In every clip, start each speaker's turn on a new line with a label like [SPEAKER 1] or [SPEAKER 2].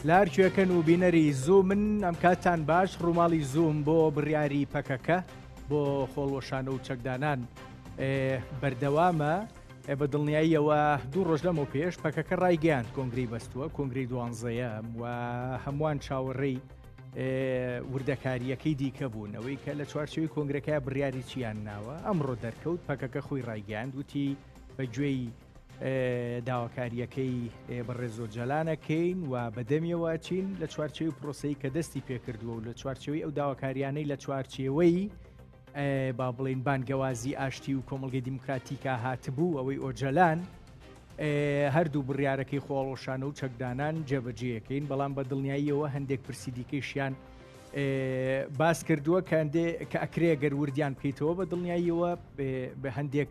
[SPEAKER 1] لە هەرکوێکەن و بینەری زوومن ئەم کاتان باش ڕووماڵی زووم بۆ بڕیاری پەکەکە بۆ خۆڵوەشانە و چەکدانان بەردەوامە بە دڵنیاییەوە دوو ڕۆژ لەمەو پێش پەکەکە ڕایگەیاند کۆنگری بەستووە کۆنگری دوانزەیە و هەمووان چاوەڕێی وردەکارییەکەی دیکە بوون ئەوەی کە لە چوارچێوەی کۆنگرەکە بڕیاری چیان ناوە ئەمڕۆ دەرکەوت پەکەکە خۆی ڕایگەیاند وتی بە گوێی داواکارییەکەی بەڕێز ئۆجالانەکەین و بەدەمیەوە چین لە چوارچێوی پرۆسەی کە دەستی پێکردووە و لە چوارچێوەی ئەو داواکاریانەی لە چوارچێوەی با بڵین بانگەوازی ئاشتی و کۆمەڵگەی دیموکراتیکا هاتبوو ئەوەی ئۆجالان هەردوو بڕیارەکەی خۆڵۆشانە و چەکدانان جێبەجێەکەین بەڵام بە دڵنیاییەوە هەندێک پرسی دیکەیشیان باس کردووە کە کە ئەکرێ گەر وردیان بکەیتەوە بە دڵنیاییەوە بە هەندێک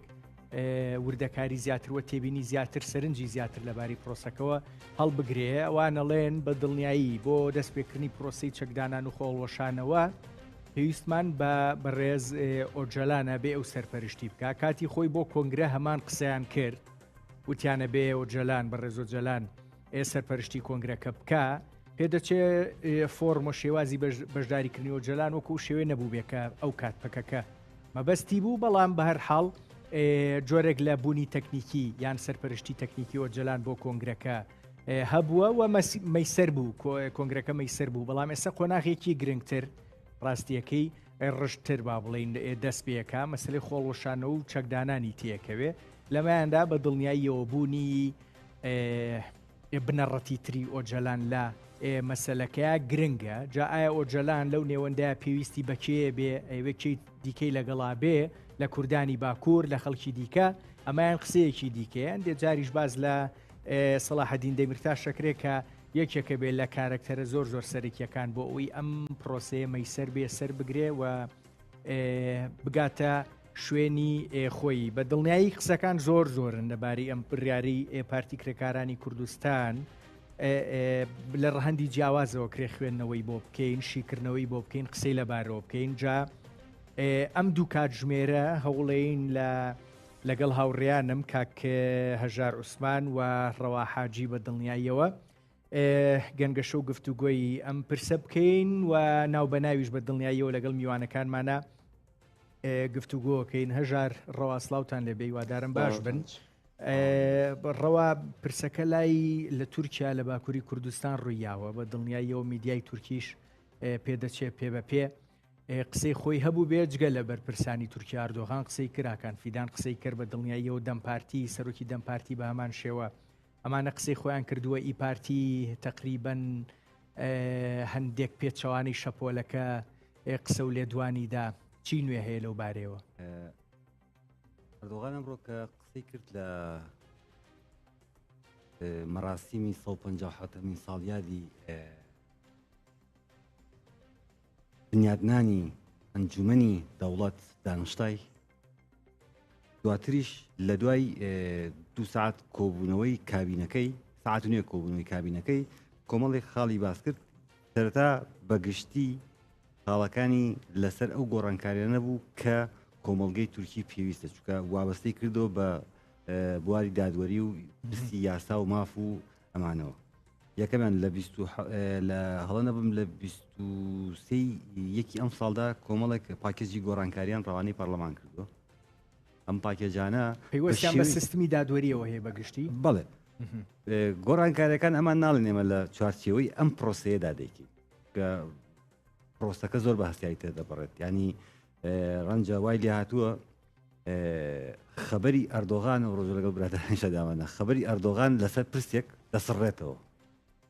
[SPEAKER 1] وردەکاری زیاتر و تێبینی زیاتر سەرنجی زیاتر لەباری پرۆسەکەوە هەڵبگرێ ئەوانەڵێن بە دڵنیایی بۆ دەستپێکردنی پرۆسی چەکدانان و خۆڵوەشانەوە پێویستمان بە بەڕێز ئۆجالانە بێ ئەو سەرپەرشتی بکە کاتی خۆی بۆ کۆنگرە هەمان قسەیان کرد وتیانە بێ ئۆجالان بەڕێز ئۆجالان ئێ سەرپەرشتی کۆنگرەکە بکە پێدەچێ فۆرم و شێوازی بەشداریکردنی ئۆجالان وەکو شێوێ نەبوو بێ کە ئەو کات پەکەکە مەبەستی بوو بەڵام بە هەر حاڵ جۆرێک لە بوونی تەکنیکی یان سەرپەرشتی تەکنیکی ئۆجالان بۆ کۆنگرەکە هەبووە و مەیسەر بوو کۆنگرەکە مەیسەر بوو بەڵام ئێستا قۆناغێکی گرنگتر ڕاستیەکەی ڕشتتر با بڵین دەست پێەکە مەسلەی خۆڵوەشانەوە و چەکدانانی تێکەوێ لەمایاندا بە دڵنیاییەوە بوونی بنەڕەتی تری ئۆجەلان لە مەسەلەکەیا گرنگە، جا ئایا ئۆجەلان لەو نێوەندەیا پێویستی بە کێیە بێ ئەیەوێ کێی دیکەی لەگەڵا بێ لە کوردانی باکوور لە خەڵکی دیکە ئەمەیان قسەیەکی دیکەیە هەندێ جاریش باس لە سەڵاحەدین دەمیرتاش ئەکرێ کە یەکێکە بێ لە کارەکتەرە زۆر زۆر سەرەکیەکان بۆ ئەوەی ئەم پرۆسەیە مەیسەر بێ سەر بگرێ و بگاتە شوێنی خۆی. بە دڵنیایی قسەکان زۆر زۆرن لەبارەی ئەم بڕیارەی پارتی کرێکارانی کوردستان لە ڕەهەندی جیاوازەوە کرێ خوێندنەوەی بۆ بکەین شیکردنەوەی بۆ بکەین قسەی لەبارەوە بکەین جا ئەم دوو کاتژمێرە هەوڵین لە لەگەڵ هاوڕێیانم کاک هەژار عوسمان و ڕەوا حاجی بە دڵنیاییەوە گەنگەشە و گفتوگۆی ئەم پرسە بکەین و ناو بە ناویش بە دڵنیاییەوە لەگەڵ میوانەکانمانە گفتوگۆکەین هەژار ڕەوا سلااوان لێ بێوادارم باش بن. ڕەوا پرسەکە لای لە تورکیا لە باکووری کوردستان ڕوویاوە بە دڵنیاییەوە میدیای تورکیش پێدەچێت پێ بە پێ قسەی خۆی هەبوو بێ جگە لە بەرپرسانی تورکیا ئەردۆغان قسەی کراکان فیدان قسەی کرد بە دڵنیاییەوە دەم پارتی سەرۆکی دەم پارتی بە هەمان شێوە ئەمانە قسەی خۆیان کردووە ئی پارتی تەقریبەن هەندێک پێچەوانەی شەپۆلەکە قسە و لێدوانی دا چی نوێ هەیە لەو بارەیەوە؟
[SPEAKER 2] ئەردۆغان ئەمڕۆ کە قسەی کرد لە مەراسیمی 157مین ساڵیادی بنیادنانی ئەنجومەنی دەوڵەت دانشتای دواتریش لە دوای دوو سعات کۆبوونەوەی کابینەکەی سعات نوێ کۆبوونەوەی کابینەکەی کۆمەڵێک خاڵی باس کرد سەرەتا بەگشتی خاڵەکانی لەسەر ئەو گۆڕانکاریانە بوو کە کۆمەڵگەی تورکی پێویستە چونکە وابەستەی کردەوە بە بواری دادوەری و پرسی یاسا و ماف و ئەمانەوە یەکەمیان لە بیست و لە هەڵە نەبم لە 23 یەکی ئەم ساڵدا کۆمەڵێک پاکێجی گۆڕانکاریان ڕەوانەی پەرلەمان کردووە ئەم پاکێجانە
[SPEAKER 1] پەیوەستیان بە سیستمی دادوەریەوە هەیە بەگشتی
[SPEAKER 2] بەڵێ گۆڕانکاریەکان ئەمان ناڵێن ئێمە لە چوارچێوەی ئەم پرۆسەیەدا دەیکەین کە پرۆسەکە زۆر بە هەستیاری تێدەپەڕێت ینی ڕەنجە وای لێ هاتووە خەبەری ئەردۆغان و ڕۆژە لەگەڵ برادەرانیشا دامانە خەبەری ئەردۆغان لەسەر پرسێک دەسڕێتەوە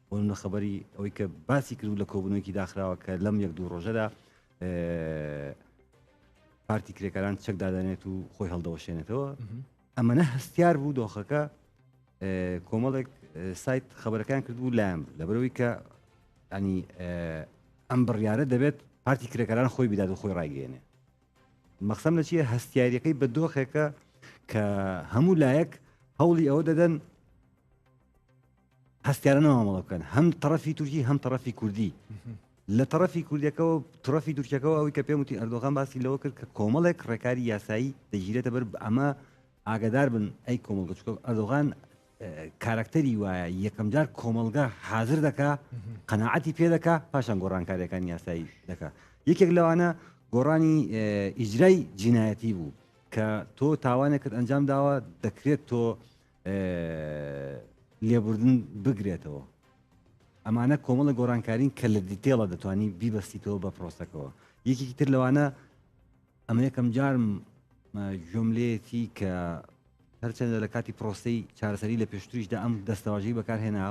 [SPEAKER 2] بۆ نمونە خەبەری ئەوەی کە باسی کرد لە کۆبوونەوەیەکی داخراوە کە لەم یەک دوو ڕۆژەدا پارتی کرێکاران چەک دادەنێت و خۆی هەڵدەوەشێنێتەوە ئەمەە هەستیار بوو دۆخەکە کۆمەڵێک سایت خبرەکان کردبوو لایەن بوو لەبەرەوەی کە ینی ئەم بڕیارە دەبێت پارتی کرێکاران خۆی بدات و خۆی ڕایگەێنێ مەخسەم لە چیە هەستیاریەکەی بە دۆخێکە کە هەموو لایەک هەوڵی ئەوە دەدەن هەستیارانە مامەڵە بکەن هەم تەڕەفی تورکی هەم تەڕەفی کوردی لە تەڕەفی کوردەکەەوە تڕەفی تورکەکەەوە ئەوی کە پێم وتی ئەردۆغان باسی لەوە کرد کە کۆمەڵێک ڕێکاری یاسایی دەگیرێتە بەر ئەمە ئاگدار بن ئەی کۆمەڵگە چکە ئەردۆغان کارەکتەری وایە یەکەمجار کۆمەڵگا حازر دەکا قەناعەتی پێ دەکا پاشان گۆڕانکاریەکانی یاسایی دەکا یەکێک لەوانە گۆڕانی ئیجرای جینایەتی بوو کە تۆ تاوانێکت ئەنجام داوە دەکرێت تۆ لێبوردن بگرێتەوە ئەمانە کۆمەڵە گۆڕانکارین کە لە دیتێڵە دەتوانی بیبەستیتەوە بە پرۆسەکەەوە یەکێکی تر لەوانە ئەمە یەکەم جارم گوێم لێیەتی کە هەرچەندە لە کاتی پرۆسەی چارەسەری لە پێشتریشدا ئەم دەستەواژەی بەکارهێنا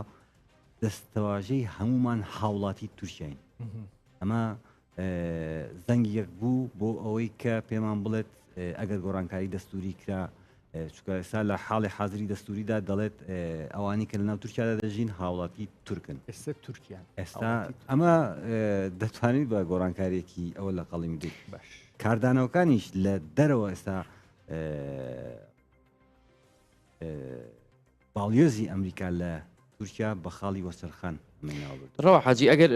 [SPEAKER 2] دەستەواژەی هەمومان هاوڵاتی تورکیاین ئەمە زەنگی یەک بوو بۆ ئەوەی کە پێمان بڵێت ئەگەر گۆڕانکاری دەستوری کرا چونکە ئێستا لە حاڵی حازری دەستوریدا دەڵێت ئەوانی کە لەناو تورکیادا دەژین هاوڵاتی تورکن.
[SPEAKER 1] ئێستا تورکیان.
[SPEAKER 2] ئێستا ئەمە دەتوانیت بە گۆڕانکاریەکی ئەوە لە قەڵیم بدەیت.
[SPEAKER 1] باش.
[SPEAKER 2] کاردانەوەکانیش لە دەرەوە ئێستا باڵیۆزی ئەمریکا لە تورکیا بە خاڵی وەچەرخان ئەمەی ناوبرد.
[SPEAKER 3] ڕەوا حاجی ئەگەر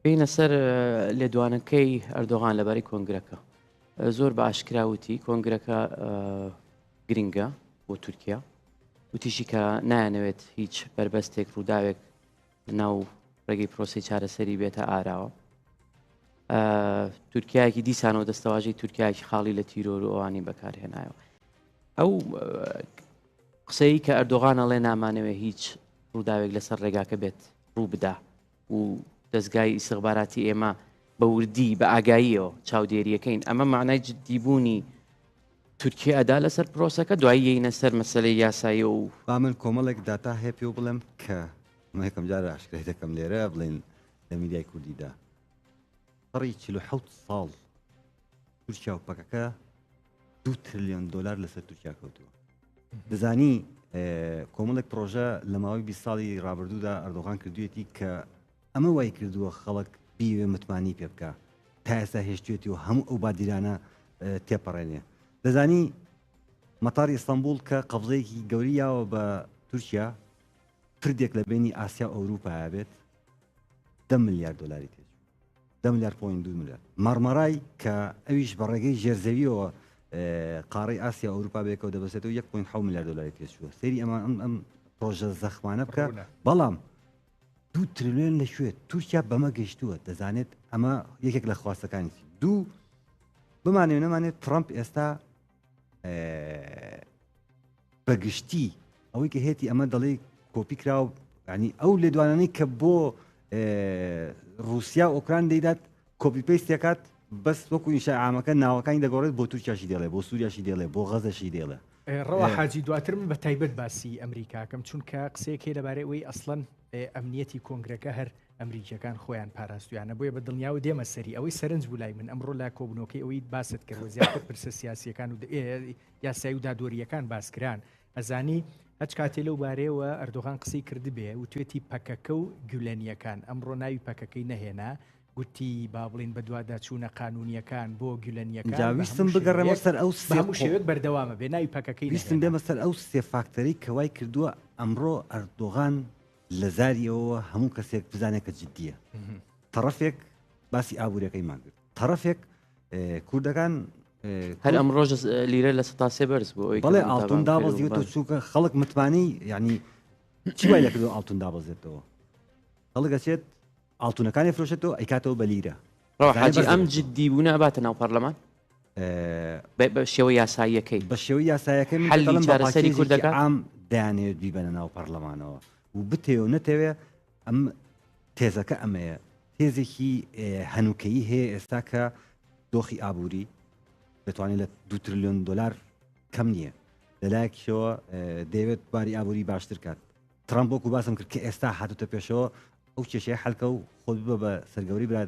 [SPEAKER 3] بێینە سەر لێدوانەکەی ئەردۆغان لەبارەی کۆنگرەکە زۆر بە ئاشکرا وتی کۆنگرەکە گرنگە بۆ تورکیا وتیشی کە نایانەوێت هیچ بەربەستێک ڕووداوێک لەناو ڕێگەی پرۆسی چارەسەری بێتە ئاراوە تورکایەکی دیسانەوە دەستەواژەی تورکایەکی خاڵی لە تیرۆر و ئەوانی بەکارهێنایەوە ئەو قسەی کە ئەردۆغان ئەڵێ نامانەوێ هیچ ڕووداوێک لەسەر ڕێگاکە بێت ڕوو بدا و دەزگای ئیسیخباراتی ئێمە بە وردی بە ئاگاییەوە چاودێریەکەین ئەمە معنای جددیبوونی تورکیا ئەدا لەسەر پرۆسەکە دوایی یەینە سەر مەسلەی یاسایی و
[SPEAKER 2] با من کۆمەڵێک داتا هەیە پێو بڵێم کە ئەمە یەکەم جارە ئاشکرای دەکەم لێرە بڵێن لە میدیای کوردیدا شەڕی 47 ساڵ تورکیا و پەکەکە دو ترلیۆن دۆلار لەسەر تورکیا کەوتووە دەزانی کۆمەڵێک پرۆژە لە ماوەی 20 ساڵی ڕابردوودا ئەردۆغان کردوێتی کە ئەمە وای کردووە خەڵک بیوێ متمانی پێ بکە تا ئێستا هێشتێتی و هەموو ئەو بادیرانە تێپەڕێنێ دەزانی مەتاری ئیستانبول کە قەبزەیەکی گەوری یاوە بە تورکیا پردێک لە بینی ئاسیا و ئەوروپا بێت دە ملیار دلاری تێچوو دە ملیار point دوو ملیار مەڕمەڕای کە ئەویش بە ڕێگەی ژێرزەویەوە قاڕەی ئاسیا و ئەوروپا بەیەکەوە دەبەستێتەوە 1.7 ملیار دلاری تێچووە سەیری ئەمە ئەم ئەم پرۆژە زەخمانە بکە بەڵام دوو ترلیۆن لە کوێ تورکیا بەمە گەیشتووە دەزانێت ئەمە یەکێک لە خواستەکانی دوو بمانێ نەمانێت ترامپ ئێستا بەگشتی ئەوەی کە هێتی ئەمە دەڵێ کۆپی کراوە ینی ئەو لێدوانانەی کە بۆ رووسیا و ئۆکران دەیدات copy paste دەکات بەس وەکو ئینشای عامەکە ناوەکانی دەگۆڕێت بۆ تورکیاشی دێڵێ بۆ سووریاشی دێڵێ بۆ غەزەشی دێڵێ.
[SPEAKER 1] ڕەوا حاجی دواتر من بە تایبەت باسی ئەمریکاکەم چونکە قسەیەک هەیە لەبارەی ئەوەی ئەسڵەن ئەمنیەتی کۆنگرەکە هەر ئەمریکیەکان خۆیان پاراستویانە بۆیە بە دڵنیاوە دێمە سەری ئەوەی سەرنج بوو لای من ئەمڕۆ لە کۆبوونەوەکەی ئەوەی باست کرد و زیاتر پرسە سیاسیەکان و یاسایی و دادوەرییەکان باس کران، ئەزانی هەچ کاتێ لەو بارەیەوە ئەردۆغان قسەی کردبێ وتوێتی پەکەکە و گولەنییەکان، ئەمڕۆ ناوی پەکەکەی نەهێنا، گوتی با بڵێین بەدواداچوونە قانوونییەکان بۆ گولەنییەکان
[SPEAKER 2] جا
[SPEAKER 1] بە
[SPEAKER 2] ویستم
[SPEAKER 1] هەموو
[SPEAKER 2] بگەڕێمەوە
[SPEAKER 1] شێوەیەک
[SPEAKER 2] سەر ئەو
[SPEAKER 1] بە
[SPEAKER 2] سێ
[SPEAKER 1] هەموو
[SPEAKER 2] قۆ
[SPEAKER 1] شێوەیەک بەردەوامە بێ، ناوی پەکەکەی
[SPEAKER 2] ویستم
[SPEAKER 1] نەهێنا.
[SPEAKER 2] بێمە سەر ئەو سێ فاکتەرەی کە وای کردووە ئەمڕۆ ئەردۆغان لە زاری ئەوەوە هەموو کەسێک بزانێت کە جدییە. تەڕەفێک باسی ئابووریەکەیمان کرد، تەڕەفێک کوردەکان
[SPEAKER 3] هەر ئەمڕۆژ لیرە لە 3 بەرز بوو
[SPEAKER 2] بەڵێ ئاڵتون دابەزیوە چووکە خەڵک متمانەی یعنی چی وای لەکردو ئاڵتون دابەزێتەوە خەڵک ئەچێت ئاڵتونەکانی فرۆشێتەوە ئەیکاتەوە بە لیرە
[SPEAKER 3] حاجی ئەم جدی بوونە ئەباتە ناو پەرلەمان بە شێوە یاساییەکەی
[SPEAKER 2] بە شێوەی یاسایەکەی من
[SPEAKER 3] حەلی
[SPEAKER 2] دەڵێم بە
[SPEAKER 3] چارەسەری
[SPEAKER 2] پاکێجێکی
[SPEAKER 3] کوردەکە
[SPEAKER 2] عام دەیانەوێت بیبەنە ناو پەرلەمانەوە و بتەوێ و نەتەوێ ئەم تێزەکە ئەمەیە تێزێکی هەنووکەیی هەیە ئێستا کە دۆخی ئابووری دەتوانێت لە دو تریلیۆن دلار کەم نییە لەلایەکیشەوە دەیەوێت باری ئابووری باشتر کات ترامپ وەکو باسم کرد کە ئێستا هاتوتە پێشەوە ئەو کێشەیە حلکە و خۆت ببە بە سەرگەوری برا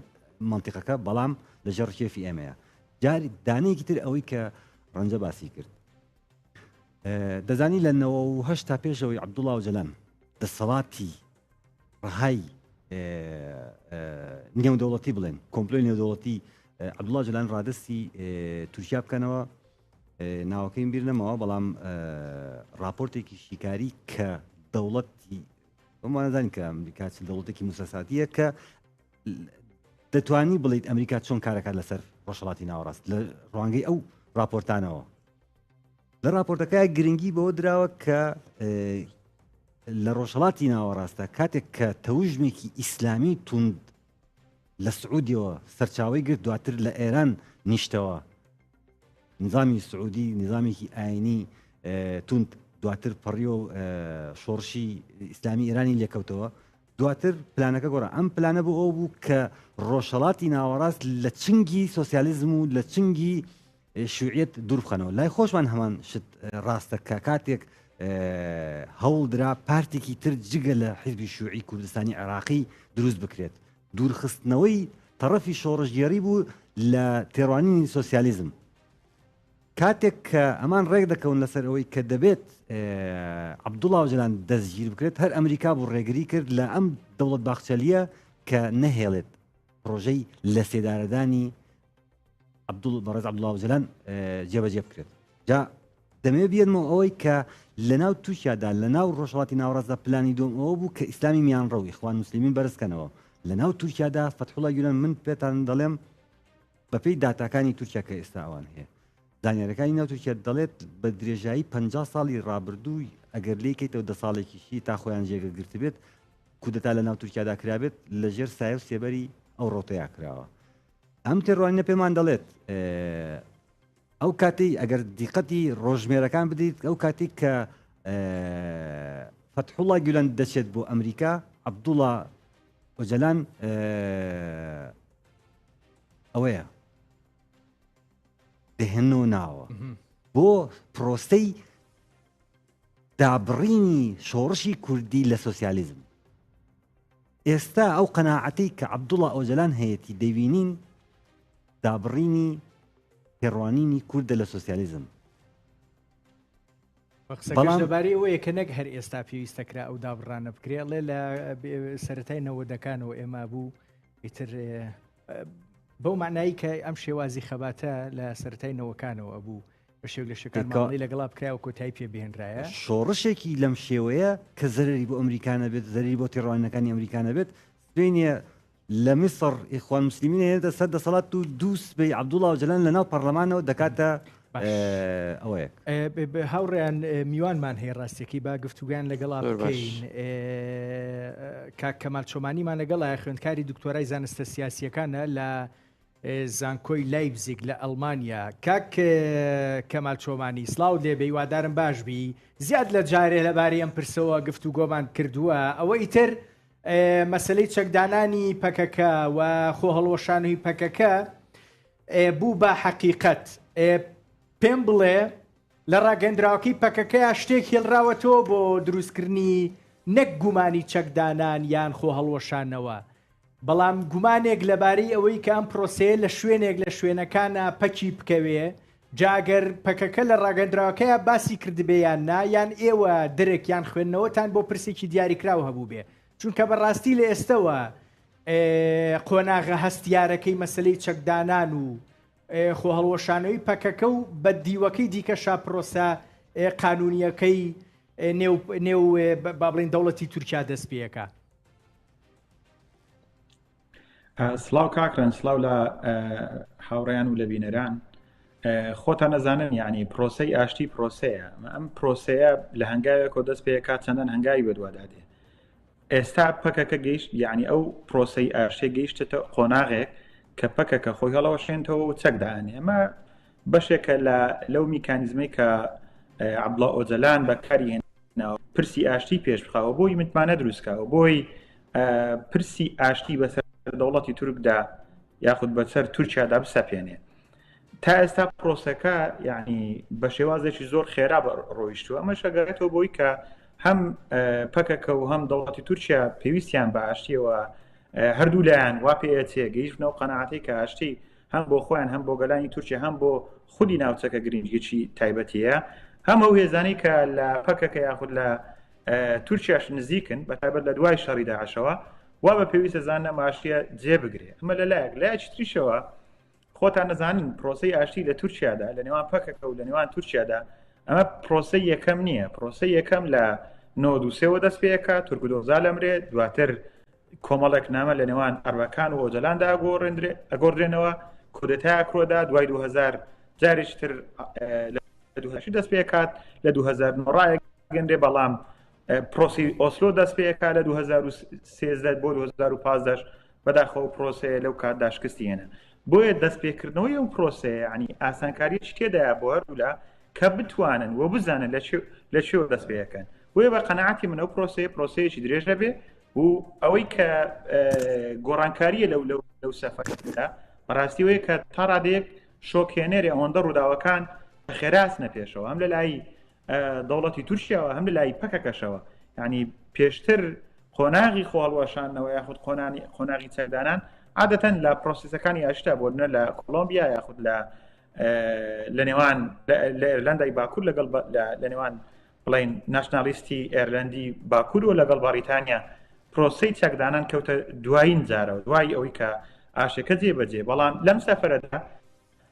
[SPEAKER 2] منطقەکە بەڵام لە ژێر ڕکێفی ئێمەیە جاری دانەیەکی تر ئەوەی کە ڕەنجە باسی کرد دەزانی لە 98 تا پێشەوەی عەبدوڵا ئۆجەلان دەسەڵاتی ڕەهای نێودەوڵەتی بڵێن کۆمپلۆی نێودەوڵەتی عەبدوڵا ئۆجەلان ڕادستی تورکیا بکەنەوە ناوەکەیم بیر نەماوە بەڵام راپۆرتێکی شیکاری کە دەوڵەتی بەمانەزانین کە ئەمریکا چ دەوڵەتێکی موسەساتیە کە دەتوانی بڵیت ئەمریکا چۆن کارەکات لەسەر ڕۆژهەڵاتی ناوەڕاست لە ڕوانگەی ئەو راپۆرتانەوە لە راپۆرتەکە گرنگی بەوە دراوە کە لە ڕۆژهەڵاتی ناوەڕاستدا کاتێک کە تەوژمێکی ئیسلامی توند لە سعودیەوە سەرچاوەی گرت دواتر لە ئێران نیشتەوە نظامی سعودی نظامێکی ئاینی توند دواتر پەڕیەوە شۆڕشی ئیسلامی ئێرانی لێکەوتەوە دواتر پلانەکە گۆڕا ئەم پلانە بۆ ئەو بوو کە ڕۆژهەڵاتی ناوەڕاست لە چنگی سۆسیالیزم و لە چنگی شیوعیەت دوور بخەنەوە. لای خۆشمان هەمان شت ڕاستە کە کاتێک هەوڵ درا پارتێکی تر جگە لە حیزبی شیوعی کوردستانی عێراقی دروست بکرێت، دوورخستنەوەی تەڕەفی شۆڕشگێڕی بوو لە تێڕوانینی سۆسیالیزم. کاتێک کە ئەمان ڕێک دەکەون لەسەر ئەوەی کە دەبێت عەبدوڵا ئۆجەلان دەستگیر بکرێت، هەر ئەمریکا بوو ڕێگری کرد لە ئەم دەوڵەت باخچەلییە کە نەهێڵێت پڕۆژەی لەسێدارەدانی عەبدوڵ بەڕێز عەبدوڵا ئۆجەلان جێبەجێ بکرێت. جا دەمەوێت بێنمەوە ئەوەی کە لەناو تورکیادا لەناو ڕۆژهەڵاتی ناوەڕاستدا پلانی دووەم ئەوە بوو کە ئیسلامی میانڕەو ئیخوان موسلیمین بەرزکەنەوە لەناو تورکیادا فەتحوڵا گولەن من پێتان دەڵێم بەپێی داتاکانی تورکیا کە ئێستا ئەوان هەیە زانیارەکانی ناو تورکیا دەڵێت بە درێژایی 50 ساڵی ڕابردوو ئەگەر لێکەیتەوە دە ساڵێکیشی تا خۆیان جێگە گرتبێت کودەتا لە ناو تورکیادا کرابێت لەژێر سایە و سێبەری ئەو ڕۆتەیە کراوە ئەم تێڕوانینە پێمان دەڵێت ئەو کاتەی ئەگەر دیقەتی ڕۆژمێرەکان بدەیت ئەو کاتێک کە فەتحوڵا گولەن دەچێت بۆ ئەمریکا عەبدوڵا ئۆجەلان ئەوەیە دەهێنەوە ناوە بۆ پرۆسەی دابڕینی شۆڕشی کوردی لە سۆسیالیزم ئێستا ئەو قەناعەتەی کە عەبدوڵا ئۆجەلان هەیەتی دەیبینین دابڕینی تێڕوانینی کوردە لە سۆسیالیزم.
[SPEAKER 1] بەڵام لەبارەی ئەوەیە کە نەک هەر ئێستا پێویستە کرا ئەو دابڕانە بکرێ ئەڵێ لە سەرەتای نەوەدەکانەوە ئێمە بوو ئیتر بەو معنایی کە ئەم شێوازی خەباتە لە سەرەتای نەوەکانەوە بوو بە شێوەیەک لە شێوەکان مامەڵەی لەگەڵا بکرایە و کۆتایی پێ بهێنرایە.
[SPEAKER 2] شۆڕشێکی لەم شێوەیە کە زەرەری بۆ ئەمریکا نەبێت، زەرەری بۆ تێڕوانینەکانی ئەمریکا نەبێت، سبەینێ لە میسڕ ئیخوان موسلیمین ئەهێنێتە سەر دەسەڵات و دوو سبەی عەبدوڵا ئۆجەلان لەناو پەڕلەمانەوە دەکاتە ئەوەیەک.
[SPEAKER 1] هاوڕێیان میوانمان هەیە ڕاستیەکەی با گفتوگۆیان لەگەڵا بکەین. کاک کەمال چۆمانیمان لەگەڵایە خوێندکاری دکتۆرای زانستە سیاسییەکانە لە زانکۆی لایپزیگ لە ئەڵمانیا. کاک کەمال چۆمانی سڵاوت لێبێ هیوادارم باش بی. زیاد لە جارێ لەبارەی ئەم پرسەوە گفتوگۆمان کردووە. ئەوە ئیتر مەسەلەی چەکدانانی پەکەکە و خۆهەڵوەشانەوەی پەکەکە بوو بە حەقیقەت. پێم بڵێ لە ڕاگەندراوەکەی پەکەکەیا شتێک هێڵراوەتەوە بۆ دروستکردنی نەک گومانی چەکدانان یان خۆهەڵوەشانەوە بەڵام گومانێک لەبارەی ئەوەی کە ئەم پرۆسەیە لە شوێنێک لە شوێنەکانا پەکی بکەوێ، جا گەر پەکەکە لە ڕاگەندراوەکەیا باسی کردبێ یان نا، یان ئێوە درک یان خوێندنەوەتان بۆ پرسێکی دیاریکراو هەبووبێ. چونکە بە ڕاستی لە ئێستەوە قۆناغە هەستیارەکەی مەسەلەی چەکدانان و خۆهەڵوەشانەوەی پەکەکە و بە دیوەکەی دیکەشا پرۆسە قانوونییەکەی نێو نێو با بڵێین دەوڵەتی تورکیا دەست پێ ئەکا.
[SPEAKER 4] سڵاو کاک ڕەنج سڵاو لە هاوڕێیان و لە بینەران خۆتان نەزانن یعنی پرۆسەی ئاشتی پرۆسەیە ئەم پرۆسەیە لە هەنگاوێکەوە دەست پێکات چەندان هەنگاوی بەدوادادێ ئێستا پەکەکە گەیشت یعنی ئەو پرۆسەی ئاشتێ گەیشتێتە قۆناغێک کە پەکەکە خۆی هەڵەوەشێنتەوە و چەک دانێ ئەمە بەشێکە لە لەو میکانیزمەی کە عەبدوڵا ئۆجەلان بەکاری هێناوە پرسی ئاشتی پێش بخاوە بۆی متمانە دروستکاوە بۆی پرسی ئاشتی بەسەر دەوڵەتی تورکدا یاخود بەسەر تورکیادا بسەپێنێ تا ئێستا پرۆسەکە یعنی بە شێوازێکی زۆر خێرا ڕۆیشتووە ئەمەش ئەگەڕێتەوە بۆی کە هەم پەکەکە و هەم دەوڵەتی تورکیا پێویستیان بە ئاشتیەوە هەردوو لایەن وا پێچێ گەیشتنەوە قەناعەتەی کە ئاشتی هەم بۆ خۆیان هەم بۆ گەلانی تورکیا هەم بۆ خودی ناوچەکە گرنگیی تایبەتیە هەم ئەو هێزانەی کە لە پەکەکە یاخود لە تورکیاش نزیکن بە تایبەت لە دوای شەڕی داعشەوە وا بە پێویستە زان ئەم ئاشتیە جێ بگرێ ئەمە لە لایەک لایەکی تریشەوە خۆتان نەزانن پرۆسەی ئاشتی لە تورکیادا لە نێوان پەکەکە و لە نێوان تورکیادا ئەمە پرۆسەی یەکەم نییە پرۆسەی یەکەم لە 93ەوە دەست پێەکە تورکدۆزا لەمرێ دواتر کۆمەڵێک نامە لە نێوان ئەربەکان و ئۆجەلاندا ئەگۆڕدرێنەوە، کودەتایەک ڕوودا دوای 2000 جارێکی تر لە 2000 دەست پێکات لە 2009 ڕایگەندرێ بەڵام پرۆسی ئۆسلۆ دەست پێکا لە 2013 بۆ 2015 بەداخەوە پرۆسەیە لەو کاتدا شکستی هێنا. بۆیە دەستپێکردنەوەی ئەو پرۆسەیە یعنی ئاسانکاریی تێدایە بۆ هەردوولا کە بتوانن و بزانن لە چێوە دەست پێەکەن. بۆیە بە قەناعەتی من ئەو پرۆسەیە پرۆسەیەکی درێژ دەبێ و ئەوەی کە گۆڕانکاریە لەو لەو لەو سەفەردا بەڕاستی وەیە کە تا ڕادەیەک شۆکهێنەرێ ئەوەندە ڕووداوەکان خێراچنە پێشەوە هەم لە لای دەوڵەتی تورکیاوە هەم لە لای پەکەکەشەوە یعنی پێشتر قۆناغی خۆهەڵوەشاندنەوە یاخود قۆنانی قۆناغی چەکدانان عادەتەن لە پرۆسیسەکانی ئاشتا بۆ نە لە کۆلۆمبیا یاخود لە لە نێوان لە ئێرلندای باکوور لەگەڵ لە نێوان بڵین ناشنالیستی ئێرلندی باکوور و لەگەڵ بەریتانیا پرۆسی چەکدانان کەوتە دوایین جارەوە دوای ئەوەی کە ئاشەکە جێبەجێ بەڵام لەم سەفرەدا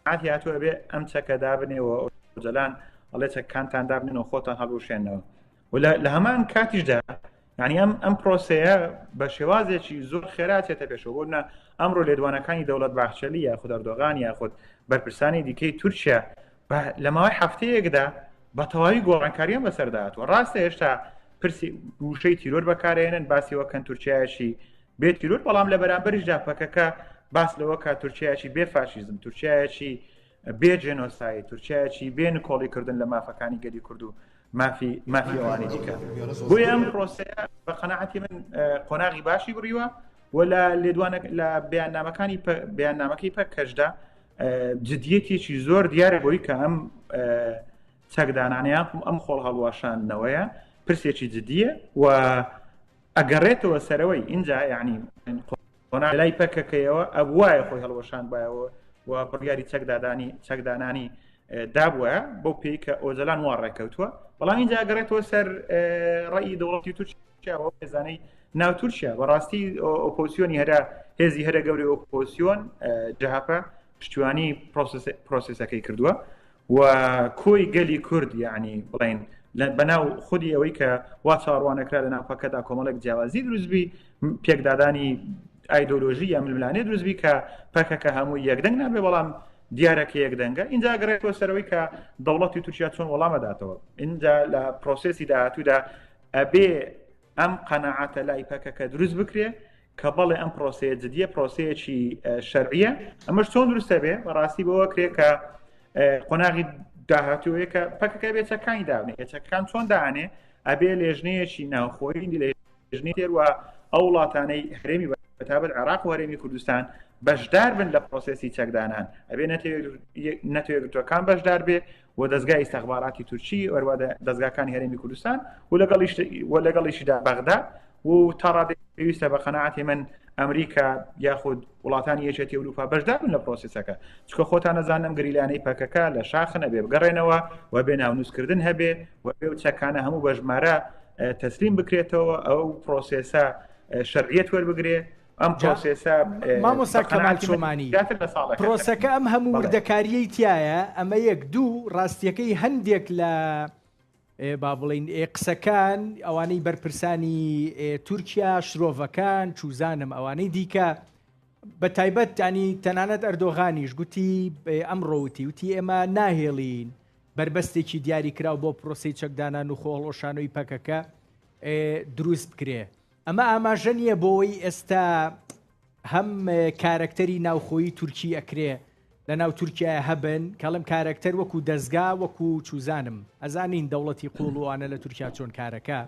[SPEAKER 4] عادی هاتوو ئەبێ ئەم چەکە دابنێ و ئۆجەلان ئەڵێ چەکەکانتان دابنن و خۆتان هەڵوشێنەوە و لە هەمان کاتیشدا یعنی ئەم ئەم پرۆسەیە بە شێوازێکی زۆر خێرا چێتە پێشەوە بۆ نە ئەمڕۆ لێدوانەکانی دەوڵەت باخچەلی یاخود ئەردۆغان یاخود بەرپرسانی دیکەی تورکیا لە ماوەی هەفتەیەکدا بە تەواوی گۆڕانکاریان بەسەردا هاتووە ڕاستە هێشتا پرسی وشەی تیرۆر بەکارێنن باسی وەکەن تورکیایەکی بێ تیرۆر بەڵام لە بەرامبەریشدا پەکەکە باس لەوە کە تورکیایەکی بێ فاشیزم تورکیایەکی بێ جێنۆساید تورکیایەکی بێ نکۆڵی کردن لە مافەکانی گەلی کورد و مافی مافی ئەوانی دیکە بۆیە ئەم پرۆسەیە بە قەناعەتی من قۆناغی باشی بڕیوە و لە لێدوانە لە بەیاننامەکانی بەیاننامەکەی پەکەشدا جدیەتێکی زۆر دیارە بۆی کە ئەم چەکدانانیان ئەم خۆڵ هەڵواشاندنەوەیە پرسێکی جدیە و ئەگەڕێتەوە سەرەوەی ئینجا یعنی قۆناغ لای پەکەکەیەوە ئەبوایە خۆی هەڵوەشاندبایەوە و بڕیاری چەکدادانی چەکدانانی دابووە بەو پێی کە ئۆجەلان وا ڕێککەوتووە بەڵام اینجا گەڕێتەوە سەر ڕێی دەوڵەتی تورکیا و هێزانەی ناو تورکیا بەڕاستی ئۆپۆزیسیۆنی هەرە هێزی هەرە گەورەی ئۆپۆزیسیۆن جەهەپە پشتیوانی پرۆسسەکەی کردووە و کۆی گەلی کورد یعنی بڵین بەناو خودی ئەوەی کە وا چاوەڕوانەکرا لە ناو پەکەدا کۆمەڵێک جیاوازی دروستبی پێکدادانی ئایدۆلۆژی یا ململانێ دروستبی کە پەکەکە هەموو یەکدەنگ نابێ بەڵام دیارە کە یەکدەنگە اینجا گەڕێتەوە سەرەوەی کە دەوڵەتی تورکیا چۆن وەڵامەداتەوە اینجا لە پرۆسێسی داهاتوودا ئەبێ ئەم قەناعەتە لای پەکەکە دروست بکرێ کە بەڵێ ئەم پرۆسەیە جدیە پرۆسەیەکی شەرعیە ئەمەش چۆن دروستە بێ بەڕاستی بەوە کرێ کە قۆناغی داهاتووەیە کە پەکەکە بێ چەکانی دابنێ چەکان چۆن دانێ ئەبێ لێژنەیەکی ناوخۆیی لێژنەی تێروە ئەو وڵاتانەی هەرێمی بەتابەت عێراق و هەرێمی کوردستان بەشدار بن لە پرۆسێسی چەکدانان ئەبێ نەتەوەیەکگرتووەکان بەشدار بێ و دەزگای ئیستخباراتی تورکی وەروە دەزگاکانی هەرێمی کوردستان و لەگەڵیش و لەگەڵیشیدا بەغدا و تا ڕادەیەک پێویستە بە قەناعەتی من ئەمریکا یاخود وڵاتانی یەکێتی ئەوروپا بەشدار بن لە پرۆسیسەکە چکە خۆتان نەزانم گەریلانەی پەکەکە لە شاخن ئەبێ بگەڕێنەوە و بێ ناونووسکردن هەبێ و بێ و چەکانە هەموو بەژمارە تەسلیم بکرێتەوە ئەو پرۆسێسە شەرعیەت وەربگرێ ئەم پرۆسێسە
[SPEAKER 1] مامۆستا کەمال چۆمانی پرۆسەکە ئەم هەموو وردەکاریەی تایە ئەمە یەک دوو ڕاستیەکەی هەندێک لە با بڵین قسەکان ئەوانەی بەرپرسانی تورکیا شرۆڤەکان چوزانم ئەوانەی دیکە بە تایبەت ینی تەنانەت ئەردۆغانیش گوتی ئەمڕۆ وتی وتی ئێمە ناهێڵین بربەستێکی دیاری کراو بۆ پرۆسی چەکدانان و خۆڵۆشانەوەی پەکەکە دروست بکرێ ئەمە ئاماژە نییە بۆی ئێستا هەم کارەکتەری ناوخۆیی تورکی ئەکرێ لە ناو تورکیا هەبن کەڵم کارەکتەر وەکو دەستگا وەکو چوزانم ئەزانین دەوڵەتی قوڵ وانە لە تورکیا چۆن کارەکە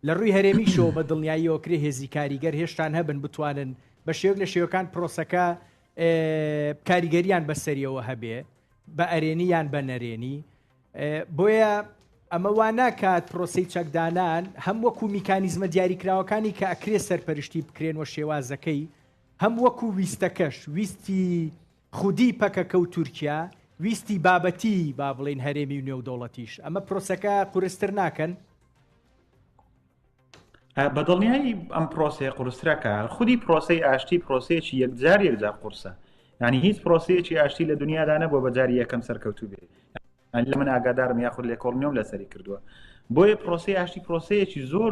[SPEAKER 1] لە ڕووی هەرێمیشەوە بە دڵنیاییەوە کرێ هێزی کاریگەر هێشتان هەبن بتوانن بە شێوەک لە شێوەکان پرۆسەکە کاریگەریان بەسەریەوە هەبێ بە ئەرێنی یان بە نەرێنی بۆیە ئەمە وا ناکات پرۆسەی چەکدانان هەم وەکو میکانیزمە دیاریکراوەکانی کە ئەکرێ سەرپەرشتی بکرێن و شێوازەکەی هەم وەکو ویستەکەش ویستی خودی پەکەکە و تورکیا ویستی بابەتی با بڵین هەرێمی و نێودەوڵەتیش ئەمە پرۆسەکە قورستر ناکەن؟
[SPEAKER 4] بە دڵنیایی ئەم پرۆسەیە قورسترەکە خودی پرۆسەی ئاشتی پرۆسەیەکی یەکجار یەکجار قورسە یعنی هیچ پرۆسەیەکی ئاشتی لە دنیادا نەبووە بە جاری یەکەم سەرکەوتوو بێ لە من ئاگادارم یاخود لێکۆڵنیۆم لەسەری کردووە بۆیە پرۆسەی ئاشتی پرۆسەیەکی زۆر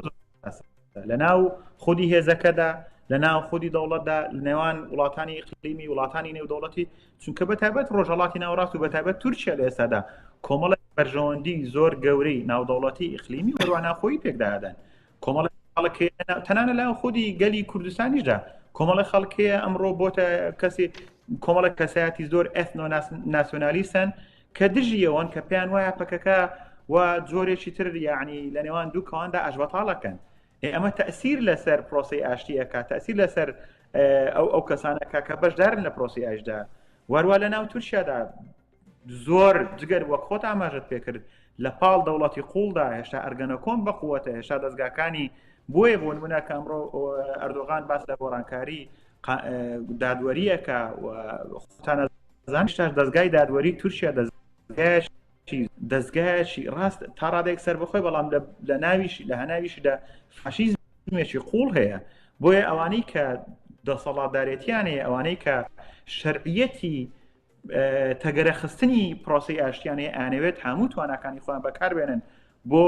[SPEAKER 4] لە ناو خودی هێزەکەدا لە ناو خودی دەوڵەتدا لە نێوان وڵاتانی ئیقلیمی وڵاتانی نێودەوڵەتی چونکە بە تایبەت ڕۆژهەڵاتی ناوەڕاست و بە تایبەت تورکیا لە ئێستادا کۆمەڵێک بەرژەوەندی زۆر گەورەی ناودەوڵەتی ئیقلیمی وەروە ناخۆیی پێکدادەن. کۆمەڵی خەڵک هەیە تەنانە لە خودی گەلی کوردستانیشدا کۆمەڵی خەڵک هەیە ئەمڕۆ بۆتە کەسی کۆمەڵە کەسایەتی زۆر ئەثنۆ ناسیۆنالیستن کە دژی ئەوەن کە پێیان وایە پەکەکە و جۆرێکی تر یعنی لە نێوان دوو کەواندا ئەشبەتاڵەکەن ئەمە تەسیر لەسەر پرۆسی ئاشتی ئەک تەسیر لەسەر ئەو ئەو کەسانەکە کە بەشدارن لە پرۆسی ئاشدا وەروە لە ناو تورکیادا زۆر جگەر وەک خۆت ئاماژەت پێکرد لە پاڵ دەوڵەتی قوڵدا هێشتا ئەرگەنەکۆن بەقوەتە هێشتا دەستگاکانی بۆیە بۆ نمونە کە ئەمڕۆ ئەردۆغان باس لە گۆڕانکاری دادوەریەکە خۆتانە زانشتاش دەستگای دادوەری تورکیا دەستگایشی دەستگایشی ڕاست تا ڕادێک سەر بخۆی بەڵام لە ناویش لە هەناویشدا فاشیزمێکی قوڵ هەیە بۆیە ئەوانەی کە دەسەڵاتدارێتیان هەیە ئەوانەی کە شەرعیەتی تەگەرەخستنی پرۆسی ئاشتیانەیە ئانەوێت هەموو تواناکانی خۆیان بەکاربێنن بۆ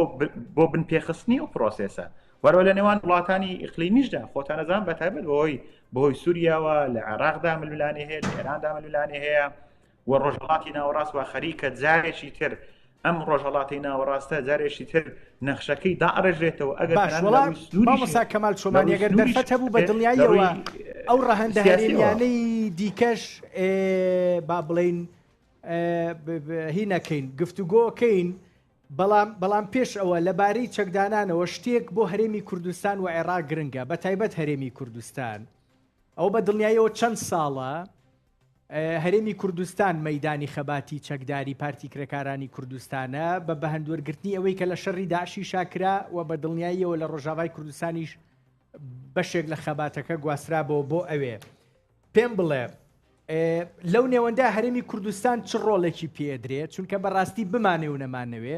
[SPEAKER 4] بۆ بنپێخستنی ئەو پرۆسێسە وەرەوە لە نێوان وڵاتانی ئیقلیمیشدا خۆتانەزان بە تایبەت بەهۆی بەهۆی سووریاوە لە عێراقدا ململانێ هەیە لە ئێراندا ململانێ هەیە و ڕۆژهڵاتی ناوەڕاست و خەریکە جارێکی تر ئەم ڕۆژهڵاتی ناوەڕاستە جارێکی تر نەخشەکەی داڕێژرێتەوە ئەگەر
[SPEAKER 1] مامۆستا کەمال چۆمانی ئەگەر دەرفەت هەبوو بە دڵنیاییەوە ئەو ڕەهەندە هەرێمیانەی دیکەش با بڵین هی نەکەین گفتوگۆکەین بەڵام بەڵام پێش ئەوە لەبارەی چەکدانانەوە شتێک بۆ هەرێمی کوردستان و عێراق گرنگە بە تایبەت هەرێمی کوردستان ئەو بە دڵنیاییەوە چەند ساڵە هەرێمی کوردستان مەیدانی خەباتی چەکداری پارتی کرێکارانی کوردستانە بە بەهەندوەرگرتنی ئەوەی کە لە شەڕی داعشی شاکرا و بە دڵنیاییەوە لە ڕۆژاوای کوردستانیش بەشێک لە خەباتەکە گواسترابەوە بۆ ئەوێ پێم بڵێ لەو نێوەندە هەرێمی کوردستان چ ڕۆڵێکی پێدرێ چونکە بەڕاستی بمانێ و نەمانەوێ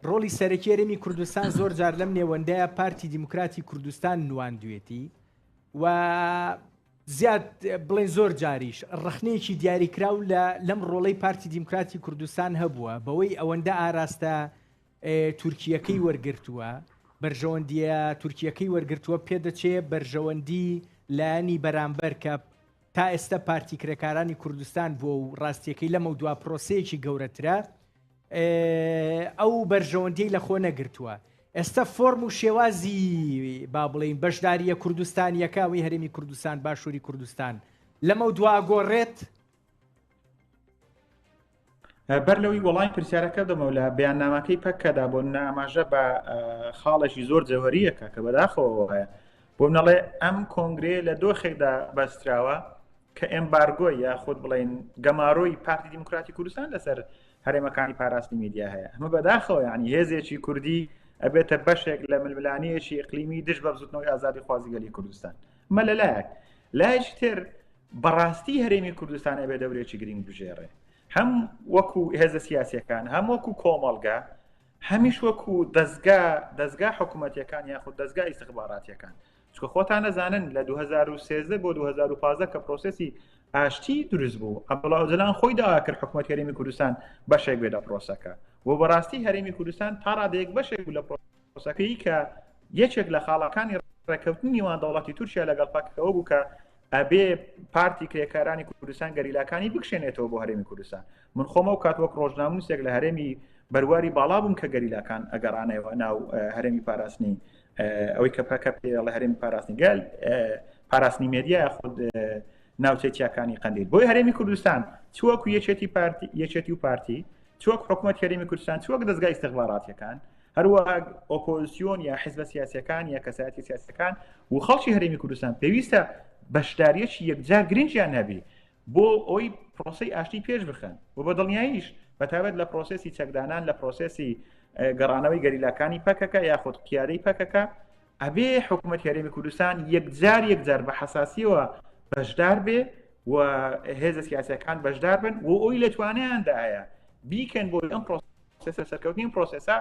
[SPEAKER 1] ڕۆڵی سەرەکی هەرێمی کوردستان زۆر جار لەم نێوەندەیە پارتی دیموکراتی کوردستان نواندوێتی و زیاد بڵێن زۆر جاریش ڕخنەیەکی دیاریکراو لە لەم ڕۆڵەی پارتی دیموکراتی کوردستان هەبووە بەوەی ئەوەندە ئاراستە تورکییەکەی وەرگرتووە، بەرژەوەندییە تورکییەکەی وەرگرتووە، پێدەچێ بەرژەوەندی لایەنی بەرامبەر کە تا ئێستا پارتی کرێکارانی کوردستان بووە و ڕاستیەکەی لەمەودوا پرۆسەیەکی گەورەترە، ئەو بەرژەوەندیی لە خۆ نەگرتووە. ئێستا فۆرم و شێوازی با بڵێین بەشدارییە کوردستانییەکە، ئەوەی هەرێمی کوردستان، باشووری کوردستان لەمەودوا گۆڕێت؟
[SPEAKER 4] بەر لەوەی وەڵامی پرسیارەکە بدەمەوە لە بەیاننامەکەی پەکەدا بۆ نمونە ئاماژە بە خاڵێکی زۆر جەوهەریەکە کە بەداخەوە وایە بۆ منەڵێ ئەم کۆنگرەیە لە دۆخێکدا بەستراوە کە ئێمبارگۆی یاخود بڵین گەمارۆی پارتی دیموکراتی کوردستان لەسەر هەرێمەکانی پاراستنی میدیا هەیە ئەمە بەداخەوە یعنی هێزێکی کوردی ئەبێتە بەشێک لە ململانیەکی ئیقلیمی دژ بە بزوتنەوەی ئازادی خوازی گەلی کوردستان مە لەلایەک لایەکی تر بەڕاستی هەرێمی کوردستان ئەبێ دەورێکی گرنگ بژێڕێ هەم وەکو هێزە سیاسەکان هەم وەکو کۆمەڵگا هەمیش وەکو دەستگا دەستگا حکوومەتەکان یاخود دەستگا ئیسخباراتیەکان چکە خۆتان نەزانن لە 2013 بۆ 2015 کە پرۆسسی ئاشتی دروست بوو عەبدوڵا ئۆجەلان خۆی داوا کرد حکوومەت هەرێمی کوردستان بەشێک بێت لە پرۆسەکە و بەڕاستی هەرێمی کوردستان تا ڕادەیەک بەشێک بوو لە پرۆسەکەی کە یەکێک لە خاڵەکانی ڕێککەوتنی نێوان دەوڵەتی تورکیا لەگەڵ پەکەکەوە بوو کە ئەبێ پارتی کرێکارانی کوردستان گەریلاکانی بکشێنێتەوە بۆ هەرێمی کوردستان من خۆمە و کات وەک ڕۆژناموسێک لە هەرێمی بەرواری باڵا بووم کە گەریلاکان ئەگەڕانەوە ناو هەرێمی پاراستنی ئەوەی کە پەکە پێڵە هەرێمی پاراستنی گەل پاراستنی مێدیا خود ناوچەی چیاکانی قەندیل بۆی هەرێمی کوردستان چ وەکو یەکێتی پارتی یەکێتی و پارتی چ وەک حکوومەت هەرێمی کوردستان چ وەک دەزگای ئیستخباراتیەکان هەروەها ئۆپۆزیسیۆن یا حزبە سیاسەکان یا کەسایەتی سیاسەکان و خەڵکی هەرێمی کوردستان پێویستە بەشداریەکی یەکجار گرنگیان هەبی بۆ ئەوی پرۆسی ئاشتی پێش بخەن و بە دڵنیاییش بەتابەت لە پرۆسسی چەکدانان لە پرۆسسی گەڕانەوەی گەریلاکانی پەکەکە یاخود قیادەی پەکەکە ئەبێ حکوومەت هەرێمی کوردستان یەکجار یەکجار بە حساسیەوە بەشدار بێ و هێزە سیاسەکان بەشدار بن و ئەوی لە توانیاندا هەیە بیکەن بۆ ئەم پرۆسێسە سەرکەوتنی پرۆسێسە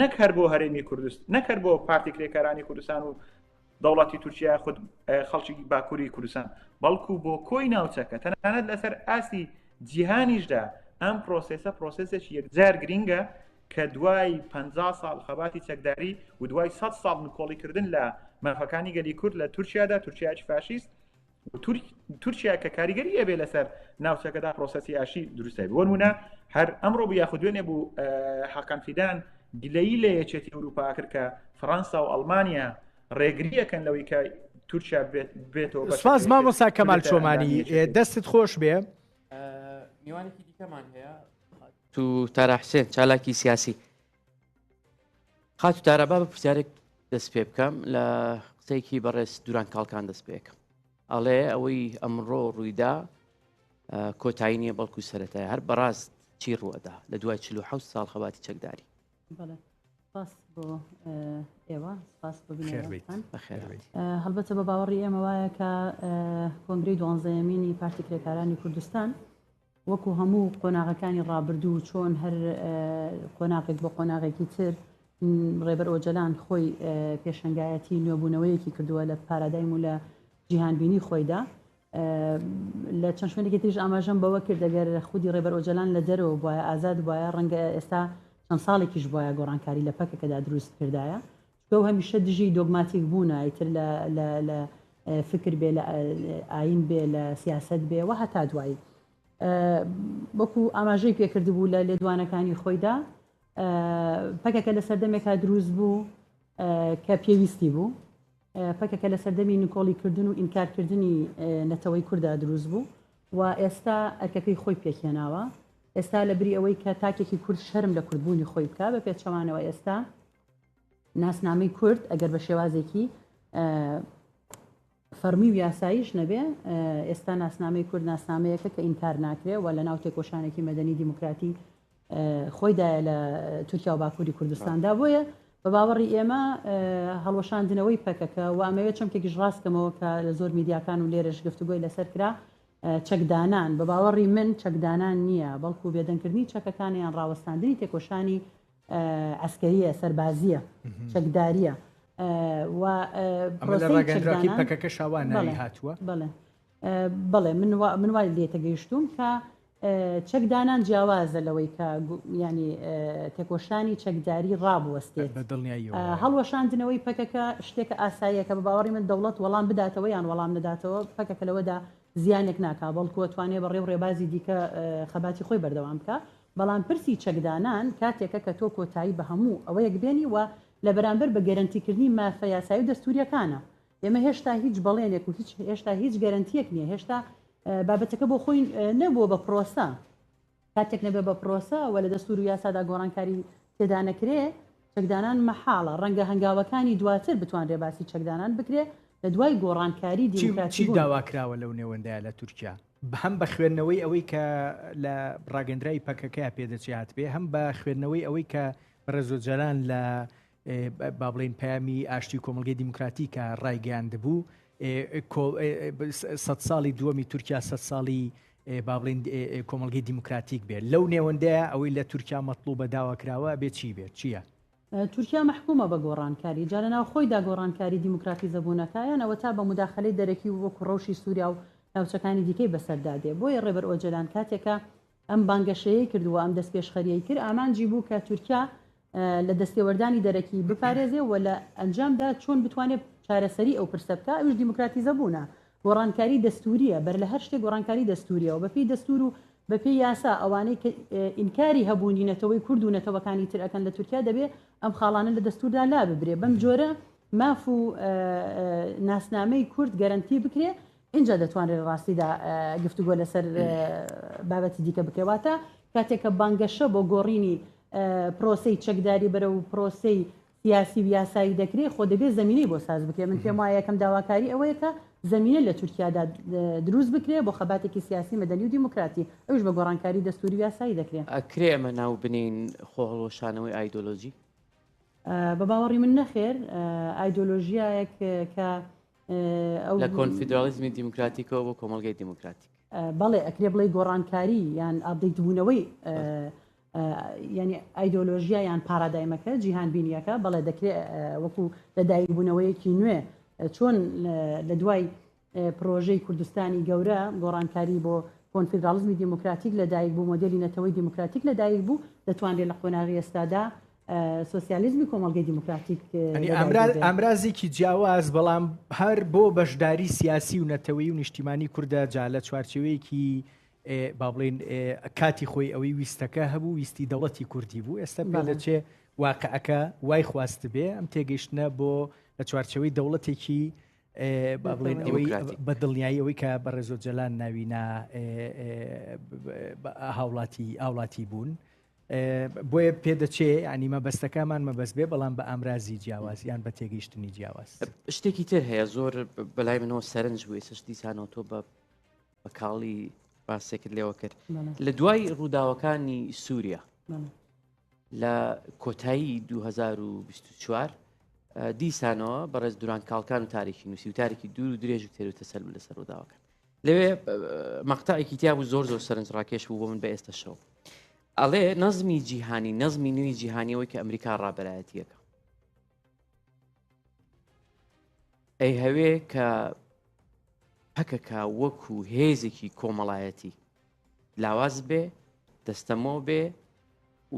[SPEAKER 4] نەک هەر بۆ هەرێمی کوردستان نەک هەر بۆ پارتی کرێکارانی کوردستان و دەوڵەتی تورکیا خود خەڵکی باکووری کوردستان بەڵکو بۆ کۆی ناوچەکە تەنانەت لەسەر ئاستی جیهانیشدا ئەم پرۆسێسە پرۆسێسێکی یەکجار گرینگە کە دوای 50 ساڵ خەباتی چەکداری و دوای 100 ساڵ نکۆڵیکردن لە مافەکانی گەلی کورد لە تورکیادا تورکیاکی فاشیست تورکیا کە کاریگەری ئەبێ لەسەر ناوچەکەدا پرۆسەسی ئاشی دروستە بۆ نمونە هەر ئەمڕۆ بوو یاخود دوێنێ بوو حەقان فیدان گلەیی لە یەکێتی ئەوروپا کرد کە فەڕەنسا و ئەڵمانیا ڕێگریەکەن لەوەی کە تورکیا بێتەوە.
[SPEAKER 1] سپاس مامۆستا کەمال چۆمانی، دەستت خۆش بێ.
[SPEAKER 3] میوانێکی دیکەمان هەیە تو تارا حسێن چالاکی سیاسی. خاتو تارا با بە پرسیارێک دەست پێ بکەم لە قسەیەکی بەڕێز دوران کاڵکان دەست پێکەم ئەڵێ ئەوەی ئەمڕۆ ڕوویدا کۆتایی نییە بەڵکو سەتای هەر بەڕاست چی ڕووەدا لە دوای 46 ساڵ خەباتی چەکداری
[SPEAKER 5] سپاس بۆ ئێوە سپاس بۆ بینەرانتان هەڵبەتە بە باوەڕی ئێمە وایە کە کۆنگرەی دوانزەیەمینی پارتی کرێکارانی کوردستان وەکو هەموو قۆناغەکانی ڕابردوو چۆن هەر قۆناغێک بۆ قۆناغێکی تر ڕێبەر ئۆجەلان خۆی پێشەنگایەتی نوێبوونەوەیەکی کردووە لە پارادایم و لە جیهانبینی خۆیدا لە چەند شوێنێکی تریش ئاماژەم بەوە کرد ئەگەر خودی ڕێبەر ئۆجەلان لە دەرەوە بوایە ئازاد بوایە ڕەنگە ئێستا چەند ساڵێکیش بوایە گۆڕانکاری لە پەکەکەدا دروست بکردایە چونکە ئەو هەمیشە دژی دۆگماتیک بوونە ئیتر لە لە لە فکر بێ لە ئاین بێ لە سیاسەت بێ و هەتا دوایی وەکو ئاماژەی پێکردبوو لە لێدوانەکانی خۆیدا پەکەکە لە سەردەمێکا دروست بوو کە پێویستی بوو پەکەکە لە سەردەمی نکۆڵیکردن و ئینکارکردنی نەتەوەی کوردا دروست بوو و ئێستا ئەرکەکەی خۆی پێکهێناوە. ئێستا لە بری ئەوەی کە تاکێکی کورد شەرم لە کوردبوونی خۆی بکا، بە پێچەوانەوە ئێستا ناسنامەی کورد ئەگەر بە شێوازێکی فەرمی و یاساییش نەبێ، ئێستا ناسنامەی کورد ناسنامەیەکە کە ئینکار ناکرێ و لە ناو تێکۆشانێکی مەدەنی دیموکراتی خۆیدایە لە تورکیا و باکووری کوردستاندا. بۆیە بە باوەڕی ئێمە هەڵوەشاندنەوەی پەکەکە و ئەمەوێت چەمکێکیش ڕاستکەمەوە کە لە زۆر میدیاکان و لێرەش گفتوگۆی لەسەر کرا، چەکدانان، بە باوەڕی من چەکدانان نییە، بەڵکو بێدەنگکردنی چەکەکان یان ڕاوەستاندنی تێکۆشانی عەسکەرییە، سەربازییە، چەکدارییە و
[SPEAKER 1] ئەمە لە ڕاگەیەندراوەکەی پەکەکەشا وا ناوی هاتووە؟
[SPEAKER 5] بەڵێ، بەڵێ من وا من وای لێ تێگەیشتووم کە چەکدانان جیاوازە لەوەی کە ینی تێکۆشانی چەکداری ڕابوەستێت.
[SPEAKER 1] بە دڵنیاییەوە وایە.
[SPEAKER 5] هەڵوەشاندنەوەی پەکەکە شتێکە ئاساییە کە بە باوەڕی من دەوڵەت وەڵام بداتەوە یان وەڵام نەداتەوە پەکەکە لەوەدا زیانێک ناکا بەڵکو ئەتوانێ بە ڕێ و ڕێبازی دیکە خەباتی خۆی بەردەوام بکا بەڵام پرسی چەکدانان کاتێکە کە تۆ کۆتایی بە هەموو ئەوەیەک بێنی و لە بەرامبەر بە گەرەنتیکردنی مافە یاسایی و دەستوورییەکانە ئێمە هێشتا هیچ بەڵێنێک و هیچ هێشتا هیچ گەرەنتییەک نییە، هێشتا بابەتەکە بۆ خۆی نەبووە بە پرۆسە. کاتێک نەبێ بە پرۆسە و لە دەستوور و یاسادا گۆڕانکاری تێدا نەکرێ، چەکدانان مەحاڵە. ڕەنگە هەنگاوەکانی دواتر بتوانرێ باسی چەکدانان بکرێ لە دوای گۆڕانکاری
[SPEAKER 1] چی
[SPEAKER 5] دیموکراتی بوون.
[SPEAKER 1] داوا کراوە لەو نێوەندەیا لە تورکیا؟ هەم بە خوێندنەوەی ئەوەی کە لە ڕاگەندراوی پەکەکەیا پێدەچێ هاتبێ، هەم بە خوێندنەوەی ئەوەی کە بەڕێز ئۆجالان لە با بڵێین پەیامی ئاشتی و کۆمەڵگەی دیموکراتی کە ڕایگەیاندبوو سە ساڵی دووەمی تورکیا سە ساڵی با بڵین کۆمەڵگەی دیموکراتیک بێت لەو نێوەندەیە ئەوەی لە تورکیا مەطلوبە داوا کراوە بێ چی بێت چییە؟
[SPEAKER 5] تورکیا مەحکومە بە گۆڕانکاری، جا لەناو خۆیدا گۆڕانکاری دیموکراتیزە بوونەکە یان ئەوەتا بە موداخەلەی دەرەکی و وەکو ڕەوشی سوریا و ناوچەکانی دیکەی بەسەردا دێ. بۆیە ڕێبەر ئۆجەلان کاتێکە ئەم بانگەشەیەی کرد و ئەم دەستپێشخەرییەی کرد، ئامانجی بوو کە تورکیا لە دەستێوەردانی دەرەکی بپارێزێ و لە ئەنجامدا چۆن بتوانێ چارەسەری ئەو پرسە بکا، ئەویش دیموکراتیزەبوونە، گۆڕانکاری دەستوورییە، بەر لە هەر شتێک گۆڕانکاری دەستوورییە و بەپێی دەستوور و بەپێی یاسا ئەوانەی کە ئینکاری هەبوونی نەتەوەی کورد و نەتەوەکانی تر ئەکەن لە تورکیا دەبێ ئەم خاڵانە لە دەستووردا لاببرێ، بەم جۆرە ماف و ناسنامەی کورد گەرەنتی بکرێ ئینجا دەتوانرێت لە ڕاستیدا گفتوگۆ لەسەر بابەتی دیکە بکرێت. واتە کاتێک کە بانگەشە بۆ گۆڕینی پرۆسەی چەکداری بەرەو پرۆسەی سیاسی و یاسایی دەکرێت، خۆ دەبێت زەمینەی بۆ ساز بکرێت. من پێم وایە یەکەم داواکاری ئەوەیە کە زەمینە لە تورکیادا دروست بکرێت بۆ خەباتێکی سیاسی مەدەنی و دیموکراتی، ئەویش بە گۆڕانکاری دەستووری و یاسایی دەکرێت.
[SPEAKER 3] ئەکرێ ئەمە ناو بنێین خۆهەڵوەشانەوەی ئایدۆلۆجی؟
[SPEAKER 5] بە باوەڕی من نەخێر، ئایدۆلۆژیایەک کە
[SPEAKER 3] ئەو لە کۆنفیدراڵیزمی دیموکراتیکەوە بۆ کۆمەڵگەی دیموکراتیک.
[SPEAKER 5] بەڵێ ئەکرێ بڵێی گۆڕانکاری یان update بوونەوەی یانی ئایدۆلۆژیا یان پارادایمەکە جیهانبینیەکە بەڵێ دەکرێ وەکو لەدایکبوونەوەیەکی نوێ چۆن لە دوای پرۆژەی کوردستانی گەورە گۆڕانکاری بۆ کۆنفیدراڵزمی دیموکراتیک لەدایک بوو مۆدێلی نەتەوەی دیموکراتیک لەدایک بوو دەتوانرێت لە قۆناغی ئێستادا سۆسیالیزمی کۆمەڵگەی دیموکراتیک
[SPEAKER 1] ئامرازێکی جیاواز بەڵام هەر بۆ بەشداری سیاسی و نەتەوەی و نیشتیمانی کوردە جا لە چوارچێوەیەکی با بڵێین کاتی خۆی ئەوەی ویستەکە هەبوو ویستی دەوڵەتی کوردی بوو ئێستا پێ دەچێ واقعەکە وای خواستبێ ئەم تێگەیشتنە بۆ لە چوارچەوەی دەوڵەتێکی با بڵێن ئەوەی بە دڵنیایی ئەوەی کە بە ڕێزۆ جەلان ناوینا هاوڵاتی ئاوڵاتی بوون بۆیە پێدەچێ ینی مەبەستەکەمان مەبەست بێ بەڵام بە ئامرازی جیاواز یان بە تێگەیشتنی جیاواز.
[SPEAKER 3] شتێکی تر هەیە زۆر بەلای منەوە سەرنج بوو ئێستا دیسانەوە تۆ بە بە کاڵی باسێکت لێوە کرد لە دوای ڕووداوەکانی سووریا لە کۆتایی 2024 دیسانەوە بەڕێز دوران کاڵکان و تاریکی نووسی و تاریکی دوور و درێژ و تێر و تەسەل بوو لەسەر ڕووداوەکان لەوێ مەقتەعێکی تیا بوو زۆر زۆر سەرنج ڕاکێش بوو بۆ من بە ئێستا شەو ئەڵێ نەزمی جیهانی نەزمی نوێی جیهانیەوەی کە ئەمریکا ڕابەرایەتیەکە ئەی هەوێ کە پەکەکە وەکو هێزێکی کۆمەڵایەتی لاواز بێ دەستەمۆ بێ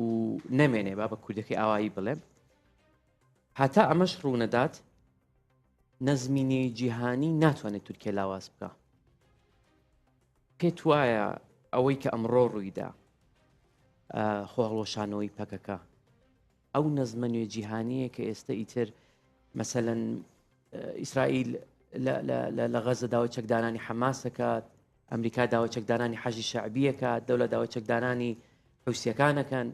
[SPEAKER 3] و نەمێنێ با بە کوردەکەی ئاوایی بڵێم هەتا ئەمەش ڕوونەدات نەزمی نوێی جیهانی ناتوانێت تورکیا لاواز بکە پێت وایە ئەوەی کە ئەمڕۆ ڕوویدا خۆهەڵوەشانەوەی پەکەکە ئەو نەزمە نوێ جیهانیە کە ئێستا ئیتر مەسەەن ئیسرائیل لە غەزە داوای چەکدانانی حەماسەکات ئەمریکا داوای چەکدانانی حەشدی شەعبیەکە دەولە داوای چەکدانانی حوسیەکانەکەن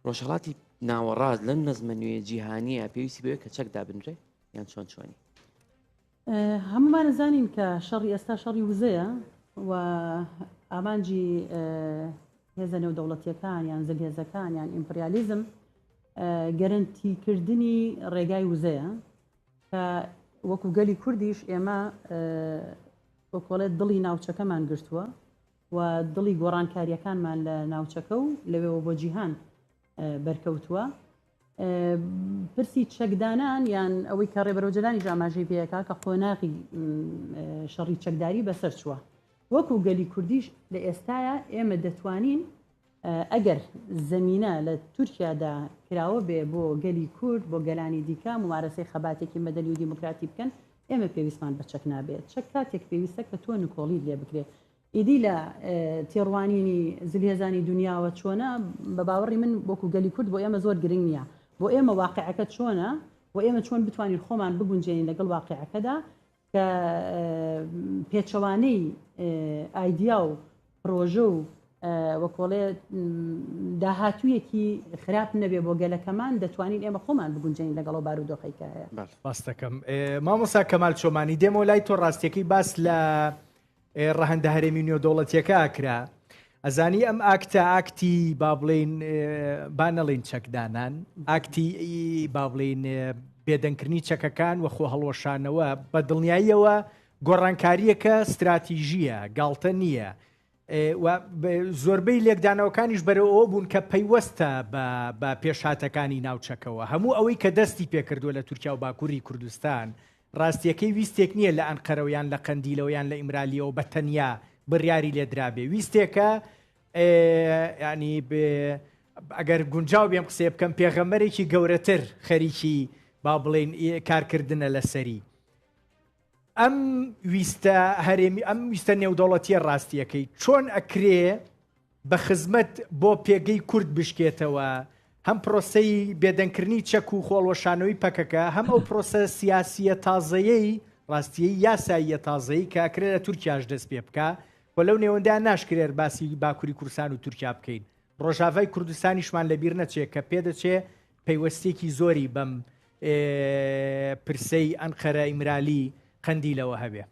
[SPEAKER 3] ڕۆژهڵاتی ناوەڕاست لەم نەزمە نوێ جیهانیە پێویستی بەوەیە کە چەک دابنرێ یان چۆن چۆنی؟
[SPEAKER 5] هەموومان ئەزانین کە شەڕی ئێستا شەڕی وزەیە و ئامانجی هێزە نێودەوڵەتیەکان یان زلهێزەکان یان ئیمپریالیزم گەرەنتیکردنی ڕێگای وزەیە کە وەکو گەلی کوردیش ئێمە وەکۆڵێت دڵی ناوچەکەمان گرتووە و دڵی گۆڕانکاریەکانمان لە ناوچەکە و لەوێوە بۆ جیهان بەرکەوتووە. پرسی چەکدانان یان ئەوەی کە ڕێبەر ئۆجەلانیش ئاماژەی پێکا کە قۆناغی شەڕی چەکداری بەسەر چووە. وەکو گەلی کوردیش لە ئێستایا ئێمە دەتوانین ئەگەر زەمینە لە تورکیادا کراوە بێ بۆ گەلی کورد، بۆ گەلانی دیکە مومارەسەی خەباتێکی مەدەنی و دیموکراتی بکەن، ئێمە پێویستمان بە چەک نابێت. چەک کاتێک پێویستە کە تۆ نکۆڵیت لێ بکرێ. ئیدی لە تێڕوانینی زلهێزانی دونیاوە چۆنە، بە باوەڕی من وەکو گەلی کورد بۆ ئێمە زۆر گرنگ نییە. بۆ ئێمە واقیعەکە چۆنە و ئێمە چۆن بتوانین خۆمان بگونجێنین لەگەڵ واقیعەکەدا کە پێچەوانەی ئایدیا و پرۆژە و وەکۆڵێ داهاتوویەکی خراپ نەبێ بۆ گەلەکەمان دەتوانین ئێمە خۆمان بگونجێنین لەگەڵ ئەو بارودۆخەی کە هەیە.
[SPEAKER 1] ڕاستەکەم مامۆستا کەمال چۆمانی دێمەوە لای تۆ ڕاستیەکەی باس لە ڕەهەندە هەرێمی نێودەوڵەتیەکە ئەکرا ئەزانی ئەم ئاکتە ئاکتی با بڵین با نەڵین چەکدانان ئاکتی با بڵین بێدەنگکردنی چەکەکان و خۆ هەڵوەشانەوە بە دڵنیاییەوە گۆڕانکاریەکە ستراتیژیە گاڵتە نییە زۆربەی لێکدانەوەکانیش بەرەو ئەوە بوون کە پەیوەستە بە پێشهاتەکانی ناوچەکەوە هەموو ئەوەی کە دەستی پێکردووە لە تورکیا و باکووری کوردستان ڕاستییەکەی ویستێک نییە لە ئەنقەرەوە یان لە قەندیلەوە یان لە ئیمرالییەوە بە تەنیا بڕیاری لێ درابێ. ویستێکە یانی ئەگەر گونجاو بێم قسەیە بکەم پێغەمبەرێکی گەورەتر خەریکی با بڵێین کارکردنە لەسەری. ئەم ویستە هەرێمی ئەم ویستە نێودەوڵەتیە ڕاستیەکەی چۆن ئەکرێ بە خزمەت بۆ پێگەی کورد بشکێتەوە، هەم پرۆسەی بێدەنگکردنی چەک و خۆڵوەشانەوەی پەکەکە، هەم ئەو پرۆسە سیاسییە تازەیەی، ڕاستیی یاساییە تازەی کە ئەکرێ لە تورکیاش دەست پێ بکا و لەو نێوەندەیا ناشکرێر باسی باکوری کوردستان و تورکیا بکەین. ڕۆژاڤای کوردستانیشمان لەبیر نەچێ کە پێدەچێ پەیوەستییەکی زۆری بەم پرسەی ئەنقەرە، ئیمرالی، قەندیلەوە هەبێ.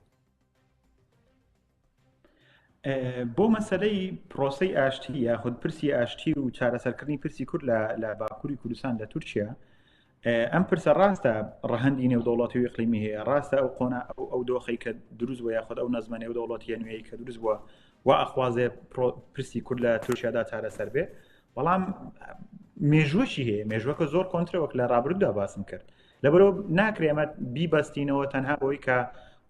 [SPEAKER 4] بۆ مەسلەی پرۆسی ئاشتی یاخود پرسی ئاشتی و چارەسەرکردنی پرسی کورد لە باکووری کوردستان لە تورکیا ئەم پرسە ڕاستە ڕەهەندی نێودەوڵەتی و ئیقلیمی هەیە ڕاستە ئەو قۆنا ئەو ئەو دۆخی کە دروست بووە یاخود ئەو نەزمە نێودەوڵەتیە نوێی کە دروست بووە و ئەخوازێ پرسی کورد لە تورکیادا چارەسەر بێ بەڵام مێژوەشی هەیە مێژوەکە زۆر کۆنترە وەک لە ڕابردوودا باسم کرد لەبەرەوە ناکرێ ئەمە بیبەستینەوە تەنها بۆی کە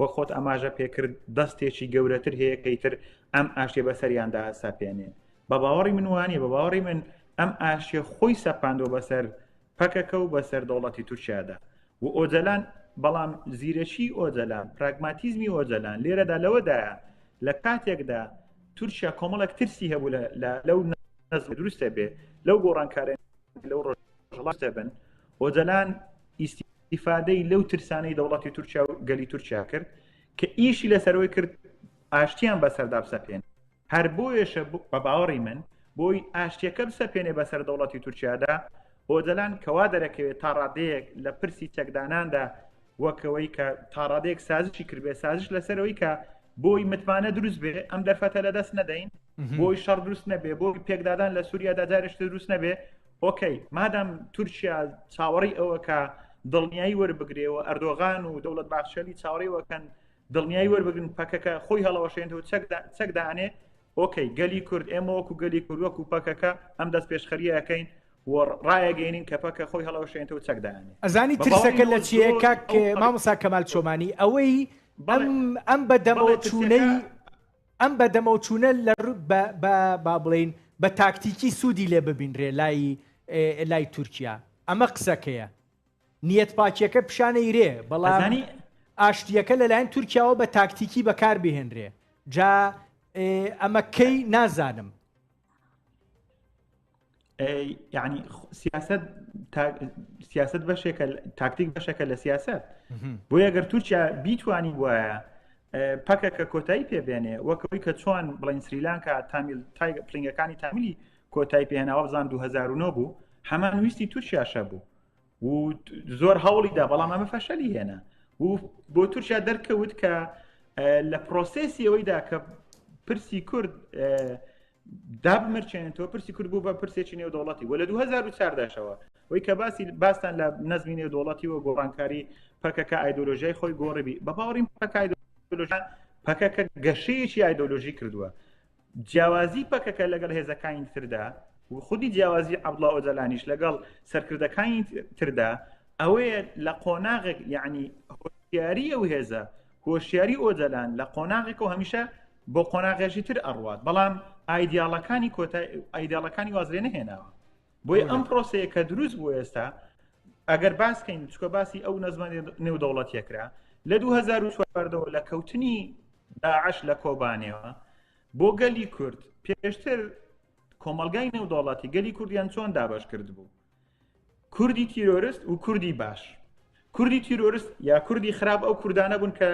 [SPEAKER 4] وەک خۆت ئاماژە پێکرد دەستێکی گەورەتر هەیە کە ئیتر ئەم ئاشتیە بەسەریاندا سەپێنێ بە باوەڕی من وانە بە باوەڕی من ئەم ئاشتیە خۆی سەپاندوە بەسەر پەکەکە و بەسەر دەوڵەتی تورکیادا و ئۆجەلان بەڵام زیرەکی ئۆجەلان پراگماتیزمی ئۆجەلان لێرەدا لەوەدایە لە کاتێکدا. تورکیا کۆمەڵێک ترسی هەبوو لە لەو نەزم دروستە بێ لەو گۆڕانکارە لەو ڕۆژهەڵاتە بن ئۆجەلان ئیسیفادەی لەو ترسانەی دەوڵەتی تورکیا و گەلی تورکیا کرد کە ئیشی لەسەرەوەی کرد ئاشتیان بەسەردا بسەپێن هەر بۆیەشە بە باوەڕی من بۆی ئاشتیەکە بسەپێنێ بەسەر دەوڵەتی تورکیادا ئۆجەلان کەوا دەرەکەوێت تا ڕادەیەک لە پرسی چەکداناندا وەکەوەی کە تاڕادەیەک سازشی کردبێ سازش لەسەرەوەی کە بۆی متمانە دروست بێ ئەم دەرفەتە لە دەست نەدەین بۆی شەڕ دروست نەبێ بۆی پێکدادان لە سووریادا جارێک دروست نەبێ ئۆکەی مادام تورکیا چاوەڕی ئەوە کە دڵنیایی وەربگرێەوە ئەردۆغان و دەوڵەت باخچەلی چاوەڕی وەکەن دڵنیایی وەربگرن پەکەکە خۆی هەڵەوەشێنێتەوە چەک دانێ ئۆکەی گەلی کورد ئێمە وەکو گەلی کورد وەکو پەکەکە ئەم دەست پێشخەریەکەین و ڕایەگەینین کە پەکە خۆی هەڵەوەشێنێتەوە چەک دانێ
[SPEAKER 1] ئەزانی ترسەکە لە چییە کاک مامۆستا کەمال چۆمانی ئەوەی ئەم ئەم بە دەمەوە چوونەی ئەم بە دەمەوە چوونە لە با بڵین بە تاکتیکی سوودی لێ ببینرێ لای لای تورکیا ئەمە قسەکەیە نیەت پاکیەکە پیشانەیرێ بەڵام ئاشتیەکە لەلایەن تورکیاوە بە تاکتیکی بەکار بهێنرێ جا ئەمە کەی نازانم.
[SPEAKER 4] یعنی سیاست سیاست بەشێکە تاکتیک بەشێکە لە سیاست بۆ ئەگەر تورکیا بیتوانی وایە پەکەکە کۆتایی پێبێنێ وەکەوەی کە چۆن بڵین سریلانکا تامیل تای پلینگەکانی تامیلی کۆتایی پێهێناوە بزان 2009 بوو هەمان ویستی تورکیاشە بوو و زۆر هەوڵی دا بەڵام ئەمە فەشەلی هێنا و بۆ تورکیا دەرکەوت کە لە پرۆسێسی ئەوەیدا کە پرسی کورد دابمرچێنێتەوە پرسی کورد بوو بە پرسێکی نێودەوڵەتی و لە 2014شەوە وی کە باسی باستان لە نەزمی نێودەوڵەتی و گۆڕانکاری پەکەکە ئایدۆلۆژیای خۆی گۆڕیبی بە باوەڕیم پەکە پەکەکە گەشەیەکی ئایدۆلۆژی کردووە جیاوازی پەکەکە لەگەڵ هێزەکانی تردا و خودی جیاوازی عەبدوڵا ئۆجالانیش لەگەڵ سەرکردەکانی تردا ئەوەیە لە قۆناغێک یعنی هۆشیاری ئەو هێزە هۆشیاری ئۆجالان لە قۆناغێکەوە هەمیشە بۆ قۆناغێکی تر ئەڕوات بەڵام ئایدیاڵەکانی کۆتا ئایدیاڵەکانی واز لێ نەهێناوە بۆیە ئەم پرۆسەیە کە دروست بوو ئێستا ئەگەر باسکەین چکە باسی ئەو نەزمە نێودەوڵەتیە کرا لە 2014 لە کەوتنی داعش لە کۆبانێوە بۆ گەلی کورد پێشتر کۆمەلگای نێودەوڵەتی گەلی کوردیان چۆن دابش کرد بوو کوردی تیرۆرست و کوردی باش کوردی تیرۆرست یا کوردی خراپ ئەو کوردانە بوون کە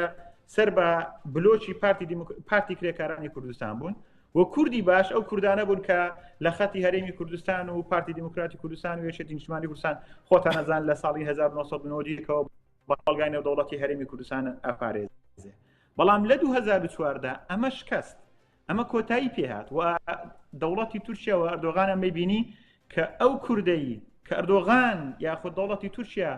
[SPEAKER 4] سەر بە بلۆکی پارتی پارتی کرێکارانی کوردستان بوون و کوردی باش ئەو کوردانە بوون کە لە خەتی هەرێمی کوردستان و پارتی دیموکراتی کوردستان و یەکێتی نیشتمانی کوردستان خۆتان ئەزان لە ساڵی 1990ەوە بەڵگای نێودەوڵەتی هەرێمی کوردستان ئەپارێزێ بەڵام لە 2014 ئەمە شکست ئەمە کۆتایی پێهات و دەوڵەتی تورکیا و ئەردۆغان ئەمەی بینی کە ئەو کوردەی کە ئەردۆغان یاخود دەوڵەتی تورکیا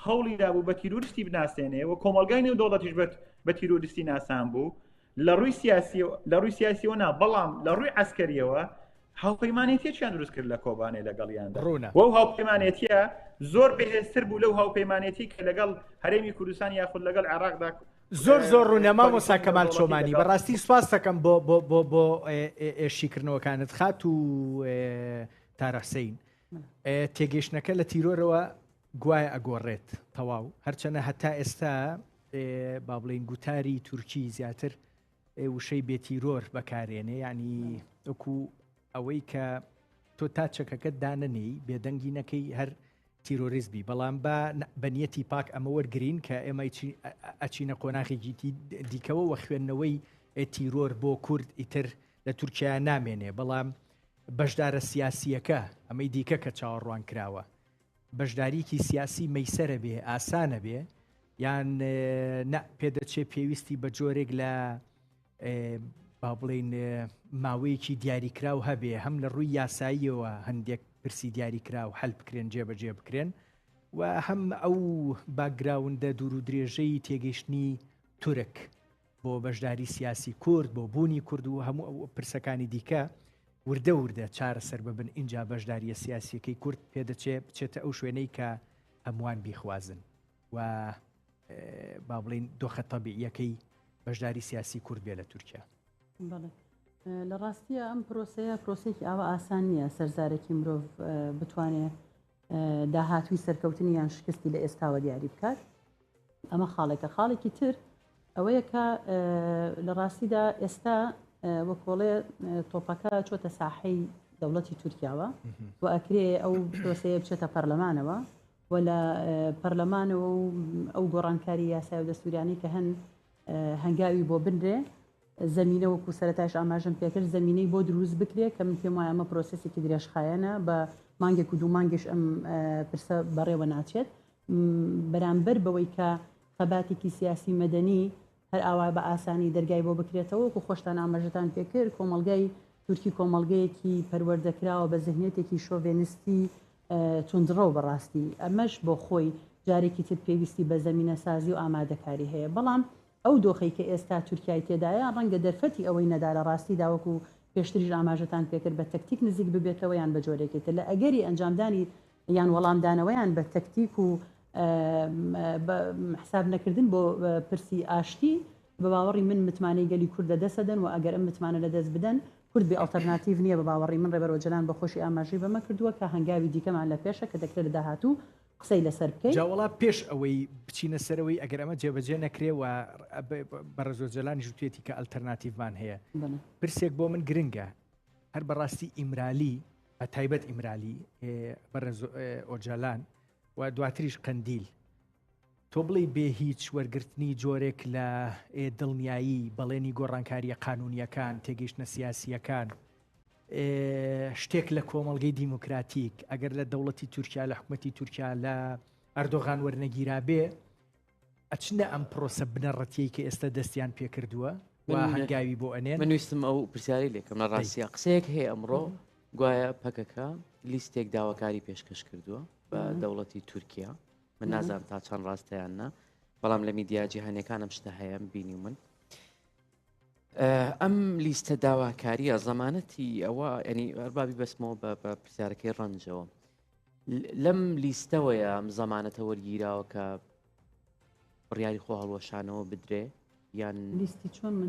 [SPEAKER 4] هەوڵی دابوو بە تیرۆریستی بناسێنێ و کۆمەڵگای نێو دەوڵەتیش بەت بە تیرۆریستی ناسان بوو لە ڕووی سیاسی لە ڕووی سیاسیەوە نا بەڵام لە ڕووی عسکەریەوە هاوپەیمانێتیەکیان دروست کرد لە کۆبانێ لەگەڵیاندا
[SPEAKER 1] ڕوونە
[SPEAKER 4] وەو هاوپەیمانێتیە زۆر بەهێزتر بوو لەو هاوپەیمانێتی کە لەگەڵ هەرێمی کوردستان یاخود لەگەڵ عێراقدا
[SPEAKER 1] زۆر زۆر ڕوونە مامۆستا کەمال چۆمانی بەڕاستی سپاس دەکەم بۆ بۆ بۆ بۆ شیکردنەوەکانت خات و تارە حسین تێگەیشتنەکە لە تیرۆرەوە گوایە ئەگۆڕێت تەواو هەرچەنە هەتا ئێستا با بڵین گوتاری تورکی زیاتر وشەی بێتیرۆر بەکارێنێ یعنی وەکو ئەوەی کە تۆ تا چەکەکەت دانەنێی بێدەنگی نەکەی هەر تیرۆریست بی بەڵام با بە نیەتی پاک ئەمە وەرگرین کە ئێمە ئەچینە قۆناغێکی دیکەوە وە خوێندنەوەی تیرۆر بۆ کورد ئیتر لە تورکیا نامێنێ بەڵام بەشدارە سیاسیەکە ئەمەی دیکە کە چاوەڕوان کراوە بەشداریکی سیاسی مەیسەرە بێ ئاسانە بێ یان نە پێدەچێ پێویستی بە جۆرێک لە با بڵین ماوەیەکی دیاریکراو هەبێ هەم لە ڕووی یاساییەوە هەندێک پرسی دیاریکراو حل بکرێن جێبەجێ بکرێن و هەم ئەو باکگراوندە دوور و درێژەی تێگەیشتنی تورک بۆ بەشداری سیاسی کورد بۆ بوونی کورد و هەموو ئەو پرسەکانی دیکە وردە وردە چارەسەر ببن ئینجا بەشداریە سیاسیەکەی کورد پێدەچێ بچێتە ئەو شوێنەی کە هەمووان بیخوازن و با بڵین دۆخە تەبیعیەکەی بەشداری سیاسی کورد بێ لە تورکیا.
[SPEAKER 5] بەڵێ لە ڕاستیە ئەم پرۆسەیە پرۆسێکی ئاوا ئاسان نییە سەرزارەکی مرۆڤ بتوانێ داهاتوی سەرکەوتنی یان شکستی لە ئێستاوە دیاری بکات ئەمە خاڵێکە خاڵێکی تر ئەوەیە کە لە ڕاستیدا ئێستا. وەکۆڵێ تۆپەکە چۆتە ساحەی دەوڵەتی تورکیاوە و ئەکرێ ئەو پرۆسەیە بچێتە پەرلەمانەوە و لە پەرلەمانەوە و ئەو گۆڕانکاری یاسای و دەستوریانەی کە هەن هەنگاوی بۆ بنرێ زەمینە وەکو سەرەتاش ئاماژەم پێکرد زەمینەی بۆ دروست بکرێ کە من پێم وایە ئەمە پرۆسێسێکی درێژخایەنە بە مانگێک و دوو مانگیش ئەم پرسە بەڕێوە ناچێت بەرامبەر بەوەی کە خەباتێکی سیاسی مەدەنی هەر ئاوا بە ئاسانی دەرگای بۆ بکرێتەوە، وەکو خۆشتان ئاماژەتان پێکرد کۆمەڵگای تورکی کۆمەڵگەیەکی پەروەردەکراوە بە زهنیەتێکی شۆڤێنستی توندڕەو بەڕاستی ئەمەش بۆ خۆی جارێکی تر پێویستی بە زەمینەسازی و ئامادەکاری هەیە بەڵام ئەو دۆخەی کە ئێستا تورکیای تێدایە ڕەنگە دەرفەتی ئەوەی نەدا لە ڕاستیدا وەکو پێشتریش ئاماژەتان پێکرد بە تەکتیک نزیک ببێتەوە یان بە جۆرێکی تر لە ئەگەری ئەنجامدانی یان وەڵامدانەوەیان بە تەکتیک و حساب نەکردن بۆ پرسی ئاشتی، بە باوەڕی من متمانەی گەلی کورد لەدەست ئەدەن و ئەگەر ئەم متمانە لەدەست بدەن کورد بێ ئەڵتەرناتیڤ نییە، بە باوەڕی من ڕێبەر ئۆجەلان بە خۆشی ئاماژەی بەمە کردووە کە هەنگاوی دیکەمان لە پێشە کە دەکرێت لە داهاتوو قسەی لەسەر بکەین.
[SPEAKER 1] جا وەڵا پێش ئەوەی بچینە سەرەوەی ئەگەر ئەمە جێبەجێ نەکرێ و بەڕێز ئۆجەلانیش وتویەتی کە ئەلتەرناتیڤمان هەیە، پرسێک بۆ من گرنگە هەر بەڕاستی ئیمرالی بە تایبەت ئیمرالی بەڕێز ئۆجالان و دواتریش قەندیل تۆ بڵێ بێ هیچ وەرگرتنی جۆرێک لە دڵنیایی بەڵێنی گۆڕانکاریە قانونیەکان تێگەیشتنە سیاسیەکان شتێک لە کۆمەڵگەی دیموکراتیک ئەگەر لە دەوڵەتی تورکیا لە حکوومەتی تورکیا لە ئەردۆغان وەرنەگیرابێ ئەچنە ئەم پرۆسە بنەڕەتیەی کە ئێستا دەستیان پێکردووە و هەنگاوی بۆ ئەنێن؟
[SPEAKER 3] من ویستم ئەو پرسیارەی لێکەم لە ڕاستیا قسەیەک هەیە ئەمڕۆ گوایە پەکەکە لیستێک داواکاری پێشکەش کردووە بە دەوڵەتی تورکیا من نازانم تا چەند ڕاستەیان نا بەڵام لە میدیا جیهانیەکان ئەم شتە هەیە بینی من ئەم لیستە داواکاریە زەمانەتی ئەوە ینی ئەربابی بەسمەوە بە پرسیارەکەی ڕەنجەوە لەم لیستەوەیە ئەم زەمانەتە وەرگیراوە کە بڕیاری خۆ هەڵوەشانەوە بدرێ یان
[SPEAKER 5] لیستی چۆن من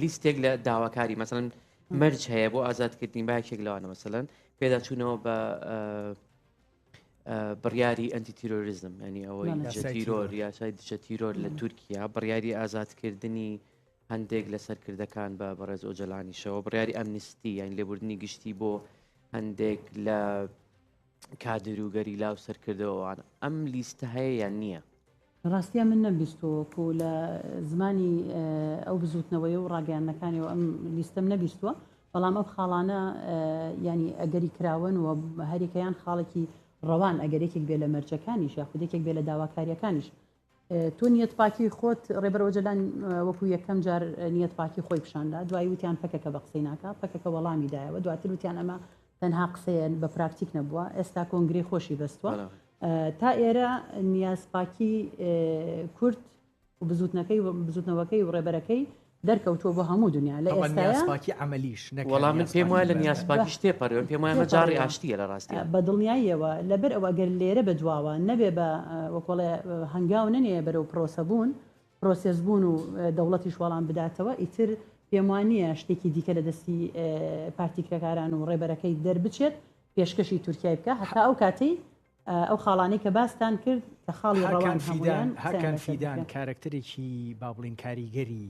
[SPEAKER 3] لیستێک لە داواکاری مەسەن مەرج هەیە بۆ ئازادکردنی باکێک لەوانە مەسەلەن پێداچوونەوە بە بڕیاری ئەنتی تیرۆریزم ینی ئەوەی تیرۆر یاسای دژە تیرۆر لە تورکیا بڕیاری ئازادکردنی هەندێک لە سەرکردەکان بە بەڕێز ئۆجەلانیشەوە بڕیاری ئەمنستی یان لێبوردنی گشتی بۆ هەندێک لە کادر و گەریلا و سەرکردەوەوان ئەم لیستە هەیە یان نییە؟
[SPEAKER 5] ڕاستیا من نەمبیستووە وەکو لە زمانی ئەو بزووتنەوەیە و ڕاگەیاندنەکانیەوە ئەم لیستەم نەبیستووە، بەڵام ئەم خاڵانە یانی ئەگەری کراوەن و هەریەکەیان خاڵێکی ڕەوان ئەگەر یەکێک بێ لە مەرجەکانیش یاخود یەکێک بێ لە داواکارییەکانیش. تۆ نیەتپاکی خۆت ڕێبەر ئۆجەلان وەکو یەکەم جار نیەتپاکی خۆی پیشاندا دوایی وتیان پەکەکە بە قسەی ناکا پەکەکە وەڵامی دایەوە دواتر وتیان ئەمە تەنها قسەیە بە پراکتیک نەبووە ئێستا کۆنگرەی خۆشی بەستووە تا ئێرە نیازپاکی کورد و بزوتنەکەی و بزوتنەوەکەی و ڕێبەرەکەی دەرکەوتووە بۆ هەموو دنیا لە
[SPEAKER 1] ئێستا نیازپاکی عەمەلیش
[SPEAKER 3] نەک وەڵا من پێم وایە لە نیازپاکیش تێپەڕیوە پێم وایە ئەمە جاڕی ئاشتییە لە ڕاستیا.
[SPEAKER 5] بە دڵنیاییەوە لەبەر ئەوە گەر لێرە بە دواوە نەبێ بە وەکۆڵێ هەنگاو نەنێ بەرەو پرۆسە بوون پرۆسێس بوون و دەوڵەتیش وەڵام بداتەوە ئیتر پێم وا نییە شتێکی دیکە لە دەستی پارتی کرێکاران و ڕێبەرەکەی دەربچێت پێشکەشی تورکیای بکا هەتا ئەو کاتەی ئەو خاڵانەی کە باستان کرد کە خاڵی ڕەوان هەموویان
[SPEAKER 1] هاکان فیدان کارەکتەرێکی با بڵین کاریگەری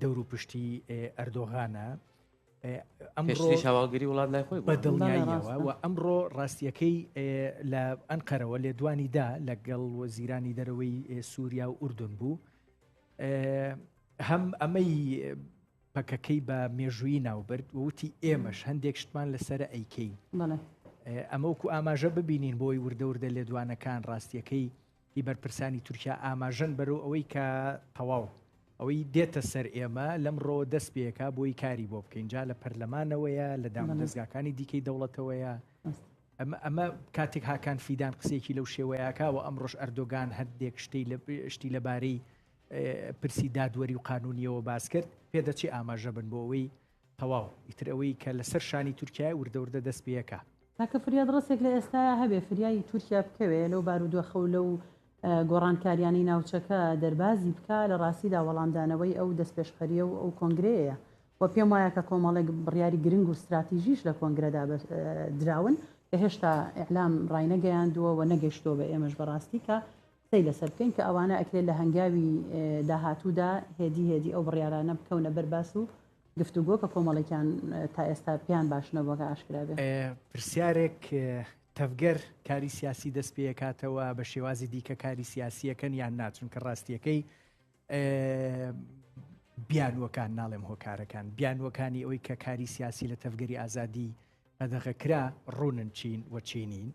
[SPEAKER 1] دەور و پشتی ئەردۆغانە
[SPEAKER 3] ئەمڕۆ هەواڵگری وڵات لای خۆی
[SPEAKER 1] بە دڵنیاییەوە و ئەمڕۆ ڕاستیەکەی لە ئەنقەرەوە لێدوانی دا لەگەڵ وەزیرانی دەرەوەی سووریا و ئوردن بوو هەم ئەمەی پەکەکەی بە مێژوویی ناوبرد و وتی ئێمەش هەندێک شتمان لەسەرە ئەیکەین. ئەمە وەکو ئاماژە ببینین بۆی وردە وردە لێدوانەکان ڕاستیەکەی هی بەرپرسانی تورکیا ئاماژەن بەرەو ئەوەی کە تەواو ئەوەی دێتە سەر ئێمە لەمڕۆوە دەست پێکا بۆی کاری بۆ بکەین جا لە پەرلەمانەوەیە لە دامودەزگاکانی دیکەی دەوڵەتەوەیە ئەمە ئەمە کاتێک هاکان فیدان قسەیەکی لەو شێوەیەکا و ئەمڕۆش ئەردۆگان هەندێک شتی لە شتی لەبارەی پرسی دادوەری و قانونیەوە باس کرد، پێدەچێ ئاماژە بن بۆ ئەوەی تەواو ئیتر ئەوەی کە لەسەر شانی تورکیایە وردە وردە دەست پێکا.
[SPEAKER 5] تاکە فریادڕەسێک لە ئێستایا هەبێ فریای تورکیا بکەوێ لەو بارودۆخە و لەو گۆڕانکاریانەی ناوچەکە دەربازی بکا لە ڕاستیدا وەڵامدانەوەی ئەو دەستپێشخەرییە و ئەو کۆنگرەیەیە و پێم وایە کە کۆمەڵێک بڕیاری گرنگ و ستراتیژیش لە کۆنگرەدا دراون کە هێشتا ئیعلام ڕاینەگەیاندووە و نەگەیشتووە بە ئێمەش بەڕاستی کە قسەی لەسەر بکەین کە ئەوانە ئەکرێت لە هەنگاوی داهاتوودا هێدی هێدی ئەو بڕیارانە بکەونە بەر باس و. گفتوگۆ کە کۆمەڵێکیان تا ئێستا پێیان باش نەبووە کە ئاشکرا بێ.
[SPEAKER 1] پرسیارێک، تەڤگەر کاری سیاسی دەست پێکاتەوە بە شێوازی دیکە کاری سیاسیەکەن یان نا؟ چونکە ڕاستیەکەی بیانووەکان، ناڵێم هۆکارەکان، بیانووەکانی ئەوەی کە کاری سیاسی لە تەڤگەری ئازادی قەدەغە کرا ڕوونن چین و چینین.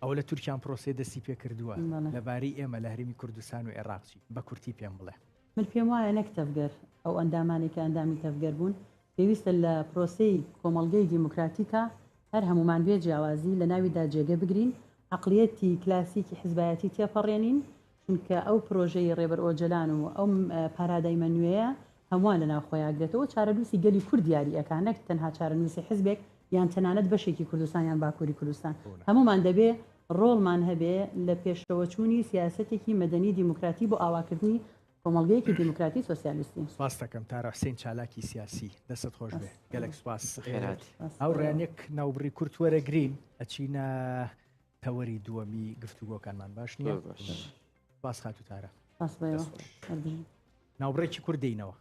[SPEAKER 1] ئەوە لە تورکیان پرۆسەی دەستی پێکردووە، لەبارەی ئێمە لە هەرێمی کوردستان و عێراق چی؟ بە کورتی پێم بڵێ.
[SPEAKER 5] من پێم وایە نەک تەڤگەر، ئەو ئەندامانەی کە ئەندامی تەڤگەر بوون، پێویستە لە پرۆسەی کۆمەڵگەی دیموکراتیکا هەر هەموومان بێ جیاوازی لە ناویدا جێگە بگرین، عەقڵیەتی کلاسیکی حزبایەتی تێپەڕێنین، چونکە ئەو پرۆژەی ڕێبەر ئۆجەلان و ئەو پارادایمە نوێیە هەمووان لە ناو خۆیا گرێتەوە و چارەنووسی گەلی کورد دیاری ئەکا نەک تەنها چارەنووسی حزبێک یان تەنانەت بەشێکی کوردستان یان باکووری کوردستان. هەموومان دەبێ ڕۆڵمان هەبێ لە پێشەوەچوونی سیاسەتێکی مەدەنی دیموکراتی بۆ ئاواکردنی کۆمەڵگەیەکی دیموکراتی سۆسیالیستی.
[SPEAKER 1] سپاست دەکەم تارا حوسین چالاکی سیاسی دەستت خۆش بێ گەلەک سپاس. هاوڕێیان یەک ناوبڕی کورت وەرەگرین ئەچینە تەوەری دووەمی گفتوگۆکانمان باش نییە؟ سپاس خاتوو تارا. ناوبڕێکی کورت دێینەوە.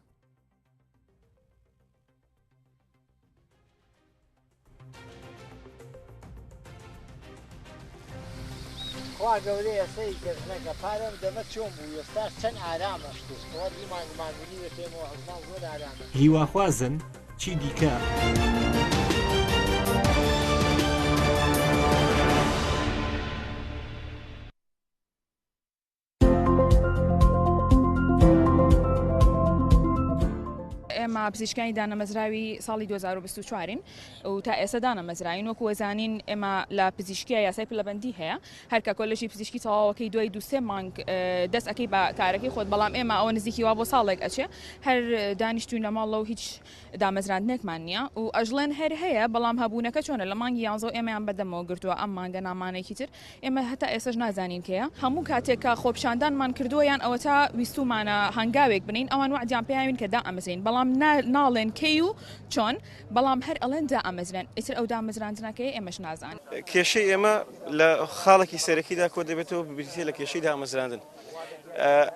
[SPEAKER 6] خوا گەورەیە سەیری کە ژنەکە پارەم دەمە چۆن بوو ئێستاش چەند ئارامە شتێ خوا دوو مانگ مانگ و نیوێ پێمەوە هەزماڵ زۆر ئارامە.
[SPEAKER 7] هیواخوازن چی دیکە.
[SPEAKER 8] ئێمە پزیشکانی دانەمەزراوی ساڵی 2024 و تا ئێستا دانەمەزراوین وەکو وەزانین ئێمە لە پزیشکیە یاسای پلەبەندی هەیە هەرکە کۆلێژی پزیشکی تەواوەکەی دوای دوسێ مانگ دەست ئەەکەی بە کارەکەی خۆت بەڵام ئێمە ئەوە نزیکی وا بۆ ساڵێک ئەچێ هەر دانیشتوین لە ماڵەوە هیچ دامەزراندنێکمان نییە و ئەژڵێن هەر هەیە بەڵام هەبوونەکە چۆنە لە مانگی یانزەوە ئێمەیان بەدەمەوە گرتووە ئەم مانگە نامانێکی تر ئێمە هەتا ئێستاش نازانین کێیە. هەموو کاتێک کە خۆپیشاندانمان کردووە یان ئەوەتا ویستوومانە هەنگاوێک بنێین ئەوان وەعدیان پێیاوین کە دائەمەزرێین بەڵام ناڵێن کەی و چۆن بەڵام هەر ئەڵێن دائەمەزرێن ئیتر ئەو دامەزراندنە کەیە ئێمەش نازانین.
[SPEAKER 9] کێشەی ئێمە لە خاڵێکی سەرەکیدا کۆدەبێتەوە بریتییە لە کێشەی دامەزراندن.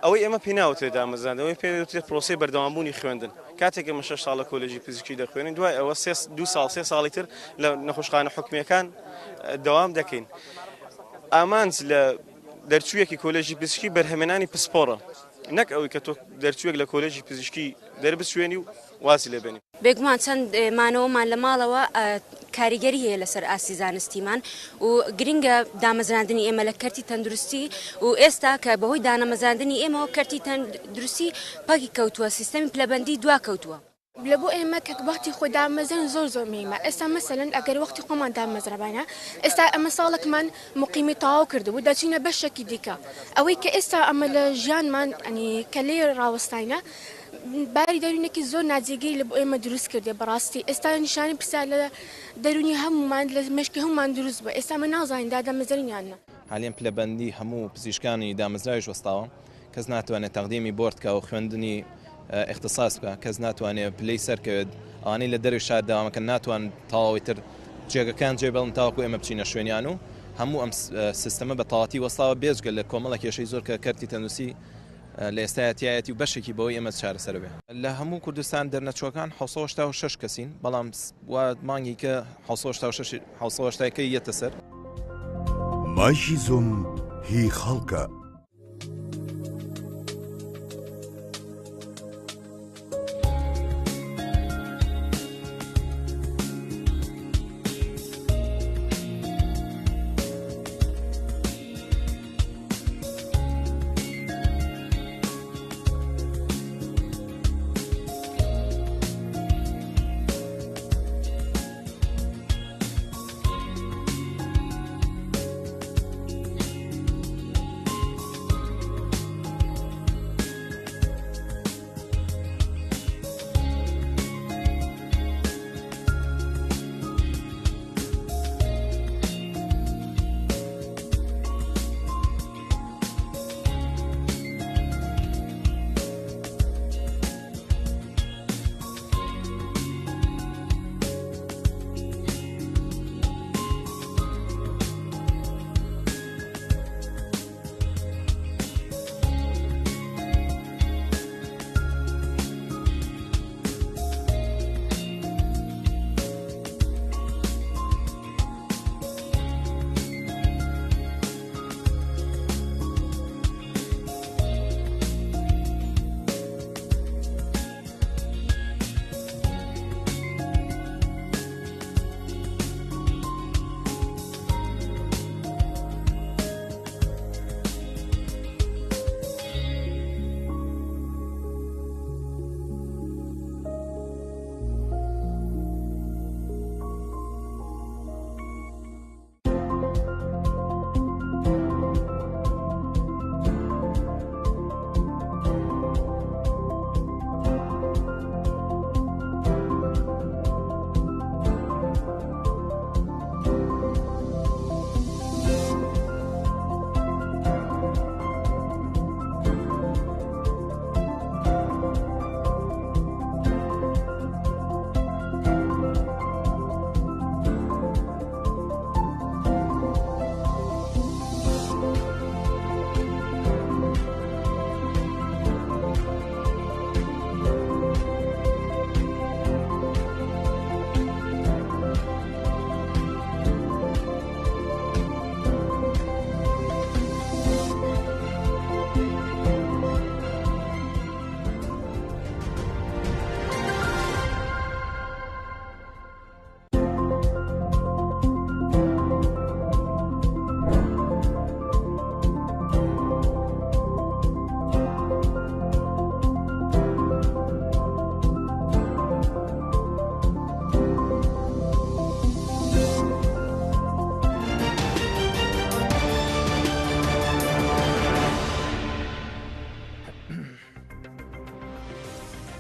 [SPEAKER 9] ئەوەی ئێمە پێی ناوترێت دامەزراندن، ئەوەی پێ دەوترێت پرۆسەی بەردەوامبوونی خوێندن. کاتێک ئێمە شەش ساڵ لە کۆلێژی پزیشکی دەخوێنین، دوای ئەوە سێ دوو ساڵ سێ ساڵی تر لە نەخۆشخانە حکومییەکان دەوام دەکەین. ئامانج لە دەرچوویەکی کۆلێژی پزیشکی بەرهەمێنانی پسپۆڕە، نەک ئەوەی کە تۆ دەرچوویەک لە کۆلێژی پزیشکی دەربچوێنی و وازی لێ بێنی.
[SPEAKER 10] بێگومان چەند مانەوەمان لە ماڵەوە کاریگەری هەیە لەسەر ئاستی زانستیمان و گرنگە دامەزراندنی ئێمە لە کەرتی تەندروستی و ئێستا کە بەهۆی دانەمەزراندنی ئێمەوە کەرتی تەندروستی پەکی کەوتووە سیستەمی پلەبەندی دواکەوتووە.
[SPEAKER 11] لە بۆ ئێمە کە وەختی خۆی دامەزران زۆر زۆر مهمە ئێستا مەسەلەن ئەگەر وەختی خۆمان دامەزراباینە ئێستا ئەمە ساڵێکمان مقیمی تەواو کردبوو دەچینە بەشێکی دیکە ئەوەی کە ئێستا ئەمە لە ژیانمان ئەنی کە لێ ڕاوەستاینە باری دەروونێکی زۆر ناجێگیری لە بۆ ئێمە دروست کردێ بەڕاستی ئێستا نیشانی پرسیار لە دەروونی هەموومان لە مێشکی هەموومان دروست بووە ئێستا ئەمە نازانین دادەمەزرین یان نا.
[SPEAKER 9] حالیەن پلەبەندی هەموو پزیشکانی دامەزراویش وەستاوە، کەس ناتوانێت تەقدیمی بۆرد بکا و خوێندنی ئیختساس بکا، کەس ناتوانێت پلەی سەرکەوێت، ئەوانەی لە دەرەوەی شار دەوام ئەکەن ناتوانن تەواوی تر جێگەکەیان جێ بێڵن تاوەکو ئێمە بچینە شوێنیان و هەموو ئەم سیستەمە بە تەواتی وەستاوە بێجگە لە کۆمەڵە کێشەی زۆر کە کەرتی تەندروستی لە ئێستایا تیایەتی و بەشێکی بەوەی ئێمە چارەسەر بێ. لە هەموو کوردستان دەرنەچووەکان 786 کەسین، بەڵام وا مانگی کە 786 780 کەی یەتە سەر.
[SPEAKER 12] مایکی زوم هی خەڵکە.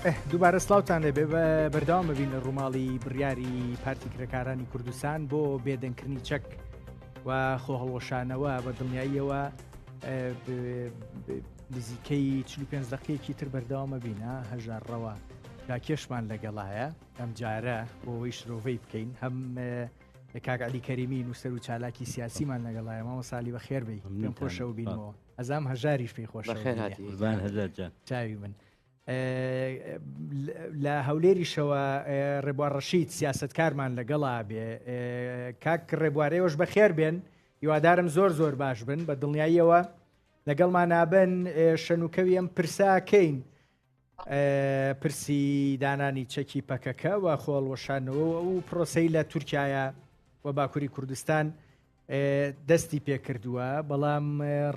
[SPEAKER 1] دووبارە سلااوان لێبێ بە بەردەوام ببین لە ڕووماڵی بڕیاری پارتی کرێکارانی کوردستان بۆ بێدەنگکردنی چەک و خۆ هەڵوەشانەوە بە دڵنیاییەوە نزیکەی 45 دقیەکی تر بەردەوامە بینە هەژار ڕەوە کاکێشمان لەگەڵایە ئەم جارە بۆ ئەوەی شرۆڤەی بکەین هەم کاک علی کەریمی نووسەر و چالاکی سیاسیمان لەگەڵایە مامۆستا علی بەخێر بێی پێم خۆشە و بینمەوە ئەزام هەژاریش پێی خۆشە
[SPEAKER 3] بەخێر هاتی.
[SPEAKER 2] قوربان هەژار جان.
[SPEAKER 1] چاوی من لە هەولێریشەوە ڕێبوار ڕەشید سیاستکارمان لەگەڵا بێ کاک ڕێبوارەیەوەش بەخێر بێن هیوادارم زۆر زۆر باش بن بە دڵنیاییەوە لەگەڵمان نابن شەنوکەوی ئەم پرساکەین پرسی دانانی چەکی پەکەکە و خۆڵوەشانەوە و ئەو پرۆسەی لە تورکایە و باکووری کوردستان دەستی پێکردووە بەڵام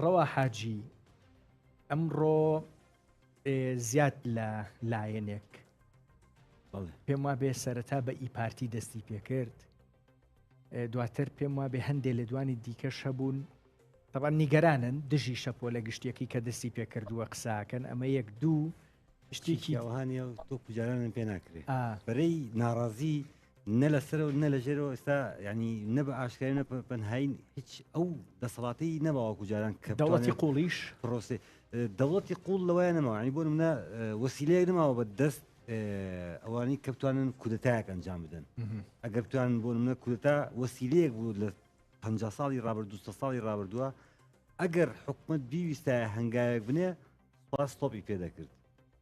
[SPEAKER 1] ڕەوا حاجی ئەمڕۆ زیاد لە لایەنێک پێم وا بێ سەرەتا بە ئی پارتی دەستی پێکرد دواتر پێم وا بێ هەندێ لێدوانی دیکەش هەبوون تەبعەن نیگەرانن دژی شەپۆلە گشتیەکەی کە دەستی پێکردووە قساکەن ئەمە یەک دوو
[SPEAKER 2] شتێکی ئەوهانە و تۆ کوجارانم پێ ناکرێ بەرەی ناڕازی نە لەسەر و نە لە ژێرەوە ئێستا ینی نە بە ئاشکای نە پەنهاین هیچ ئەو دەسەڵاتی نەماوە کوجاران
[SPEAKER 1] کە دەوڵەتی قوڵیش
[SPEAKER 2] پرۆسێ دەوڵەتی قوڵ لەوەیە نەماوە ینی بۆ منە وەسیلەیەک نەماوە بە دەست ئەوانەی کە بتوانن کودەتایەک ئەنجام بدەن ئەگەر بتوانن بۆ منە کودەتا وەسیلەیەک بوو لە 50 ساڵی ڕابردوو 100 ساڵی ڕابردووە ئەگەر حکومت بیویستایە هەنگاوێک بنێ سوپاس تۆپی پێ دەکرد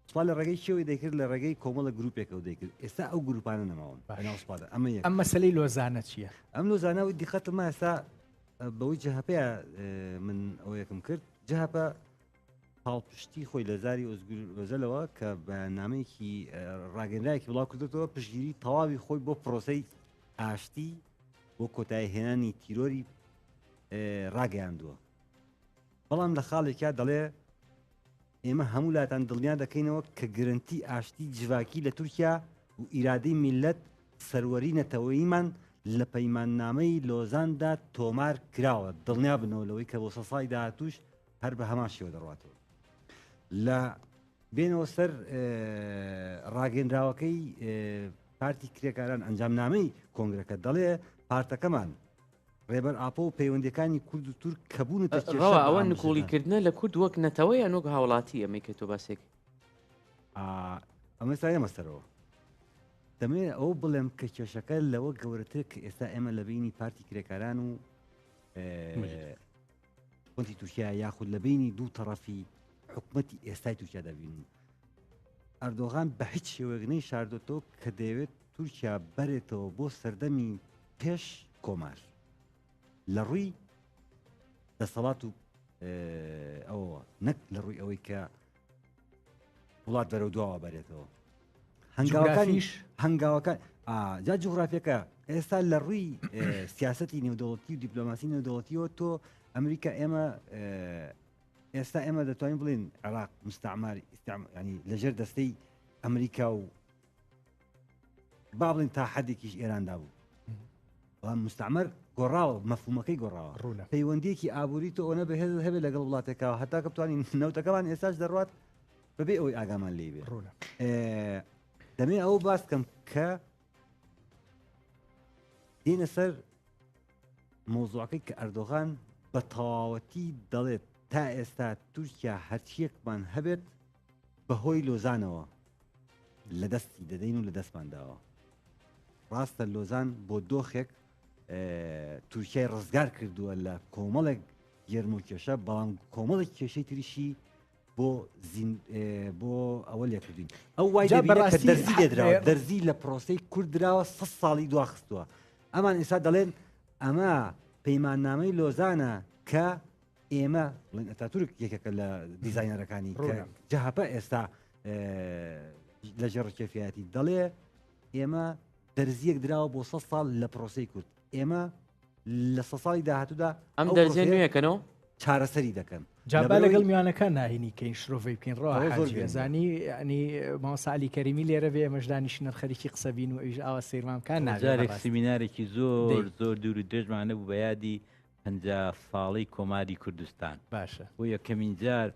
[SPEAKER 2] سوپا لە ڕێگەی چیەوەی دەکرد لە ڕێگەی کۆمەڵە گروپێکەوە دەیکرد ئێستا ئەو گروپانە نەماون بەناو سوپادا ئەمە یەک
[SPEAKER 1] ئەم مەسلەی لۆزانە چییە؟
[SPEAKER 2] ئەم لۆزانە و دیقەتم ما ئێستا بەوەی جەهەپەیە من ئەوە یەکم کرد جەهەپە پاڵپشتی خۆی لە زاری ئۆزگور ئۆزەلەوە کە بەیاننامەیەکی ڕاگەنراوێکی بڵاو کردێتەوە پشتگیری تەواوی خۆی بۆ پرۆسەی ئاشتی بۆ کۆتایی هێنانی تیرۆری ڕاگەیاندووە بەڵام لە خاڵێکیا دەڵێ ئێمە هەموو لاتان دڵنیا دەکەینەوە کە گرنتی ئاشتی جڤاکی لە تورکیا و ئیرادەی میلەت سەروەری نەتەوەییمان لە پەیماننامەی لۆزاندا تۆمار کراوە دڵنیا بنەوە لەوەی کە بۆ سە ساڵی داهاتووش هەر بە هەمان شێوە دەڕاتەوە لە بێنەوە سەر ڕاگەنراوەکەی پارتی کرێکاران ئەنجامنامەی کۆنگرەکە دەڵێ پارتەکەمان ڕێبەر ئاپۆ و پەیوەندەکانی کورد و تورک کە بوونەتە
[SPEAKER 3] ڕەوا ئەوە نکۆڵیکردنە لە کورد وەک نەتەوە یان وەک هاوڵاتی ئەمەی کە تۆ باسێک
[SPEAKER 2] ئەمە سایەمە سەرەوە دەمەوێت ئەو بڵێم کە کێشەکە لەوە گەورەتر کە ئێستا ئێمە لە بینی پارتی کرێکاران و حکومەتی تورکیا یاخود لە بینی دوو تەڕەفی حکومەتی ئێستای تورکیا دەبینن ئەردۆغان بە هیچ شێوەیەک نەی شاردۆتەوە کە دەیەوێت تورکیا بەرێتەوە بۆ سەردەمی پێش کۆمار لە ڕووی دەسەڵات و ئەوەوە نەک لە ڕووی ئەوەی کە وڵات بەرەو دواوە بەرێتەوە هەنگاوەکانیش هەنگاوەکان جا جوغرافیەکە ئێستا لە ڕووی سیاستی نێودەوڵەتی و دیپلۆماسی نێودەوڵەتیەوە تۆ ئەمریکا ئێمە ئێستا ئێمە دەتوانین بڵین عێراق مستعمار ینی لەژێر دەستەی ئەمریکا و با بڵین تا حدێکیش ئێراندا بوو بەڵام مستعمر گۆڕاوە مەفهومەکەی گۆڕاوە
[SPEAKER 1] ڕوونە
[SPEAKER 2] پەیوەندیەکی ئابووری تۆ ئەوە بەهێز هەبێت لەگەڵ وڵاتێکەوە هەتا کە بتوانین نەوتەکەمان ئێستاش دەڕات بەبێ ئەوەی ئاگامان لێ بێ
[SPEAKER 1] ڕوونە
[SPEAKER 2] دەمێ ئەو باس کەم کە دێنە سەر مۆزوعەکەی کە ئەردۆغان بە تەواوەتی دەڵێت تا ئێستا تورکیا هەرچیەکمان هەبێت بەهۆی لۆزانەوە لە دەستی دەدەین و لە دەستمان داوە ڕاستە لۆزان بۆ دۆخێک تورکیای ڕزگار کردووە لە کۆمەڵێک گەرم و کێشە بەڵام کۆمەڵێک کێشەی تریشی بۆ بۆ ئەوە لێکردین ئەو وای بەڕاستی دەرزی لێدراوە دەرزی لە پرۆسەی کورد دراوە سە ساڵی دواخستووە ئەمان ئێستا دەڵێن ئەمە پەیماننامەی لۆزانە کە ئێمە بڵێن ئەتاتورک یەکێکە لە دیزاینەرەکانی جەهەپە ئێستا لە ژێر ڕکێفیاتی دەڵێ ئێمە دەرزیەک دراوە بۆ سە ساڵ لە پرۆسەی کورد ئێمە لە سە ساڵی داهاتوودا
[SPEAKER 3] ئەم دەرزیە نوێکەنەوە
[SPEAKER 2] چارەسەری دەکەن
[SPEAKER 1] جابا لەگەڵ میوانەکان ناهینی کەین شرۆڤەی بکەین ڕەوا زانی ینی مامۆستا عەلی کەریمی لێرە بێ ئێمەش دانیشینە خەریکی قسە بین و ئەویش ئاوا سەیرمان بکات نابێ
[SPEAKER 13] جارێک سیمینارێکی زۆر زۆر دوور و درێژمان نەبوو بە یادی 50 ساڵەی کۆماری کوردستان
[SPEAKER 1] باشە
[SPEAKER 13] بۆ یەکەمین جار.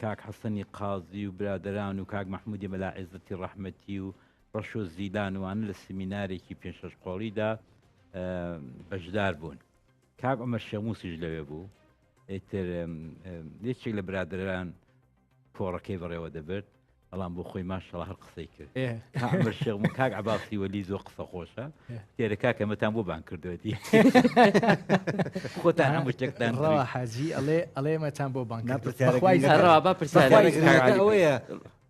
[SPEAKER 13] کاک حەسەنی قازی و برادەران و کاک مەحموودی مەلا عێزەتی ڕەحمەتی و ڕەشۆ زیلان وانە لە سمینارێکی پێ شەش قۆڵیدا بەشدار بوون. کاک عومەر شێخمووسیش لەوێ بوو. ئیتر یەکێک لە برادەران کۆڕەکەی بەڕێوە دەبرد بەڵام بۆ خۆی ماشەڵا هەر قسەی کرد عمر شێخ و کاک عباسی وەلی زۆر قسە خۆشە تێرە کاکە مەتان بۆ بان کردوێتی خۆتان هەموو شتێکتان
[SPEAKER 1] ڕەوا حاجی ئەڵێ ئەڵێ مەتان بۆ بان
[SPEAKER 2] ئەوەیە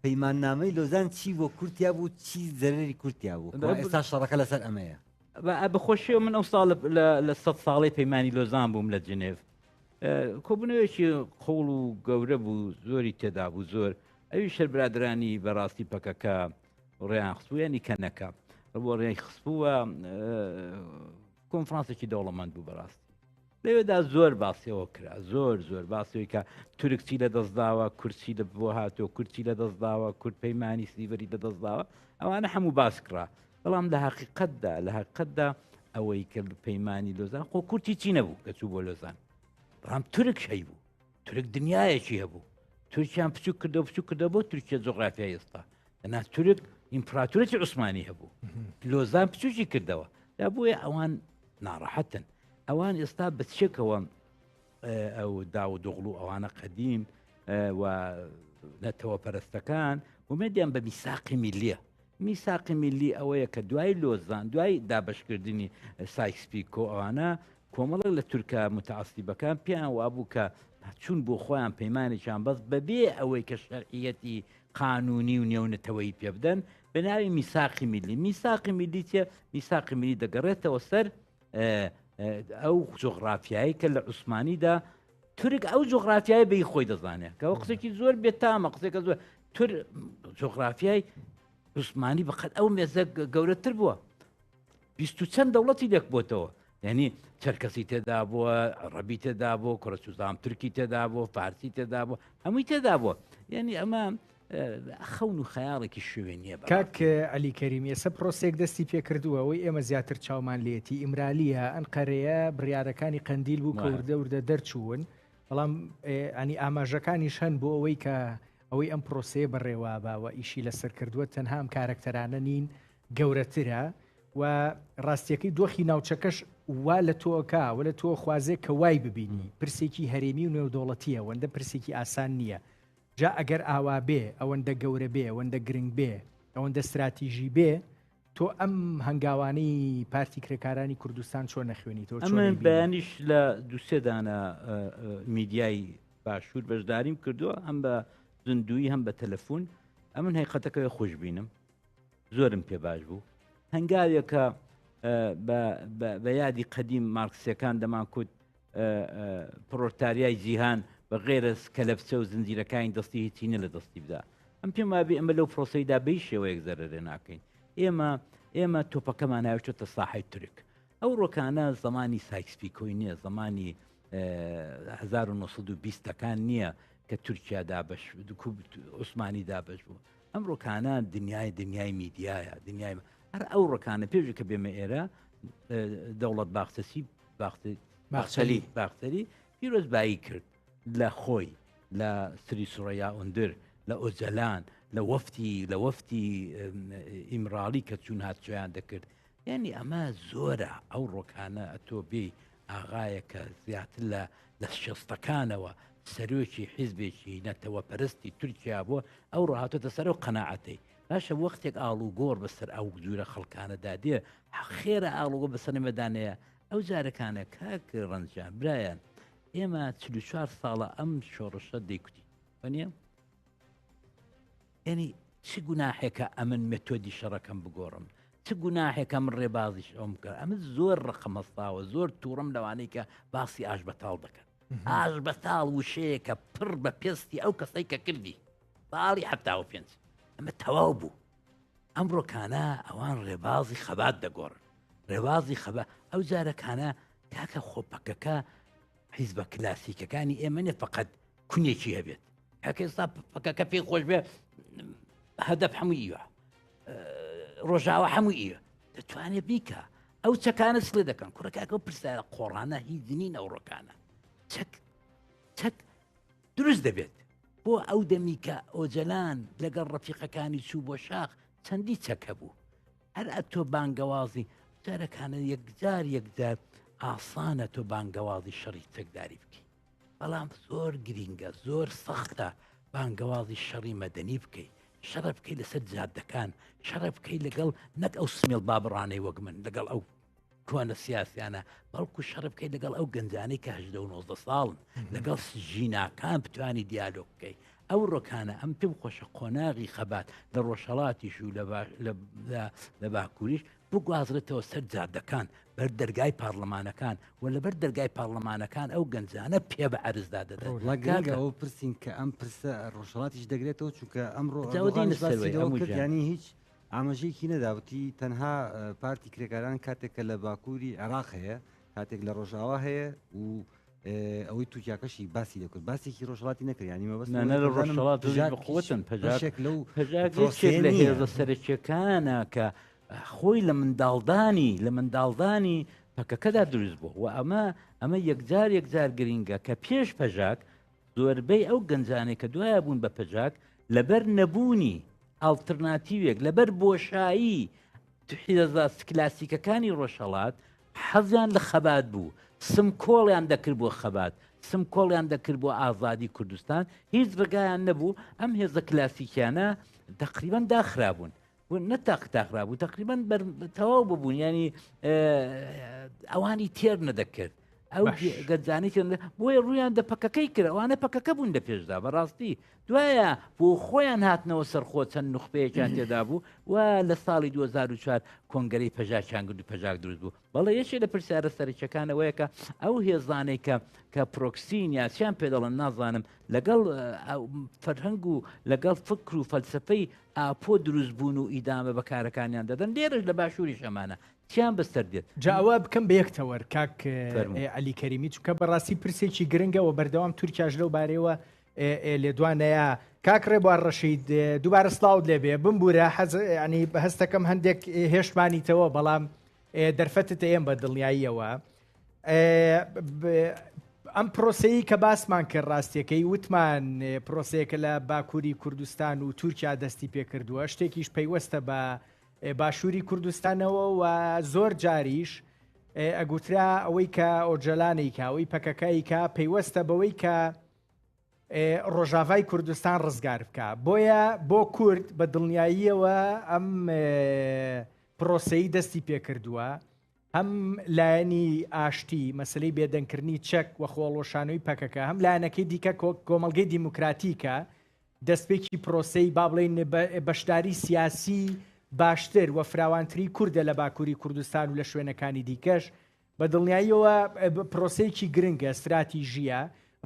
[SPEAKER 2] پەیماننامەی لۆزان چی بۆ کورتیا بوو چی زەرری کورتیا بوو ئێستا شەڕەکە لەسەر ئەمەیە
[SPEAKER 13] بەخۆشیەوە من ئەو ساڵ لە سە ساڵی پەیمانی لۆزان بووم لە جنێف کۆبوونەوەیەکی قوڵ و گەورە بوو زۆری تێدا بوو زۆر ئەوی شەر برادرانی بەڕاستی پەکەکە ڕێیان خستبوو ینی کەنەکە بۆ ڕێی خستبووە کۆنفرانسێکی دەوڵەمەند بوو بەڕاستی لەوێدا زۆر باسیەوە کرا زۆر زۆر باسەوەی کە تورکچی لە دەستداوە کورسی لە بۆ هاتۆ کورچی لە دەستداوە کورد پەیمانی سیڤەری لە دەستداوە ئەوانە هەموو باس کرا بەڵام لە حقیقتدا لە حقیقتدا ئەوەی کە پەیمانی لۆزان خۆ کورتی چی نەبوو کە چوو بۆ لۆزان بەڵام تورک هەیبوو تورک دنیایەکی هەبوو تورکیان بچوک کردەوە بچوک کردەوە بۆ تورکیا جۆغرافیای ئێستا دەنا تورک ئیمپراتورەتی عوسمانی هەبوو لۆزان بچوکی کردەوە دا بۆیە ئەوان ناڕەحەتن ئەوان ئێستا بە چێکەوە ئەو داودۆغڵو ئەوانە قەدیم و نەتەوە پەرستەکان ومێدیان بە میساقی میلیە میساقی میلی ئەوەیە کە دوای لۆزان دوای دابشکردنی سایکسپیکۆ ئەوانە کۆمەڵێک لە تورکە متعسیبەکان پێیان وابوو کە چون بۆ خۆیان پەیمانێکیان بەست بەبێ ئەوەی کە شەرعیەتی قانونی و نێونەتەوەیی پێ بدەن بە ناوی میساقی میلی میساقی میلی چیە میساقی میلی دەگەڕێتەوە سەر ئەو جۆغرافیایی کە لە عوسمانیدا تورک ئەو جۆغرافیای بەی خۆی دەزانێت کەەوە قسێکی زۆر بێتامە قسێکە زۆر تور جۆغرافیای عوسمانی بەقەت ئەو مێزە گەورەتر بووە بیست و چەند دەوڵەتی لێک بۆتەوە یعنی چەرکەسی تێدا بووە ڕەبی تێدا بوو کوڕە چوزام تورکی تێدا بوو فارسی تێدا بوو هەمووی تێدا بووە یعنی ئەمە خەون و خەیاڵێکی شوێنیە
[SPEAKER 1] کاک علی کەریم ئێسە پرۆسێک دەستی پێکردووە ئەوەی ئێمە زیاتر چاومان لێتی ئیمرالیە ئەنقەرەیە بڕیارەکانی قەندیل بوو کە وردە وردە دەرچوون بەڵام ئەنی ئاماژەکانیش هەن بۆ ئەوەی کە ئەوەی ئەم پرۆسەیە بەڕێوە باوە ئیشی لەسەر کردووە تەنها ئەم کارەکتەرانە نین گەورەترە و ڕاستیەکەی دۆخی ناوچەکەش وا لە تۆ ئەکا و لە تۆ خوازێ کە وای ببینی پرسێکی هەرێمی و نێودەوڵەتیە وەندە پرسێکی ئاسان نییە جا ئەگەر ئاوا بێ ئەوەندە گەورە بێ ئەوەندە گرنگ بێ ئەوەندە ستراتیژی بێ تۆ ئەم هەنگاوانەی پارتی کرێکارانی کوردستان چۆن نەخوێنیتەوە چۆن
[SPEAKER 13] ئەمن
[SPEAKER 1] نەیبینی؟
[SPEAKER 13] بەیانیش لە دووسێ دانە میدیای باشوور بەشداریم کردووە هەم بە زیندوویی هەم بە تەلەفۆن ئەمن هەیقەتەکەی خۆشببینم زۆرم پێ باش بوو هەنگاوێکە بە یادی قەدیم مارکسیەکان دەمانکوت پرۆلتاریای جیهان بە غێرە کەلەپچە و زنجیرەکانی دەستی هیچی نە لە دەستی بدا ئەم پێم وابێ ئەمە لەو پرۆسەیدا بەی شێوەیەک زەرەرێ ناکەین ئێمە ئێمە تۆپەکەمان هاویشتە ساحەی تورک ئەو ڕۆکانە زمانی سایکسپیکۆی نییە زمانی 1920ەکان نییە کە تورکیا دابش عوسمانی دابش بوو ئەم ڕۆکانە دنیای دنیای میدیایە دنیای هەر ئەو ڕۆکانە پێش کە بێمە ئێرە دەوڵەت باخچەسی باخچەلی باخچەلی پیرۆزبایی کرد لە خۆی لە سری سوڕەیا ئوندر لە ئۆجەلان لە وەفتی لە وەفتی ئیمراڵی کە چوون هاتچۆیان دەکرد یعنی ئەمە زۆرە ئەو ڕۆکانە ئەتۆ بێ ئاغایەکە زیاتر لە لە شێستەکانەوە سەرۆکی حیزبێکی نەتەوە پەرستی تورکیا بووە ئەوڕۆ هاتۆتە سەر ئەو قەناعەتەی باشە وەختێک ئاڵوگۆڕ بەسەر ئەو جورە خەڵکانەدا دێ خێرە ئاڵوگۆ بەسەر ئێمەدا نەیە ئەو جارەکانە کاک ڕەنجان برایان ئێمە 44 ساڵە ئەم شۆڕشە دەیکوتی وەنیە یعنی چ گوناحێکە ئەمن مێتۆدی شەڕەکەم بگۆڕم چ گوناحێکە من ڕێبازیش ئەوم بکە ئەمە زۆر ڕقم هەستاوە زۆر تووڕم لەوانەی کە باسی ئاش بەتاڵ دەکەن ئاش بەتاڵ وشەیەکە پڕ بە پێستی ئەو کەسەی کە کردی باڵی 75 ئەمە تەواو بوو ئەمڕۆکانە ئەوان ڕێبازی خەبات دەگۆڕن ڕێبازی خەبە ئەو جارەکانە کاکە خۆپەکەکە حیزبە کلاسیکەکانی ئێمە نیە فقط کونێکی هەبێت کاکە ئێستا پەکەکە پێی خۆش بێ هەدەف هەموو ئیوە ڕۆژاوە هەموو ئیوە دەتوانێت بیکە ئەو چەکانە سلێ دەکەن کوڕەکەکە و پرسیارە قۆڕانە هیچ نین ئەو ڕۆکانە چەک چەک دروست دەبێت. بۆ ئەو دەمی کە ئۆجەلان لەگەڵ ڕەفیقەکانی چوو بۆ شاخ چەندی چەک هەبوو؟ هەر ئەتۆ بانگەوازی جارەکانە یەکجار یەکجار ئاسانە تۆ بانگەوازی شەڕی چەکداری بکەی بەڵام زۆر گرینگە زۆر سەختە بانگەوازی شەڕی مەدەنی بکەی شەڕە بکەی لەسەر جادەکان شەڕە بکەی لەگەڵ نەک ئەو سمێڵ بابڕانەی وەک من لەگەڵ ئەو کۆنە سیاسیانە بەڵکو شەڕ بکەیت لەگەڵ ئەو گەنجانەی کە هەژدە و 19 ساڵن لەگەڵ ژیناکان بتانی دیالۆگ بکەیت ئەو ڕۆکانە ئەم پێم خۆشە قۆناغی خەبات لە ڕۆژهڵاتیش و لە باکووریش بگوازرێتەوە سەر جادەکان بەر دەرگای پارلەمانەکان و لەبەر دەرگای پارلەمانەکان ئەو گەنجانە پێ بە عەرزدا دەدەن.
[SPEAKER 2] ڕەنگە ئەوە پرسین کە ئەم پرسە ڕۆژهەڵاتیش دەگرێتەوە چونکە ئەمڕۆ ینی هیچ ئاماژەیەکی نەدا وتی تەنها پارتی کرێکاران کاتێک کە لە باکووری عێراق هەیە کاتێک لە ڕۆژاوا هەیە و ئەوەی تورکیاکەشی باسی دەکرد باسێکی ڕۆژهەڵاتی نەکرد ینی مەبەست
[SPEAKER 13] نە لە ڕۆژهەڵات قوتن پەژاک لەو پەژاک لە هێزە سەرەکیەکانە کە خۆی لە منداڵدانی لە منداڵدانی پەکەکەدا دروست بوو و ئەمە ئەمە یەکجار یەکجار گرینگە کە پێش پەژاک زۆربەی ئەو گەنجانەی کە دوایە بوون بە پەژاک لەبەر نەبوونی ئاڵترناتیوێک لەبەر بۆشایی حیزە کلاسیکەکانی ڕۆژهەڵات حەزیان لە خەبات بوو سمکۆڵیان دەکرد بۆ خەبات سمکۆڵیان دەکرد بۆ ئازادی کوردستان هیچ ڕێگایان نەبوو ئەم هێزە کلاسیکیانە تقریبان داخرابوون نە تاق داخرابوو تقریبان تەواو ببوون ینی ئەوانی تێر نەدەکرد ئەو گەنجانی تێر بۆیە ڕویان دە پەکەکەی کرد ئەوانە پەکەکە بوون لە پێشدا بەڕاستی دوایە بۆ خۆیان هاتنەوە سەرخۆ چەند نوخبەیەکیان تێدا بوو و لە ساڵی 2004 کۆنگرەی پەژاکیان گرد و پەژاک دروست بوو بەڵێ یەکێ لە پرسیارە سەرەکیەکانەوەیە کە ئەو هێزانەی کە کە پرۆکسین یا چیان پێ دەڵێن نازانم لەگەڵ فەرهەنگ و لەگەڵ فکر و فەلسفەی ئاپۆ دروست بوون و ئیدامە بە کارەکانیان دەدەن لێرەش لە باشووریش ئەمانە چیان بەسەر دێت؟
[SPEAKER 1] جا ئەوە بکەم بە یەک تەوەر کاک عەلی کەریمی چونکە بەڕاستی پرسێکی گرنگە و بەردەوام تورکیاش لەو بارەیەوە لێدوانەیە کاک ڕێبوار ڕەشید دووبارە سڵاوت لێبێ بمبوورە حەز ینی هەستەکەم هەندێک هێشتمانیتەوە بەڵام دەرفەتت ئێم بە دڵنیاییەوە ئەم پرۆسەی کە باسمان کرد ڕاستیەکەی وتمان پرۆسەیەکە لە باکووری کوردستان و تورکیا دەستی پێکردووە شتێکیش پەیوەستە بە باشووری کوردستانەوە و زۆر جاریش ئەگوترا ئەوەی کە ئۆجەلانی کە ئەوەی پەکەکەی کە پەیوەستە بەوەی کە ڕۆژاڤای کوردستان ڕزگار بکە بۆیە بۆ کورد بە دڵنیاییەوە ئەم پرۆسەی دەستی پێکردووە هەم لایەنی ئاشتی، مەسەلەی بێدەنگکردنی چەک و خۆهەڵوەشانەوەی پەکەکە، هەم لایەنەکەی دیکە کۆمەڵگەی دیموکراتیکە، دەستپێکی پرۆسەی با بڵێین بەشداری سیاسی باشتر و فراوانتری کوردە لە باکووری کوردستان و لە شوێنەکانی دیکەش. بە دڵنیاییەوە پرۆسەیەکی گرنگە، ستراتیژییە،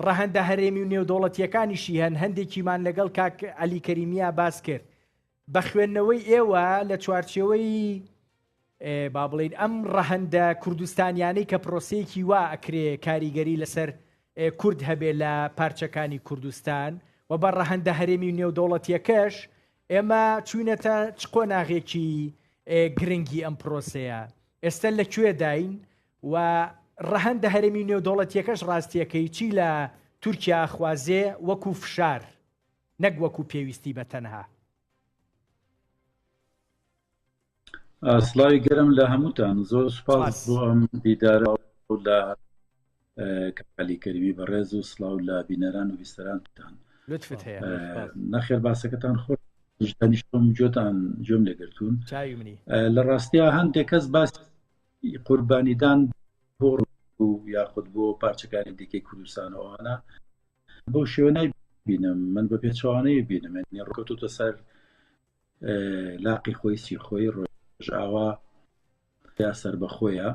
[SPEAKER 1] ڕەهەندە هەرێمی و نێودەوڵەتییەکانیشی هەن، هەندێکیمان لەگەڵ کاک عەلی کەریمیا باس کرد. بە خوێندنەوەی ئێوە لە چوارچێوەی با بڵێین ئەم ڕەهەندە کوردستانیانەی کە پرۆسەیەکی وا ئەکرێ کاریگەری لەسەر کورد هەبێ لە پارچەکانی کوردستان و بە ڕەهەندە هەرێمی و نێودەوڵەتیەکەش ئێمە چوینەتە چ قۆناغێکی گرنگی ئەم پرۆسەیە ئێستا لە کوێداین و ڕەهەندە هەرێمی و نێودەوڵەتیەکەش ڕاستیەکەی چی لە تورکیا خوازێ وەکو فشار نەک وەکو پێویستی بە تەنها.
[SPEAKER 14] سڵاوی گەرم لە هەمووتان زۆر سوپاس بۆ ئەم دیدارە لە کالی کەریمی بەڕێز و سڵاو لە بینەران و بیسەرانتان
[SPEAKER 1] لطفت هەیە
[SPEAKER 14] نەخێر باسەکەتان خۆش دانیشتم جۆتان جۆم لێگرتوون لە ڕاستیا هەندێک کەس باسی قوربانیدان بۆ یاخود بۆ پارچەکانی دیکەی کوردستانەوەە بەو شێوە نایبینم من بە پێچەوانەی بینم یعنی ڕکەوتوتە سەر لاقی خۆی سی خۆی ڕۆژئاوا یا سەربەخۆیە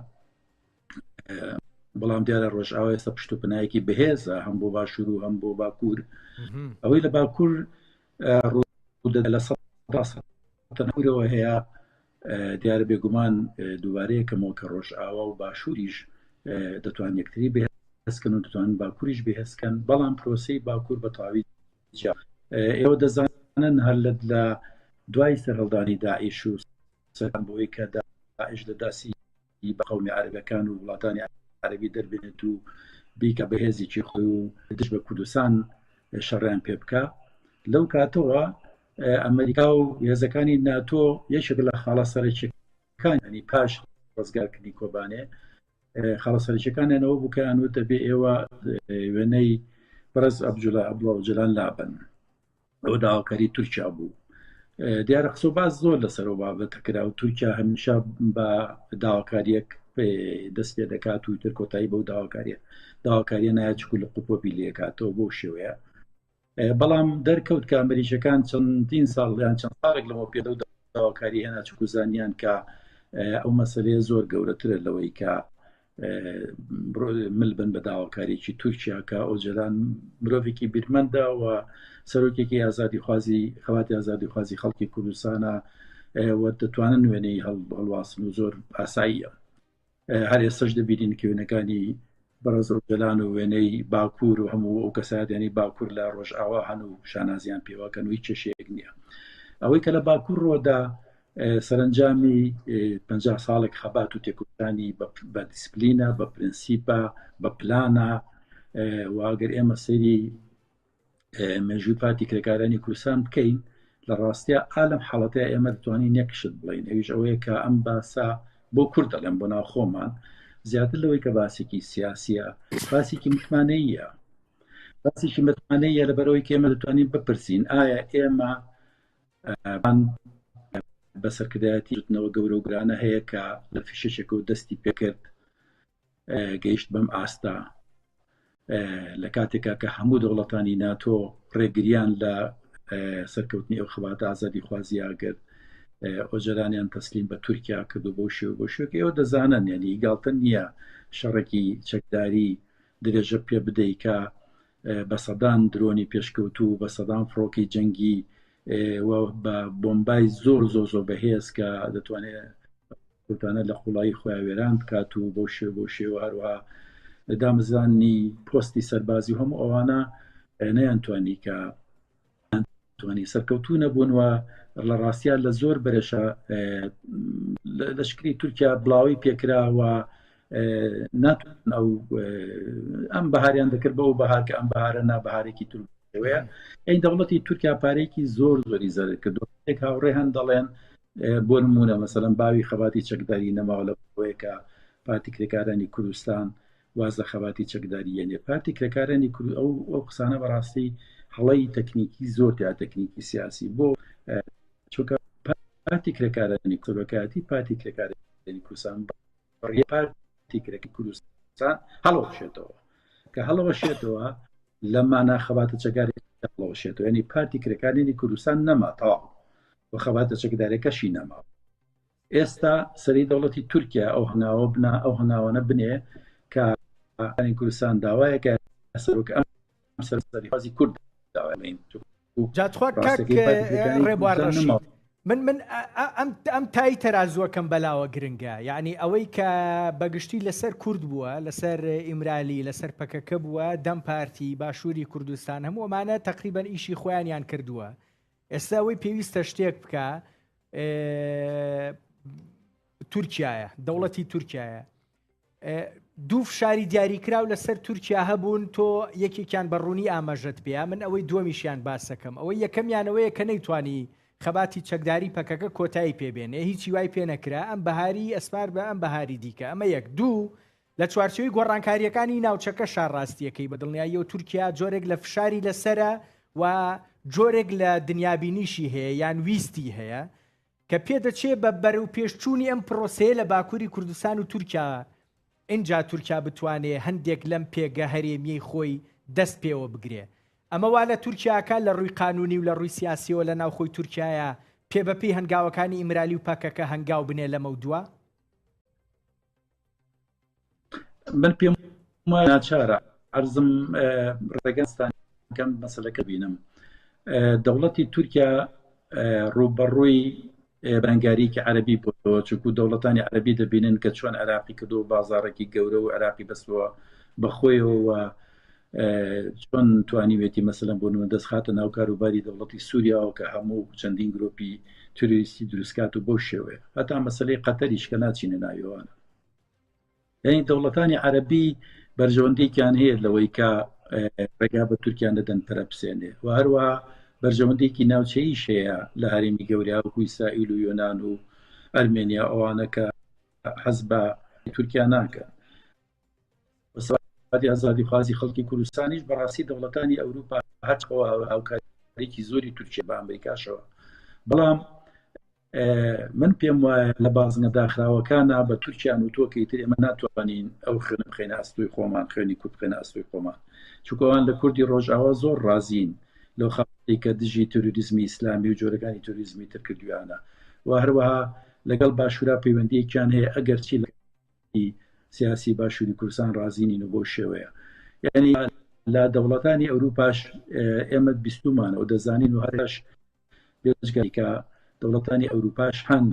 [SPEAKER 14] بەڵام دیارە ڕۆژئاوا ئێستا پشت و پنایەکی بەهێزە هەم بۆ باشوور و هەم بۆ باکوور ئەوەی لە باکوور ڕوودەدا لە سەورەوە هەیە دیارە بێگومان دووبارەیەکەمەوە کە ڕۆژئاوا و باشووریش دەتوان یەکتری بەهێزکەن و دەتوان باکووریش بەهێزکەن بەڵام پرۆسەی باکوور بە تەواوی جیا ئێوە دەزانن هەر لە لە دوای سەرهەڵدانی داعش و سەران بۆی کە داعش لە داسی بە قەومی عەرەبەکان و وڵاتانی عەرەبی دەربێنێت و بیکە بەهێزێکی خۆی و دژ بە کوردستان. شەڕیان پێ بکا. لەو کاتەوە ئەمریکا و هێزەکانی ناتۆ یەکێک لە خاڵە سەرەکیەکان ینی پاش ڕزگارکردنی کۆبانێ خاڵە سەرەکیەکانیانەوە بوو کە ئەنوت دەبێ ئێوە وێنەی بەڕێز ئەبجولا عەبدوڵا ئۆجەلان لابەن. ئەوە داواکاری تورکیا بوو. دیارە قسە و باس زۆر لەسەر ئەو بابەتە کرا و تورکیا هەمیشە بە داواکاریەک دەست پێ دەکات و تر کۆتایی بەو داواکاریە داواکاریە نایە چکو لە قوپۆپی لێکاتەوە بەو شێوەیە بەڵام دەرکەوت کە ئەمریکەکان چەندین ساڵ یان چەند ساڵێک لەمەوە پێ لەو داواکاری هێنا چکو زانیان کە ئەو مەسلەیە زۆر گەورەترە لەوەی کە مل بن بە داواکاریی تورکیا کە ئۆجەلان مرۆڤێکی بیرمەندە و سەرۆکێکی ئازادیخوازی خەباتی ئازادیخوازی خەڵکی کوردستانە و دەتوانن وێنەی هەڵواسن و زۆر ئاساییە هەر ئێستش دەبینین کە وێنەکانی بەڕێز ئۆجەلان و وێنەی باکوور و هەموو ئەو کەسایەتیانەی باکوور لە ڕۆژئاوا هەن و شانازیان پێوەکەن و هیچ کێشەیەک نییە ئەوەی کە لە باکوور ڕۆدا سەرەنجامی 50 ساڵێک خەبات و تێکۆشانی بە دیسپلینە بە پرنسیپە بە پلانە و ئەگەر ئێمە سەیری مێژووی پارتی کرێکارانی کوردستان بکەین لە ڕاستیا ئالم حاڵەتەیە ئێمە دەتوانین یەک شت بڵێین ئەویش ئەوەیە کە ئەم باسە بۆ کورد دەڵێم بۆ ناو خۆمان زیاتر لەوەی کە باسێکی سیاسیە باسێکی متمانەیە باسێکی متمانەیە لەبەرەوەی کە ئێمە دەتوانین بپرسین ئایا ئێمە بە سەرکردایەتی بزوتنەوە گەورە و گرانە هەیە کە لە فیشەکێکەوە دەستی پێکرد گەیشت بەم ئاستە لە کاتێکا کە هەموو دەوڵەتانی ناتۆ ڕێگریان لە سەرکەوتنی ئەو خەباتە ئازادیخوازییا کرد ئۆجەلانیان تەسلیم بە تورکیا کرد و بەو شێوە بۆ شوێک ئێوە دەزانن یعنی گاڵتە نییە شەڕێکی چەکداری درێژە پێ بدەی کە بە سەدان درۆنی پێشکەوتوو بە سەدان فڕۆکەی جەنگی و بە بۆمبای زۆر زۆر زۆر بەهێز کە دەتوانێت کەوتانە لە قوڵایی خۆیان وێران بکات و بەو شێوە بەو شێوە هەروەها دامەزرانی پۆستی سەربازی و هەموو ئەوانە نەیانتوانی کە توانی سەرکەوتوو نەبوون و لە ڕاستیا لە زۆر بەرەشە لەشکری تورکیا بڵاوی پێکراوە ناتوان ئەو ئەم بەهاریان دەکرد بەو بەهار کە ئەم بەهارە نابەهارێکی تورکەوەیە ئەی دەوڵەتی تورکیا پارێکی زۆر زۆری زەرر کردو هاوڕێ هەن دەڵێن بۆ نموونە مەسەلەن باوی خەباتی چەکداری نەماوە لە بۆیە کە پارتی کرێکارانی کوردستان واز لە خەباتی چەکداری یەنێ پارتی کرێکارانی کورد ئەو ئەو قسانە بەڕاستی هەڵەی تەکنیکی زۆر تیا تەکنیکی سیاسی بۆ چونکە پارتی کرێکارانی سەرۆکایەتی پارتی کرێکارانی کوردستان بڕیاری پارتی کرێکاری کوردستان هەڵەوەشێتەوە کە هەڵەوەشێتەوە لە مانا خەباتە چەکداری هەڵەوەشێتەوە یعنی پارتی کرێکارانی کوردستان نەما تەواو و خەباتە چەکدارەکەشی نەما ئێستا سەری دەوڵەتی تورکیا ئەو هەنگاوە بنا ئەو هەنگاوانە بنێ کە کوردستان داوایەکە سەرۆک ئەم سەرخوازی کورد داوای
[SPEAKER 1] جا تخوا کاک ڕێبوار ڕەشید من من ئەم ئەم تای تەرازووەکەم بەلاوە گرنگە یعنی ئەوەی کە بەگشتی لەسەر کورد بووە لەسەر ئیمرالی لەسەر پەکەکە بووە دەم پارتی باشووری کوردستان هەموو ئەمانە تقریبان ئیشی خۆیانیان کردووە ئێستا ئەوەی پێویستە شتێک بکە تورکایە دەوڵەتی تورکایە دوو فشاری دیاریکراو لەسەر تورکیا هەبوون، تۆ یەکێکیان بە ڕوونی ئاماژەت پێیا، من ئەوەی دووەمیشیان باسەکەم. ئەوەی یەکەمیان ئەوەیە کە نەیتوانی خەباتی چەکداری پەکەکە کۆتایی پێ بێنێ، هیچی وای پێ نەکرا، ئەم بەهاری ئەسپار بە ئەم بەهاری دیکە. ئەمە یەک. دوو، لە چوارچێوەی گۆڕانکارییەکانی ناوچەکەشا ڕاستییەکەی بە دڵنیاییەوە تورکیا جۆرێک لە فشاری لەسەرە و جۆرێک لە دنیابینیشی هەیە یان ویستی هەیە کە پێدەچێ بە بەرەوپێشچوونی ئەم پرۆسەیە لە باکووری کوردستان و تورکیا، ئینجا تورکیا بتوانێ هەندێک لەم پێگە هەرێمییەی خۆی دەست پێوە بگرێ. ئەمە وا لە تورکیا ئەکا لە ڕووی قانوونی و لە ڕووی سیاسییەوە لە ناوخۆی تورکیایا پێ بە پێی هەنگاوەکانی ئیمرالی و پەکەکە هەنگاو بنێ لەمەودوا.
[SPEAKER 14] من پێم وایە ناچارە عەرزم ڕێگەستان کەم مەسەلەکە بینم دەوڵەتی تورکیا ڕووبەڕووی بەرەنگاریکی عەربی بۆتەوە چونکو دەوڵەتانی عەربی دەبینن کە چۆن عێراقی کردو بازارێکی گەورە و عێراقی بەستەوە بەخۆیەوە چۆن توانیوێتی مەسەلەن بۆ نمونە دەست خاتە ناو کاروباری دەوڵەتی سووریاوە کە هەموو چەندین گرۆپی تیرۆریستی دروستکات و بەو شێوەیە هەتا مەسلەی قەتەریش کە ناچینە ناویوانە یعنی دەوڵەتانی عەربی بەرژەوەندێکیان هەیە لەوەی کە. ڕێگا بە تورکیا نەدەن پەرە بسێنێ و هەروەها بەرژەوەندیەکی ناوچەییش هەیە لە هەرێمی گەورە وەکو ئیسرائیل و یۆناان و ئەرمێنیا ئەوانە کە حەز بە تورکیا ناکەن. وسەباتی ئازادیخوازی خەڵکی کوردستانیش بەڕاستی دەوڵەتانی ئەوروپا هەرچەوە هاوکاریی زۆری تورکیا بە ئەمریکاشەوە بەڵام من پێم وایە لە بازنە داخراوەکانە بە تورکیان و تۆکەی تر ئێمە ناتوانین ئەو خوێنە بخەینە ئەستۆی خۆمان خوێنی کورد بخەینە ئەستۆی خۆمان چونکەوان لە کوردی ڕۆژئاوا زۆر ڕازین لەو خاڵی کە دژی تروریزمی ئیسلامی و جۆرەکانی تروریزمی تر کردویانە و هەروەها لەگەڵ باشوورا پەیوەندیەکیان هەیە ئەگەرچی لە سیاسی باشووری کوردستان ڕازی نین و بەو شێوەیە یعنی لە دەوڵەتانی ئەوروپاش ئێمە بیستومانە و دەزانین و هەرش بێجگەیکە دەوڵەتانی ئەوروپاش هەن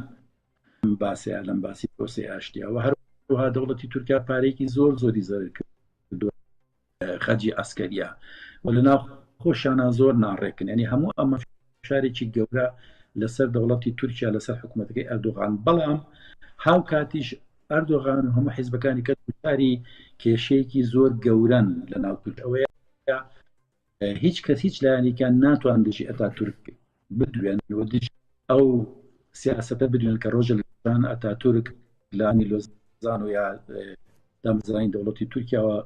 [SPEAKER 14] باسەیە لەم باسی پرۆسەی ئاشتیە و هەروەها دەوڵەتی تورکیا پارێکی زۆر زۆری زەرر کردووە خەرجی عەسکەریە و لە ناو خۆشیانا زۆر ناڕێکن یعنی هەموو ئەمە فشارێکی گەورە لەسەر دەوڵەتی تورکیا لەسەر حکوومەتەکەی ئەردۆغان بەڵام هاوکاتیش ئەردۆغان و هەموو حیزبەکانی کە دوچاری کێشەیەکی زۆر گەورەن لە ناو تورک ئەوەیە هیچ کەس هیچ لایەنێکیان ناتوان دژی ئەتا تورک بدوێن و دژی ئەو سیاسەتە بدوێن کە ڕۆژە لەان ئەتا تورک لانی لۆزان و یا دامەزرانی دەوڵەتی تورکیاوە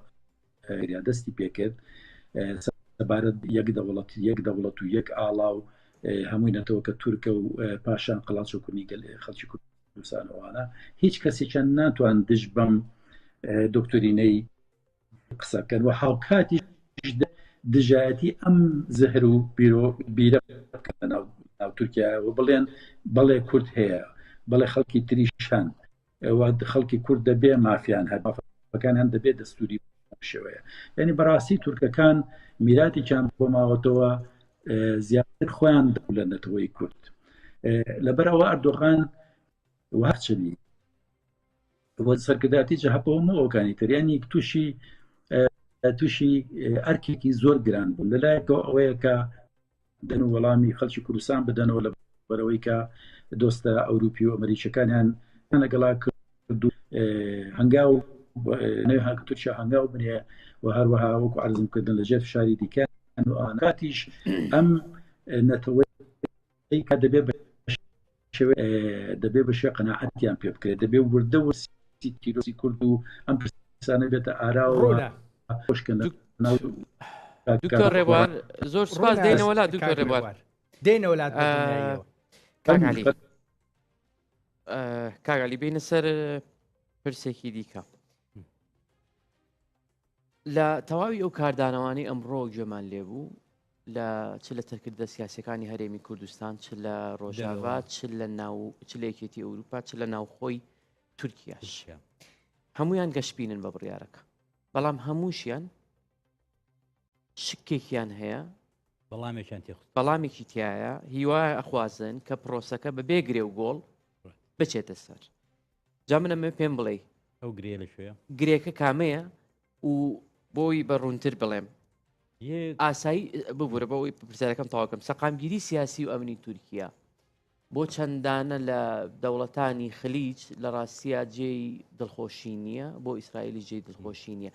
[SPEAKER 14] دەستی پێکرد سەبارەت یەک دەوڵەت یەک دەوڵەت و یەک ئاڵا و هەمووی نەتەوەکە تورکە و پاشان قەڵاچۆکردنی گەل خەڵکی کوردستانەوانە هیچ کەسێکیان ناتوان دژ بەم دکتۆرینەی قسە بکەن و هاوکاتیش دژایەتی ئەم زەهر و بیرە بکەن ناو تورکیا و بڵێن بەڵێ کورد هەیە بەڵێ خەڵکی تریشان خەڵکی کورد دەبێ مافیان هەر مافەکان هەن دەبێت دەستوری شێوەیە یعنی بەڕاستی تورکەکان میراتێکیان بۆ ماوەتەوە زیاتر خۆیان لە نەتەوەی کورد لەبەر ئەوە ئەردۆغان وهچنی سەرکرداتی جەهەپە هەموو ئەوکانی تر یعنی تووشی تووشی ئەرکێکی زۆر گران بوون لەلایەکەوە ئەوەیە کە دەن و وەڵامی خەڵکی کوردستان بدەنەوە لە بەرەوەی کە دۆستە ئەوروپی و ئەمریکیەکانیان لەگەڵا کرد و هەنگاو تورکیا هەنگاو بنێ و هەروەها وەکو عەرزم کردن لە ژێر فشاری دیکە کاتیش ئەم نەتەوەی کە دەبێ دەبێ بە شێ قەناعەتیان پێ بکرێت دەبێ وردە ورسی تیرۆسی کورد و ئەم پرسانە بێتە ئاراوە خۆشکەن
[SPEAKER 3] دکتۆر ڕێبوار زۆر سپاس دێنەوە لا دکتۆر ڕێبوار
[SPEAKER 1] دێنەوە لا
[SPEAKER 3] کاک عەلی بینە سەر پرسێکی دیکە لە تەواوی ئەو کاردانەوانەی ئەمڕۆ گوێمان لێبوو لە چ لە سەرکردە سیاسەکانی هەرێمی کوردستان چ لە ڕۆژاڤا چ لە ناو چ لە یەکێتی ئەوروپا چ لە ناوخۆی تورکیاش هەمویان گەشتبینن بە بڕیارەکە بەڵام هەمووشیان شکێکیان هەیە
[SPEAKER 13] بەڵامێکیان تێخست
[SPEAKER 3] بەڵامێکی تایە هیوا ئەخوازن کە پرۆسەکە بەبێ گرێ و گۆڵ بچێتە سەر جا من ئەمەوێ پێم بڵێی
[SPEAKER 13] ئەو گرێ لە کوێیە؟
[SPEAKER 3] گرێکە کامەیە و بۆی بە ڕوونتر بڵێم ئاسایی ببوورە بە ئەوەی پرسیارەکەم تەواوکەم سەقامگیری سیاسی و ئەمنی تورکیا بۆ چەندانە لە دەوڵەتانی خلیج لە ڕاستیا جێی دڵخۆشی نییە بۆ ئیسرائیلی جێی دڵخۆشی نییە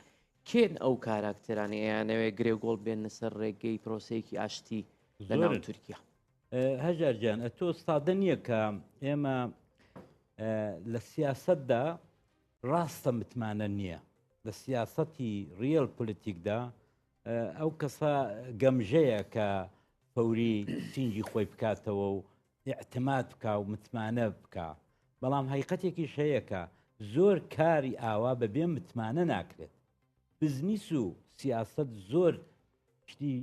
[SPEAKER 3] کێن ئەو کاراکتەرانەی ئەیانەوێ گرێ گۆڵ بێنە سەر ڕێگەی پرۆسەیەکی ئاشتی لە ناو تورکیا؟
[SPEAKER 13] هەژار گیان ئەتۆ سادە نییە کە ئێمە لە سیاسەتدا ڕاستە متمانە نییە لە سیاسەتی ڕیەل پولیتیکدا ئەو کەسە گەمژەیە کە فەوری سینگی خۆی بکاتەوە و اعتماد بکا و متمانە بکا بەڵام هەیقەتێکیش هەیە کە زۆر کاری ئاوا بەبێ متمانە ناکرێت بزنیس و سیاسەت زۆر شتی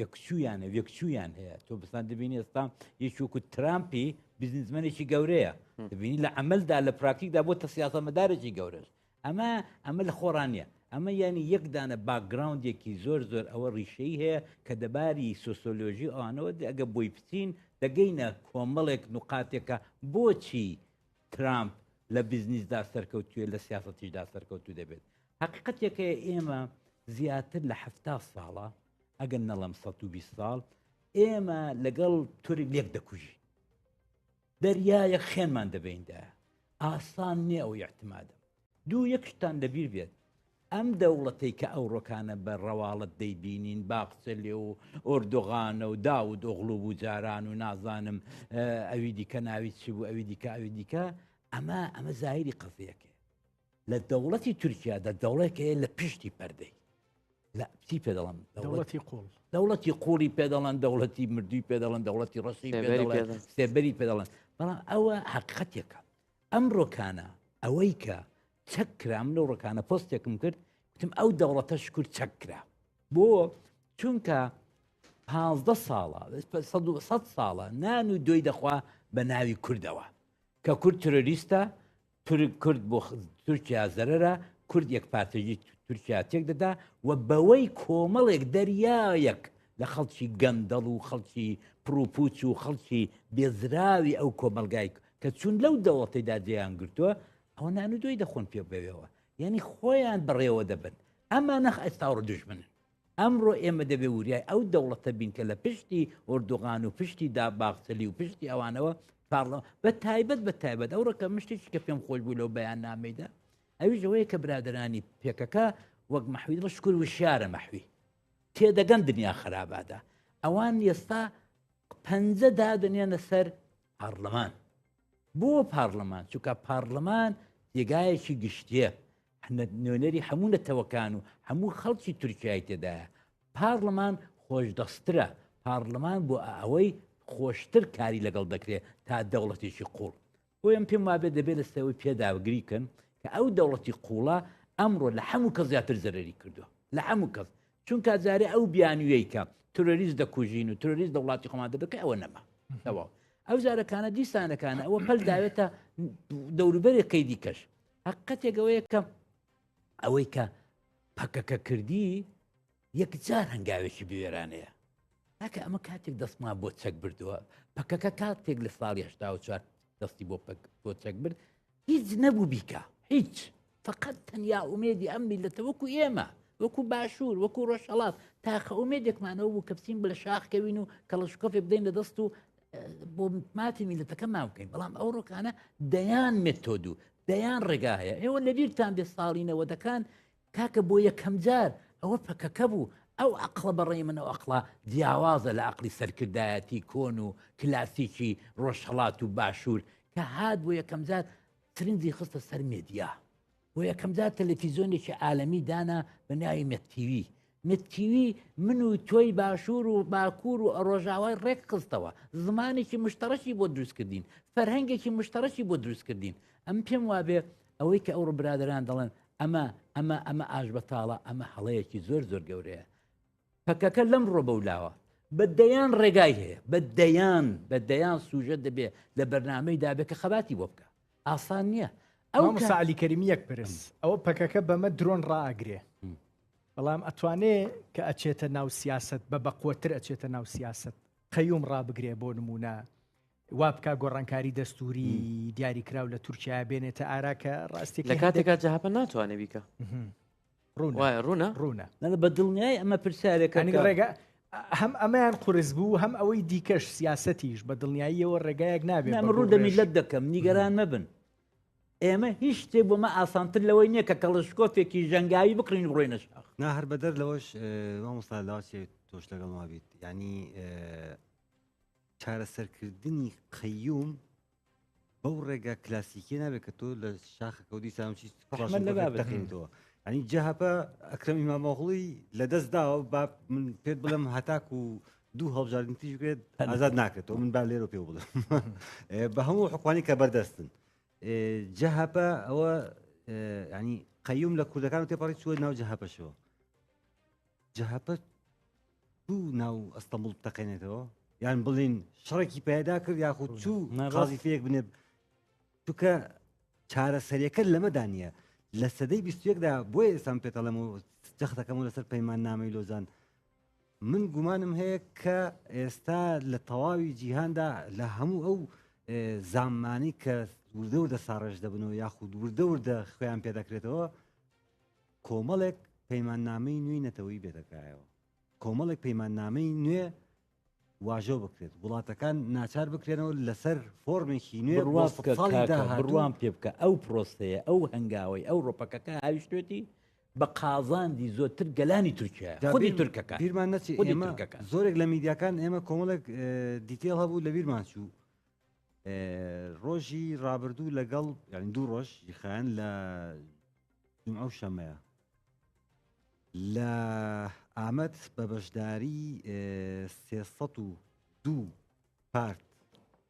[SPEAKER 13] یەکچوویانە وێکچوویان هەیە تۆ بسان دەبینی ئێستا یەکوکو ترامپی بزنسمەنێکی گەورەیە دەبینی لە عملدا لە پراکتیکدا بۆ تە سیاسەمەدارێکی گەورەش ئەمە ئەمە لە خۆڕانە ئەمە ینی یەک دانە باکگراوندێکی زۆر زۆر ئەوە ڕیشەی هەیە کە دەباری سۆسۆلۆژی ئەوانەوە ئەگە بۆی بچین دەگەینە کۆمەڵێک نوقاتێکە بۆچی ترامپ لە بزنیسدا سەرکەوتوێ لە سیاسەتیشدا سەرکەوتوو دەبێت هەقیقەتێک هەیە ئێمە زیاتر لە حەفتا ساڵە ئەگەر نەڵێم 120 ساڵ ئێمە لەگەڵ تورک لێک دەکوژی دەریایەک خێنمان دەبیندا ئاسان نییە ئەو اعتمادە دوو یەک شتان لەبیر بێت. ئەم دەوڵەتەی کە ئەوڕۆکانە بە ڕەواڵەت دەیبینین باخچەلێ و ئۆردوغانە و داود ئۆغڵو بوو جاران و نازانم ئەوی دیکە ناوی چی بوو ئەوی دیکە ئەوی دیکە ئەمە ئەمە زاهیری قەزیەکەیە لە دەوڵەتی تورکیادا دەوڵێک هەیە لە پشتی پەردەی لە چی پێ دەڵم
[SPEAKER 1] دەوڵەتی قوڵ
[SPEAKER 13] دەوڵەتی قوڵی پێ دەڵێن دەوڵەتی مردووی پێ دەڵێن دەوڵەتی ڕەشی پێ دەڵێن سێبەری پێ دەڵێن بەڵام ئەوە حقیقەتێکە ئەمڕۆکانە ئەوەی کە چەک کرا من لەو ڕۆکانە پۆستێکم کرد وتم ئەو دەوڵەتە شکر چەک کرا بۆ چونکە پازدە ساڵە سە ساڵە نان و دۆی دەخوا بە ناوی کوردەوە کە کورد ترۆریستە تورک کورد بۆ تورکیا زەرەرە، کورد یەکپارچەگی تورکیا تێک دەدا و بەوەی کۆمەڵێک دەریایەک لە خەڵکی گەندەڵ و خەڵکی پڕوپوچ و خەڵکی بێزراوی ئەو کۆمەڵگای کە چوون لەو دەوڵەتەیدا جێیان گرتووە ئەوە نان و دۆی دەخۆن پێ بەوێوە یعنی خۆیان بەڕێوە دەبن ئەمانە ئێستا دوژمنن ئەمڕۆ ئێمە دەبێ وریای ئەو دەوڵەتە بین کە لە پشتی ئۆردوغان و پشتی دا باخچەلی و پشتی ئەوانەوە پارڵە بە تایبەت بە تایبەت ئەو ڕکە مشتێکی کە پێم خۆش بوو لەو بەیاننامەیدا ئەویش ئەوەیە کە برادەرانی پێکەکە وەک مەحوی دڵ شکر وشیارە مەحوی تێدەگەن دنیا خەرابادا ئەوان ئێستا پەنجە دادەنێنە سەر پارلەمان بۆ پارلەمان چونکە پارلەمان جێگایەکی گشتیە نوێنەری هەموو نەتەوەکان و هەموو خەڵکی تورکیای تێدایە پارلەمان خۆشدەسترە پارلەمان بۆ ئەوەی خۆشتر کاری لەگەڵ دەکرێت تا دەوڵەتێکی قوڵ بۆیەم پێم وابێت دەبێت لە سەوەی پێداگری کەن کە ئەو دەوڵەتی قوڵە ئەمڕۆ لە هەموو کەس زیاتر زەرەری کردووە لە هەموو کەس چونکە جارێ ئەو بیانویەی کە ترۆریست دەکوژین و ترۆریست لە وڵاتی خۆمان دەبکە ئەوە نەما تەواو ئەو جارەکانە دیسانەکانە ئەوە پەل داوێتە دەوروبەرێکەی دیکەش حقەتێک ئەوەیە کە ئەوەی کە پەکەکە کردی یەکجار هەنگاوێکی بوێرانەیە کاکە ئەمە کاتێک دەستمان بۆ چەک بردووە پەکەکە کاتێک لە ساڵی 84 دەستی بۆ پەک بۆ چەک برد هیچ نەبوو بیکە هیچ فقط تەنیا ئومێدی ئەم میلەتە وەکو ئێمە وەکو باشوور وەکو ڕۆژهەڵات تاخە ئومێدێکمانەوە بوو کە بچین لە شاخ کەوین و کەڵەشکۆفێک بدەین لە دەست و بۆ مافی میلەتەکەمان بکەین بەڵام ئەو ڕۆکانە دەیان مێتۆد و دەیان ڕێگا هەیە ئێوە لەبیرتان بێ ساڵی نەوەدەکان کاکە بۆ یەکەم جار ئەوە پەکەکە بوو ئەو ئەقڵە بەڕێی من ئەو ئەقڵە جیاوازە لە ئەقلی سەرکردایەتی کۆن و کلاسیکی ڕۆژهەڵات و باشوور کە هات بۆ یەکەم جار سرنجی خستە سەر مێدیا بۆ یەکەم جار تەلەفیزیۆنێکی عالەمی دانا بە ناوی مێتیوی مێتیوی من و تۆی باشوور و باکوور و ڕۆژاوای ڕێک خستەوە زمانێکی مشتەڕەکی بۆ دروستکردین فەرهەنگێکی مشتەڕەکی بۆ دروستکردین ئەم پێم وابێ ئەوەی کە ئەوڕۆ برادەران دەڵێن ئەمە ئەمە ئەمە ئاش بەتاڵە ئەمە هەڵەیەکی زۆر زۆر گەورەیە پەکەکە لەم ڕۆ بەولاوە بە دەیان ڕێگای هەیە بە دەیان بە دەیان سوژە دەبێ لە بەرنمەی دابێ کە خەباتی بۆ بکە ئاسان نییە
[SPEAKER 1] ئەو سالی کەریمی یەک پرس ئەوە پەکەکە بەمە درۆن ڕائگرێ بەڵام ئەتوانێ کە ئەچێتە ناو سیاست بە بەقوتر ئەچێتە ناو سیاست قەیوم ڕابگرێ بۆ نمونە وا بکا گۆڕانکاری دەستوری دیاریکراو لە تورکیا بێنێتە ئارا کە ڕاستێک
[SPEAKER 3] لە کاتێکا جەهەپە ناتوانێت بیکە
[SPEAKER 1] ڕوونە
[SPEAKER 3] ڕوونە
[SPEAKER 1] ڕوونە
[SPEAKER 13] بە دڵنیای ئەمە پرسیارێکە
[SPEAKER 1] ڕێگە هەم ئەمەیان قورس بوو هەم ئەوەی دیکەش سیاسەتیش بە دڵنیاییەوە ڕێگایەک نابێت
[SPEAKER 13] ئەمە ڕوو دە میلەت دەکەم نیگەران مەبن ئێمە هیچ شتێک بۆمە ئاسانتر لەوەی نییە کە کەڵشکۆفێکی ژەنگاوی بکڕین بڕۆینە شاخ
[SPEAKER 2] نا هەر بەدەر لەوەش مامۆستا لاچێ تۆش لەگەڵ ما بیت ینی چارەسەرکردنی قەیوم بەو ڕێگا کلاسیکیە نابێت کە تۆ لە شاخەکە و دیسان چی تەقینەوە ئەنی جەهەپە ئەکرەم ئیمامۆغڵی لە دەست داوە با من پێت بڵێم هەتاکو دوو هەڵبژاردن تیژ بێت ئازاد ناکرێتەوە من با لێرە پێ بڵێم بە هەموو حکوانی کە بەردەستن جەهەپە ئەوە ینی قەیوم لە کوردەکان تێپەڕی چووە ناو جەهەپەشەوە جەهەپە چوو ناو ئەستەمبوڵ بتەقێنێتەوە یان بڵین شەڕێکی پەیدا کرد یاخود چوو قازیفەیەک بنێ چونکە چارەسەریەکە لەمەدا نییە لە سەدەی 21دا بۆیە ئێستا من پێتەڵێم و جەختەکەم لەسەر پەیماننامەی لۆزان من گومانم هەیە کە ئێستا لە تەواوی جیهاندا لە هەموو ئەو زامانی کە وردە وردە ساڕێژ دەبنەوە یاخود وردە وردە خوێیان پێدەکرێتەوە کۆمەڵێک پەیماننامەی نوێی نەتەوەیی بێتە کایەوە، کۆمەڵێک پەیماننامەی نوێ واژۆ بکرێت، وڵاتەکان ناچار بکرێنەوە لەسەر فۆرمێکی نوێ
[SPEAKER 13] بڕوا بکە کاکە، بڕوام پێ بکە ئەو پرۆسەیە، ئەو هەنگاوەی ئەوڕۆ پەکەکە هاویشتوێتی. بە قازانجی زۆرتر گەلانی تورکیایە،
[SPEAKER 2] جا
[SPEAKER 13] خودی
[SPEAKER 2] بیر
[SPEAKER 13] تورکەکان،
[SPEAKER 2] بیرمان نەچێ
[SPEAKER 13] خودی
[SPEAKER 2] ئێمە
[SPEAKER 13] تورکەکان.
[SPEAKER 2] زۆرێک لە میدیاکان ئێمە کۆمەڵێک detail هەبوو لە بیرمان چوو ڕۆژی ڕابردوو لەگەڵ یعنی دوو ڕۆژ خایەن لە جومعە و شەمەیە لە ئامەد بە بەشداری 302 پارت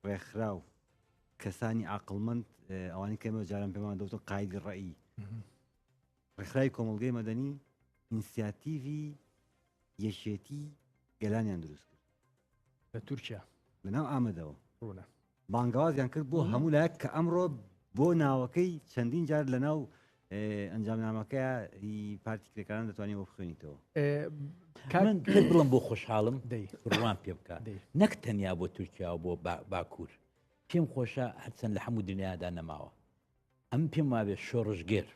[SPEAKER 2] ڕێکخراو کەسانی عاقڵمەند ئەوانی کە ئێمە جاران پێمان دەوتن قایدی ڕەئی ڕێکخراوی کۆمەڵگەی مەدەنی ئینسیاتیڤی یەکێتی گەلانیان دروست کرد
[SPEAKER 1] لە تورکیا
[SPEAKER 2] لە ناو ئامەدەوە
[SPEAKER 1] ڕوونە
[SPEAKER 2] بانگەوازیان کرد بۆ هەموو لایەک کە ئەمڕۆ بۆ ناوەکەی چەندین جار لە ناو ئەنجامنامەکە پارتی کرێکاران دەتوانانی بۆ بخوێنیتەوە.
[SPEAKER 13] من پێت بڵم بۆ خۆشحاڵم بڕوان پێ بکە نەک تەنیا بۆ تورکیا و بۆ باکوور پێم خۆشە هەرچەند لە هەموو دنیادا نەماوە ئەم پێم وابێ شۆڕشگێر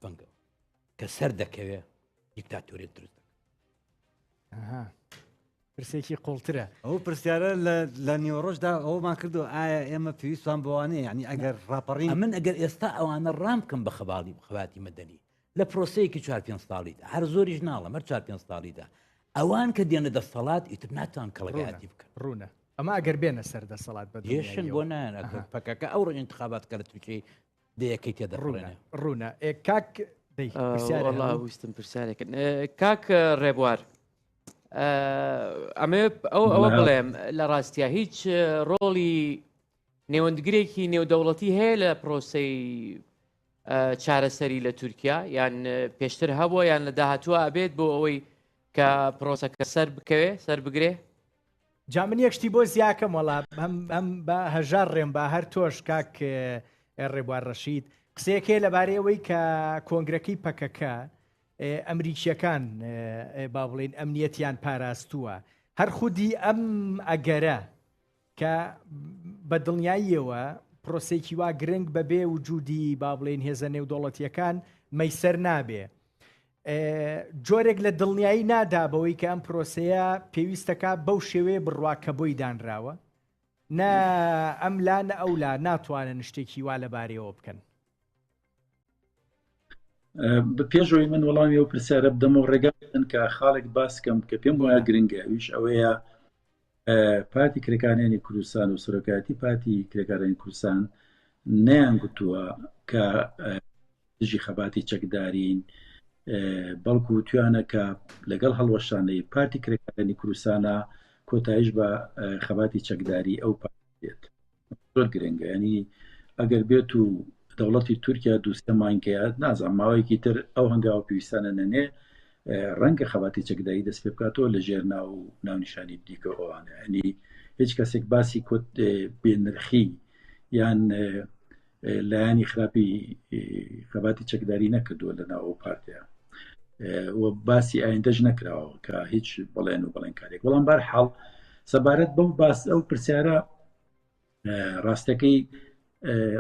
[SPEAKER 13] بەنگەوە کە سەر دەکەوێ دیکتاتۆریت دروست دەکات.
[SPEAKER 1] پرسێکی قوڵترە.
[SPEAKER 2] ئەو پرسیارە لە نیوەڕۆژدا ئەومان کردو ئایا ئێمە پێویستمان بەوانەیە یعنی ئەگەر ڕاپەڕین
[SPEAKER 13] من ئەگەر ئێستا ئەوانە ڕام بکەم بە خەباڵی خەباتی مەدەنی لە پرۆسەیەکی چوار پێنج ساڵیدا هەر زۆریش ناڵم هەر چوار پێنج ساڵیدا ئەوان کە دێنە دەسەڵات ئیتر ناتوان کەڵەگایەتی بکەن
[SPEAKER 1] ڕوونە ئەمە ئەگەر بێنە سەر دەسەڵات بە
[SPEAKER 13] یشن بۆ نایەن پەکەکە ئەو ڕۆژ انتخابات کە لە تورکیای دەیەکەی تێدەڕوونە
[SPEAKER 1] ڕوونە کاک
[SPEAKER 3] ویستم پرسیارێکن کاک ڕێبوار ئەمێ ئەو ئەوە بڵێم لە ڕاستە هیچ ڕۆڵی نێوەندگرێکی نێودەوڵەتی هەیە لە پرۆسی چارەسەری لە تورکیا یان پێشتر هەبووە یان لە داهاتووە ئەبێت بۆ ئەوەی کە پرۆسەکە سەر بکەوێ سەر بگرێ؟
[SPEAKER 1] جا من یەک شتی بۆ زیاکەم وەڵا هەم هەم بە هەژار ڕێم بە هەر تۆش کاک ڕێبوار ڕەشید قسەیەک هەیە لەبارەی ئەوەی کە کۆنگرەکەی پەکەکە ئەمریکیەکان با بڵێین ئەمنیەتیان پاراستووە هەر خودی ئەم ئەگەرە کە بە دڵنیاییەوە پرۆسەیەکی وا گرنگ بەبێ وجودی با بڵێین هێزە نێودەوڵەتیەکان مەیسەر نابێ جۆرێک لە دڵنیایی نادا بەوەی کە ئەم پرۆسەیە پێویستەکە بەو شێوەیە بڕوا کە بۆی دانراوە نە ئەم لا نە ئەو لا ناتوانن شتێکی وا لەبارەیەوە بکەن.
[SPEAKER 14] پێشەوەی من وەڵامی ئەو پرسیارە بدەمەوە ڕێگا بدەن کە خاڵێک باس کەم کە پێم وایە گرنگە ئەویش ئەوەیە پارتی کرێکارانی کوردستان و سەرۆکایەتی پارتی کرێکارانی کوردستان نەیان گوتووە کە دژی خەباتی چەکدارین بەڵکو وتویانە کە لەگەڵ هەڵوەشانەی پارتی کرێکارانی کوردستانە کۆتایش بە خەباتی چەکداری ئەو پارت زۆر گرنگە ینی ئەگەر بێت و دەوڵەتی تورکیا دووسێ مانگەیە نازانم ماوەیەکی تر ئەو هەنگاوە پێویستانە نەنێ ڕەنگە خەباتی چەکداری دەست پێ بکاتەوە لە ژێر ناو و ناونیشانی دیکە ئەوانە ینی هیچ کەسێک باسی کۆت بێنرخی یان لایەنی خراپی خەباتی چەکداری نەکردووە لە ناو ئەو پارتەیە و باسی ئایندەش نەکراوە کە هیچ بەڵێن و بەڵێنکارێک بەڵام بار حاڵ سەبارەت بەو باس ئەو پرسیارە ڕاستەکەی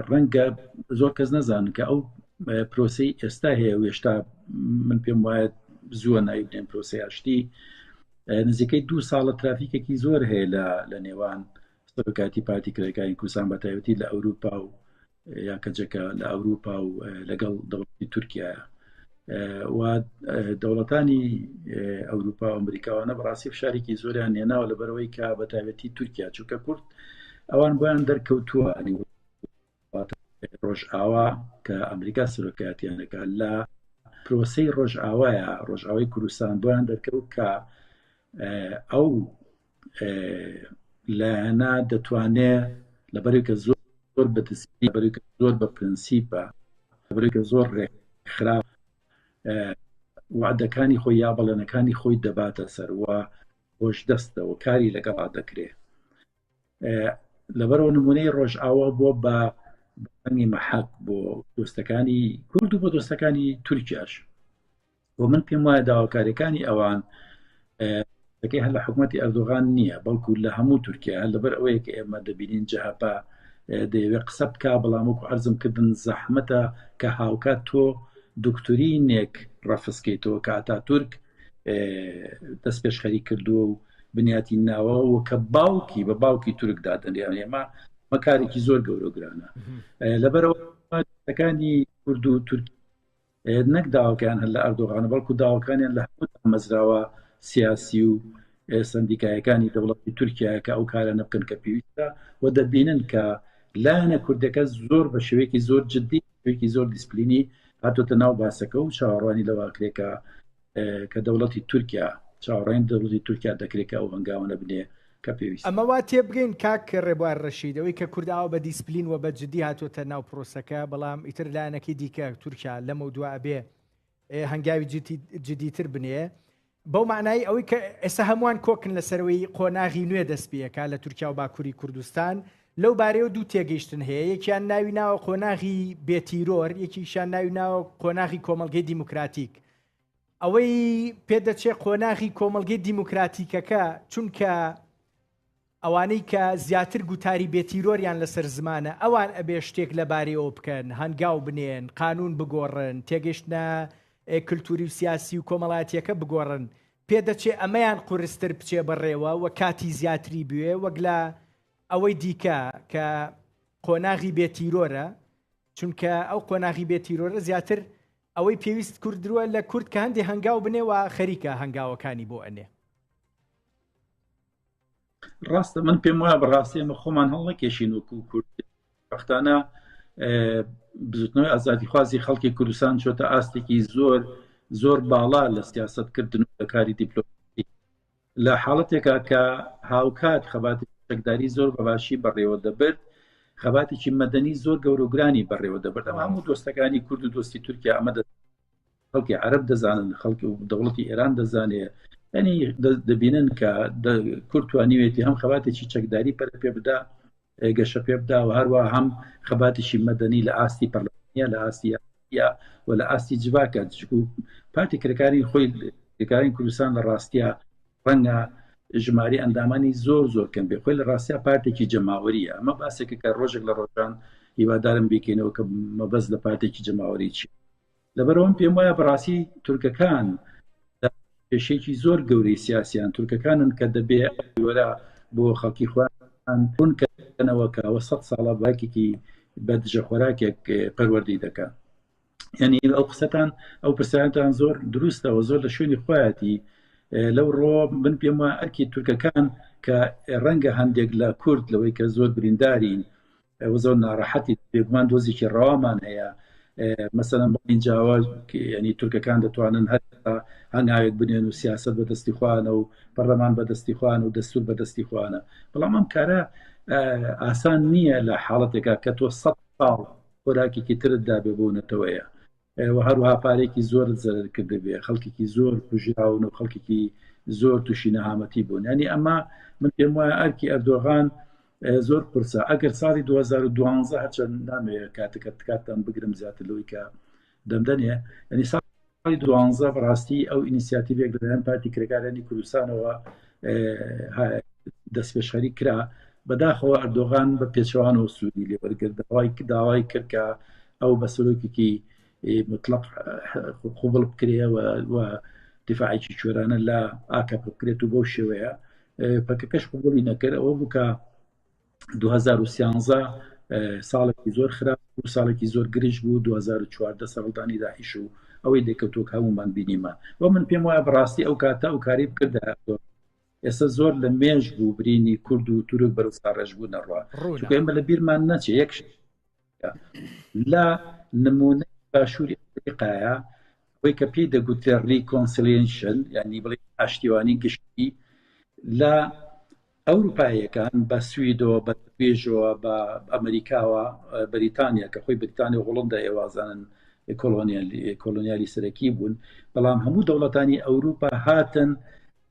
[SPEAKER 14] ڕەنگە زۆر کەس نەزانن کە ئەو پرۆسی ئێستا هەیە و هێشتا من پێم وایە زووە ناوی بنێن پرۆسی ئاشتی نزیکەی دوو ساڵە ترافیکێکی زۆر هەیە لە لە نێوان سەرۆکاتی پارتی کرێکاری کوردستان بە تایبەتی لە ئەوروپا و یا کەجەکە لە ئەوروپا و لەگەڵ دەوڵەتی تورکیا و دەوڵەتانی ئەوروپا و ئەمریکاوانە بەڕاستی فشارێکی زۆریان هێناوە لەبەرەوەی کە بە تایبەتی تورکیا چونکە کورد ئەوان بۆیان دەرکەوتووە ڕۆژئاوا کە ئەمریکا سەرۆکایەتیانەکە لە پرۆسەی ڕۆژئاوایە ڕۆژئاوای کوردستان بۆیان دەرکەوت کە ئەو لایەنە دەتوانێ لەبەرێک کە زۆر بە لەبەرێک زۆر بە پرنسیپە لەبەرێک کە زۆر ڕێکخرا وعدەکانی خۆی یا بەڵێنەکانی خۆی دەباتە سەر و خۆش دەستەوە کاری لەگەڵا دەکرێ لەبەرەوە نمونەی ڕۆژئاوا بووە بە ڕەنگی مەحەک بۆ دۆستەکانی کورد و بۆ دۆستەکانی تورکیاش و من پێم وایە داواکاریەکانی ئەوان دەکەی هەر لە حکوومەتتی ئەردۆغان نییە بەڵکو لە هەموو تورکیا هەر لەبەر ئەوەیە کە ئێمە دەبینین جەهەپە دەیەوێت قسە بکە بەڵام وەکو عەرزم کردن زەحمەتە کە هاوکات تۆ دکتورینێک ڕەفزکەیتەوە کە ئەتا تورک دەست پێشخەری کردووە و بنیاتی ناوە و کە باوکی بە باوکی تورک دادەنرێ ئێمە مەکارێکی زۆر گەورە گرانە لەبەرەوەکانی کورد و تورکی. نەک داواکەیان هەر لە ئەردۆغانە بەڵکو داواکانیان لە هەموو دامەزراوە سیاسی و سەندیکایەکانی دەوڵەتی تورکیایە کە ئەو کارانە بکەن کە پێویستە و دەبینن کە لایەنە کوردەکە زۆر بە شێوەیەکی زۆر جددی شێوەیەکی زۆر دیسپلینی هاتۆتە ناو باسەکە و چاوەڕوانی لەوە ئەکرێ کە کە دەوڵەتی تورکیا چاوەڕێن دەوڵەتی تورکیا دەکرێت کە ئەو هەنگاوانە بنێ کە پێویستە.
[SPEAKER 1] ئەمە وا تێبگەین کاک ڕێبوار ڕەشید ئەوەی کە کورد ئاوا بە دیسپلین وە بە جدی هاتۆتە ناو پرۆسەکە بەڵام ئیتر لایەنەکەی دیکە تورکیا لەمەودوا ئەبێ هەنگاوی جدیتر بنێ بەو معنایی ئەوەی کە ئێستا هەمووان کۆکن لەسەرەوەی قۆناغی نوێ دەست پێەکە لە تورکیا و باکووری کوردستان لەو بارەیەوە دوو تێگەیشتن هەیە یەکیان ناوی ناوە قۆناغی بێتیرۆر یەکیشان ناوی ناوە قۆناغی کۆمەلگەی دیموکراتیک ئەوەی پێدەچێ قۆناغی کۆمەلگەی دیموکراتیکەکە چونکە ئەوانەی کە زیاتر گوتاری بێ تیرۆریان لەسەر زمانە ئەوان ئەبێ شتێک لەبارەیەوە بکەن، هەنگاو بنێن، قانوون بگۆڕن، تێگەشتنە کلتوری و سیاسی و کۆمەڵایەتیەکە بگۆڕن. پێدەچێ ئەمەیان قورستر بچێ بەڕێوە و کاتی زیاتری بوێ وەک لە ئەوەی دیکە کە قۆناغی بێ تیرۆرە، چونکە ئەو قۆناغی بێ تیرۆرە زیاتر ئەوەی پێویست کوردروە لە کورد کە هەندێ هەنگاو بنێ و خەریکە هەنگاوەکانی بۆ ئەنێ.
[SPEAKER 14] ڕاستە من پێم وایە بەڕاستی ئێمە خۆمان هەڵنەکێشین وەکو کورد بەختانە بزوتنەوەی ئازادیخوازی خەڵکی کوردستان چۆتە ئاستێکی زۆر زۆر باڵا لە سیاستکردن و لە کاری دیپلۆماسی لە حاڵەتێکا کە هاوکات خەباتی چەکداری زۆر بەباشی بەڕێوە دەبرد خەباتێکی مەدەنی زۆر گەورەگرانی بەڕێوە دەبرد ئەمە هەموو دۆستەکانی کورد و دۆستی تورکیا ئەمە خەڵکی عەرەب دەزانن خەڵکی دەوڵەتی ئێران دەزانێ ینی دەبینن کە کورد توانیوێتی هەم خەباتێکی چەکداری پەرە پێ بدا گەشە پێ بدا و هەروە هەم خەباتێکی مەدەنی لە ئاستی پەرلەمانە لە ئاستی یا و لە ئاستی جڤاکە چکو پارتی کرێکاری خۆی کرێکارانی کوردستان لە ڕاستە ڕەنگە ژماری ئەندامانی زۆر زۆر کەم بێ خۆی لە ڕاستیا پارتێکی جەماوەریە ئەمە باسێکە کە ڕۆژێک لە ڕۆژان هیوادارم بیکەینەوە کە مەبەست لە پارتێکی جەماوەری چی لەبەرئەوەم پێم وایە بەڕاستی تورکەکان کێشەیەکی زۆر گەورەی سیاسیان تورکەکانن کە دەبێ وەرە بۆ خەڵکی خۆیان ڕوونکەنەوە کە ئەوە سە ساڵە باکێکی بە دژە خۆراکێک پەروەردەی دەکەن یعنی ئەو قسەتان ئەو پرسیارتان زۆر دروستەوە زۆر لە شوێنی خۆیەتی لەو ڕۆ من پێم وایە ئەرکی تورکەکان کە ڕەنگە هەندێک لە کورد لەوەی کە زۆر بریندارین ئێوە زۆر ناڕەحەتی بێگومان دۆزێکی ڕەوامان هەیە مەسەلەن بڵین جاوە ینی تورکەکان دەتوانن هەر هەنگاوێک بنێن و سیاست بەدەستی خوانە و پەرلەمان بەدەستی خوان و دەستور بەدەستی خوانە بەڵام ئەم کارە ئاسان نییە لە حاڵەتێکا کە تۆ سە ساڵ خۆراکێکی ترت دابێ بۆ نەتەوەیە و هەروەها پارەیەکی زۆرت زەرەر کردبێ خەڵکێکی زۆر کوژراون و خەڵکێکی زۆر تووشی نەهامەتی بوون ینی ئەمە من پێم وایە ئەرکی ئەردۆغان زۆر قورسە ئەگەر ساڵی 2012 هەرچەند نامەوێت کاتەکە کاتتان بگرم زیاتر لەوەی کە دەمدەنێ ینی ساڵی دوانزە بەڕاستی ئەو ئینیسیاتیڤێک لەلایەن پارتی کرێکارانی کوردستانەوە دەستپێشخەری کرا بەداخەوە ئەردۆغان بە پێچەوانەوە سوودی لێوەرگرت داوای داوای کرد کە ئەو بە سەرۆکێکی مطلق قوبڵ بکرێ و دیفاعێکی کوێرانە لە ئاکەپە بکرێت و بەو شێوەیە پەکەکەش قوبڵی نەکرد ئەوە بوو کە 2013 ساڵێکی زۆر خراپ و ساڵێکی زۆر گرژ بوو 2014 سەرڵدانی داعش و ئەوەی لێکەوتووە کە هەموومان بینیمان و من پێم وایە بەڕاستی ئەو کاتە ئەو کاری بکردە ئێستا زۆر لە مێژ بوو برینی کورد و تورک بەرەو ساڕێژ بوو نەڕوا چونکە ئێمە لە بیرمان نەچێ یەک لە نمونە باشووری ئەفریقایە ئەوەی کە پێی دەگوترێت ریکۆنسیلیشن یعنی بڵێ ئاشتیوانی گشتی لە ئەوروپاییەکان بە سویدەوە بە نەرویژەوە بە ئەمریکاوە بەریتانیا کە خۆی بریتانیا و هۆڵندا ئێوازانن کۆلۆنیالی سەرەکی بوون بەڵام هەموو دەوڵەتانی ئەوروپا هاتن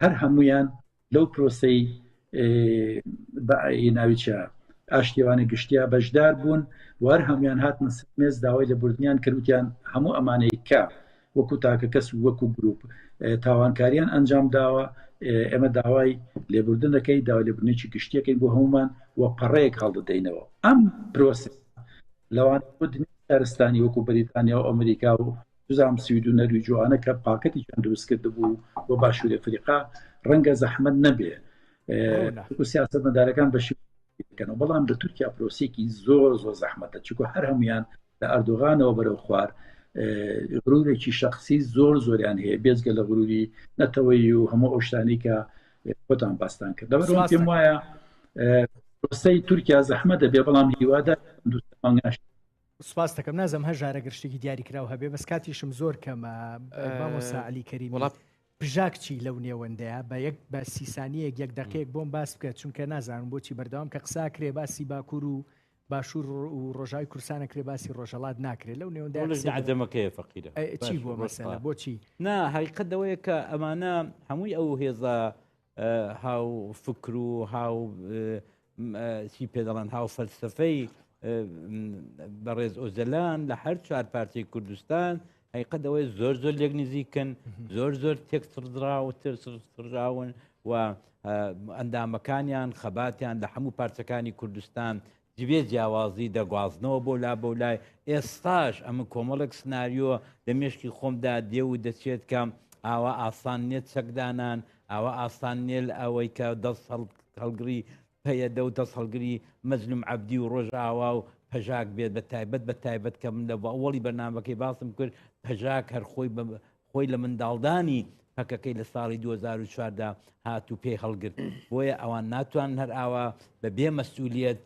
[SPEAKER 14] هەر هەمویان لەو پرۆسەی ناویچە ئاشتیوانە گشتیا بەشدار بوون وەر هەمویان هاتنە سەر مێز داوای لێبوردنیان کرد وتیان هەموو ئەمانەی کە وەکو تاکە کەس و وەکو گروپ تاوانکاریان ئەنجام داوە ئێمە داوای لێبوردن دەکەین داوای لێبوردنێکی گشتیەکەین بۆ هەمومان و پەڕەیەک هەڵدەدەینەوە ئەم پرۆسە لەوان شارستانی وەکو بەریتانیا و ئەمریکا و بزانم سوید و نەرویج و ئەوانە کە پاکەتێکیان دروست کردبوو بۆ باشووری ئەفریقا ڕەنگە زەحمەت نەبێ وەکو سیاسەتمەدارەکان بە بکەنەوە بەڵام لە تورکیا پرۆسێکی زۆر زۆر زەحمەتە چونکە هەر هەمویان لە ئەردۆغانەوە بەرەو خوار. غرورێکی شخصی زۆر زۆریان هەیە بێجگە لە غروری نەتەوەیی و هەموو ئەو شتانی کە خۆتان باستان کرد لەبەرئەوە پێم وایە پرۆسەی تورکیا زەحمە دەبێ بەڵام هیوادار مانگاش
[SPEAKER 1] سپاس دەکەم نازم هەژارە گەر شتێکی دیاریکراو هەبێ بەس کاتیشم زۆر کەمە مامۆستا عەلی کەریمی
[SPEAKER 3] وڵا
[SPEAKER 1] پژاک چی لەو نێوەندەیە بە یەک بە سیسانیەک یەک دەقەیەک بۆم باس بکە چونکە نازانم بۆچی بەردەوام کە قسا کرێ باسی باکوور و باشوور و ڕۆژای کوردستانە کرێ باسی ڕۆژهەڵات ناکرێت لەو نێوەندە
[SPEAKER 13] ئەوەش عەجەمەکەیە فەقیرە
[SPEAKER 1] چی بووە مەسەلە بۆچی
[SPEAKER 13] نا حەقیقەت ئەوەیە کە ئەمانە هەمووی ئەو هێزە هاو فکر و هاو چی پێ دەڵێن هاو فەلسفەی بەڕێز ئۆجەلان لە هەر چوار پارچەی کوردستان حەقیقەت ئەوەیە زۆر زۆر لێک نزیکن زۆر زۆر تێک سڕدراوە ترسڕاون و ئەندامەکانیان خەباتیان لە هەموو پارچەکانی کوردستان جبێ جیاوازی دەگوازنەوە بۆ لا بۆ لای ئێستاش ئەمە کۆمەڵێک سناریۆ لە مێشکی خۆمدا دێ و دەچێت کە ئاوا ئاسان نیە چەکدانان ئاوا ئاسان نیە لە ئەوەی کە دەست هەڵگری پەیەدە و دەست هەڵگری مەزلوم عەبدی و ڕۆژئاوا و پەژاک بێت بە تایبەت بە تایبەت کە من لە ئەوەڵی بەرنامەکەی باسم کرد پەژاک هەر خۆی بە خۆی لە منداڵدانی پەکەکەی لە ساڵی 2004 دا هات و پێی هەڵگرت بۆیە ئەوان ناتوانن هەر ئاوا بە بێ مەسئولیت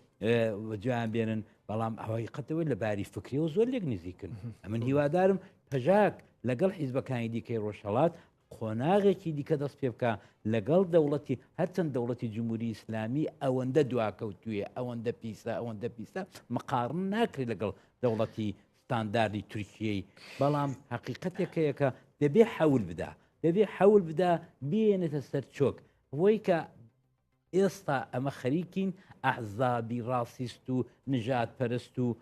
[SPEAKER 13] جویان بێنن بەڵام ئەوەی قەتەوە لە باری فکریەوە زۆر لێک نزیکن ئەمن هیوادارم پەژاک لەگەڵ حیزبەکانی دیکەی ڕۆژهەڵات قۆناغێکی دیکە دەست پێ بکە لەگەڵ دەوڵەتی هەرچەند دەوڵەتی جمهوری ئیسلامی ئەوەندە دواکەوتوویە ئەوەندە پیسە ئەوەندە پیسە مقاڕن ناکرێت لەگەڵ دەوڵەتی ستانداردی تورکیەی بەڵام حەقیقەتێک هەیە کە دەبێ حەول بدا دەبێ حەول بدا بێنێتە سەر چۆک ئەوەی کە ئێستا ئەمە خەریکین ئەحزابی ڕاسیست و نژاد پەرست و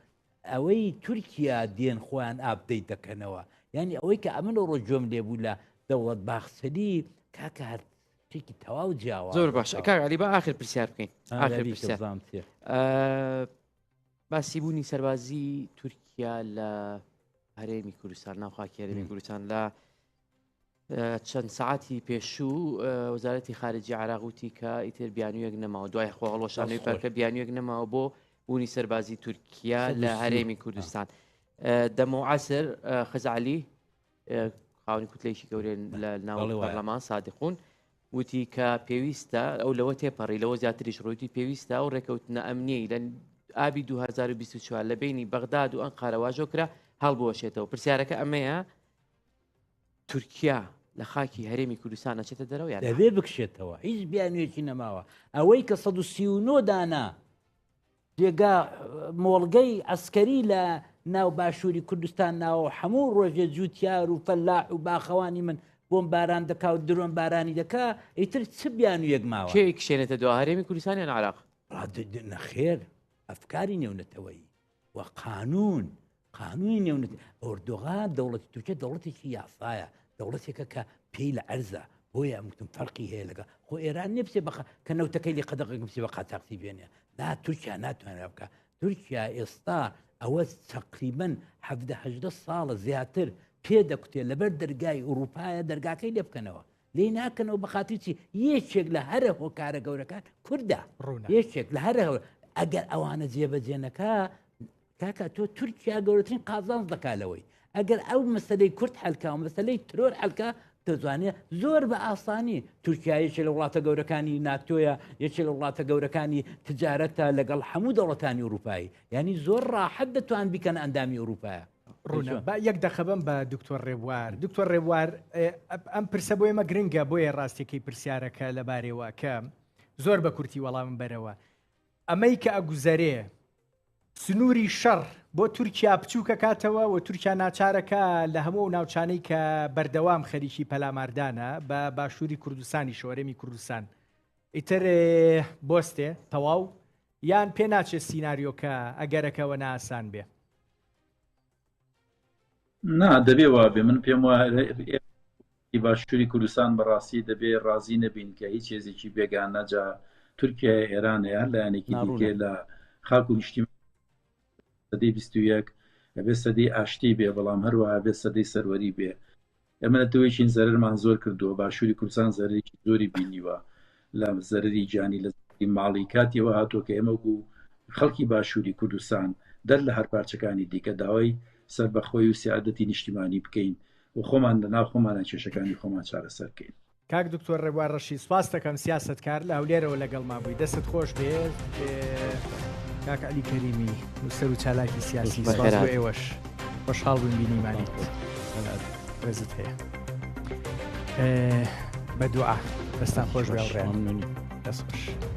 [SPEAKER 13] ئەوەی تورکیا دێن خۆیان ئاپدەیت دەکەنەوە یعنی ئەوەی کە ئەمن ڕۆ گوێم لێبوو لە دەوڵەت باخچەلی کاکە هەر شتێکی تەواو جیاواز
[SPEAKER 3] زۆر باش کاک علی با ئاخر پرسیار بکەین ئاخر پرسیار باسی بوونی سەربازی تورکیا لە هەرێمی کوردستان ناو خاکی هەرێمی کوردستان لە چەند سعاتی پێشوو وەزارەتی خارجی عراق وتی کە ئیتر بیانوویەک نەماوە دوای خۆ هەڵوەشانەوەی پەکەکە بیانوویەک نەماوە بۆ بوونی سەربازی تورکیا لە هەرێمی کوردستان دەمە عسر خزعلی خاوەنی کوتلەیەکی گەورەن لە ناو پەرلەمان سادقون وتی کە پێویستە ئەو لەوە تێپەڕی لەوە زیاتریش ڕووتی پێویستە ئەو ڕێکەوتنە ئەمنیەی لە ئابی 2024 لە بینی بەغداد و ئەنقەرە واژۆ کرا هەڵبوەشێتەوە پرسیارەکە ئەمەیە تورکیا لە خاکی هەرێمی کوردستان ئەچێتە دەرەوە یان
[SPEAKER 13] دەبێ بکشێتەوە هیچ بیانوویەکی نەماوە ئەوەی کە 139 دانە جێگا مۆڵگەی عەسکەری لە ناو باشووری کوردستان ناوە و هەموو ڕۆژێ جووتیار و فەلاح و باخەوانی من بۆم باران دەکا و درۆن بارانی دەکا ئیتر چ بیانوویەک ماوە؟
[SPEAKER 3] کێ کشێنێتە دوا هەرێمی کوردستان یان عێراق؟
[SPEAKER 13] نەخێر ئەفکاری نێونەتەوەیی و قانوون قانونی نێونەت ئۆردوغان دەوڵەتی تورکیا دەوڵەتێکی یاسایە دەوڵەتێکە کە پێی لە عەرزە بۆیە ئەم وتم فەرقی هەیە لەگە خۆ ئێران نیە بچێ بەخە کە نەوتەکەی لێ قەدەغە بچێ بە قاچاخچی بێنێ نا تورکیا ناتوانێت بکە تورکیا ئێستا ئەوە تقریبا حەڤدە هەژدە ساڵە زیاتر پێ دەکوتێ لەبەر دەرگای ئوروپایە دەرگاکەی لێ بکەنەوە لێی ناکەنەوە بەخاتری چی یەکێک لە هەرە هۆکارە گەورەکان کوردە یەکێک لە هەرە ئەگەر ئەوانە جێبەجێ نەکا کاکە تۆ تورکیا گەورەترین قازانج دەکا لەوەی ئەگەر ئەو مەسلەی کورد حلکا و مەسلەی ترۆر حلکا دەتوانێت زۆر بە ئاسانی تورکیا یەکێ لە وڵاتە گەورەکانی ناتۆیە یەکێ لە وڵاتە گەورەکانی تجارەتە لەگەڵ هەموو دەوڵەتانی ئوروپایی ینی زۆر ڕاحەت دەتوان بیکەن ئەندامی ئوروپایە
[SPEAKER 1] ڕوونە با یەک دەقە بەم بە دکتۆر ڕێبوار دکتۆر ڕێبوار ئەم پرسە بۆ ئێمە گرنگە بۆیە ڕاستیەکەی پرسیارەکە لەبارەوە کە زۆر بە کورتی وەڵامم بەرەوە ئەمەی کە ئەگوزەرێ سنووری شەڕ بۆ تورکیا بچووکەکاتەوە و تورکیا ناچارەکە لە هەموو ئەو ناوچانەی کە بەردەوام خەریکی پەلاماردانە بە باشووری کوردستانی شۆرێمی کوردستان ئیتر بۆستێ تەواو یان پێ ناچێت سیناریۆکە ئەگەرەکەوە ناسان بێ
[SPEAKER 14] نا دەبێ وابێ من پێم وایە باشووری کوردستان بەڕاستی دەبێ ڕازی نەبین کە هیچ هێزێکی بێگانە جا تورکیایە ئێرانە یا هەر لایەنێکی دیکەیە لە خاک و نیشتیمان سەدەی 21 ئەبێ سەدەی ئاشتی بێ بەڵام هەروەها بێ سەدەی سەروەری بێ ئێمە نەتەوەیەکین زەرەرمان زۆر کردووە باشووری کوردستان زەرەرێکی زۆری بینیوە لە زەرەری گیانی لە زەرەری ماڵی کاتی ئەوە هاتووە کە ئێمە وەکو خەڵکی باشووری کوردستان دەر لە هەر پارچەکانی دیکە داوای. سەربەخۆی و سیادەتی نیشتیمانی بکەین و خۆمان لە ناو خۆمانە کێشەکانی خۆمان چارەسەر بکەین.
[SPEAKER 1] کاک دکتۆر ڕێبوار ڕەشید سوپاست دەکەم سیاسەتکار لە هەولێرەوە لەگەڵمان بووی دەستت خۆش بێ کاک علی کەریمی نووسەر و چالاکی سیاسی سپاس بۆ ئێوەش خۆشحاڵ بووین بینیمانیت ڕێزت هەیە بە دوعا دەستان خۆش بێ ڕێ دەست خۆش.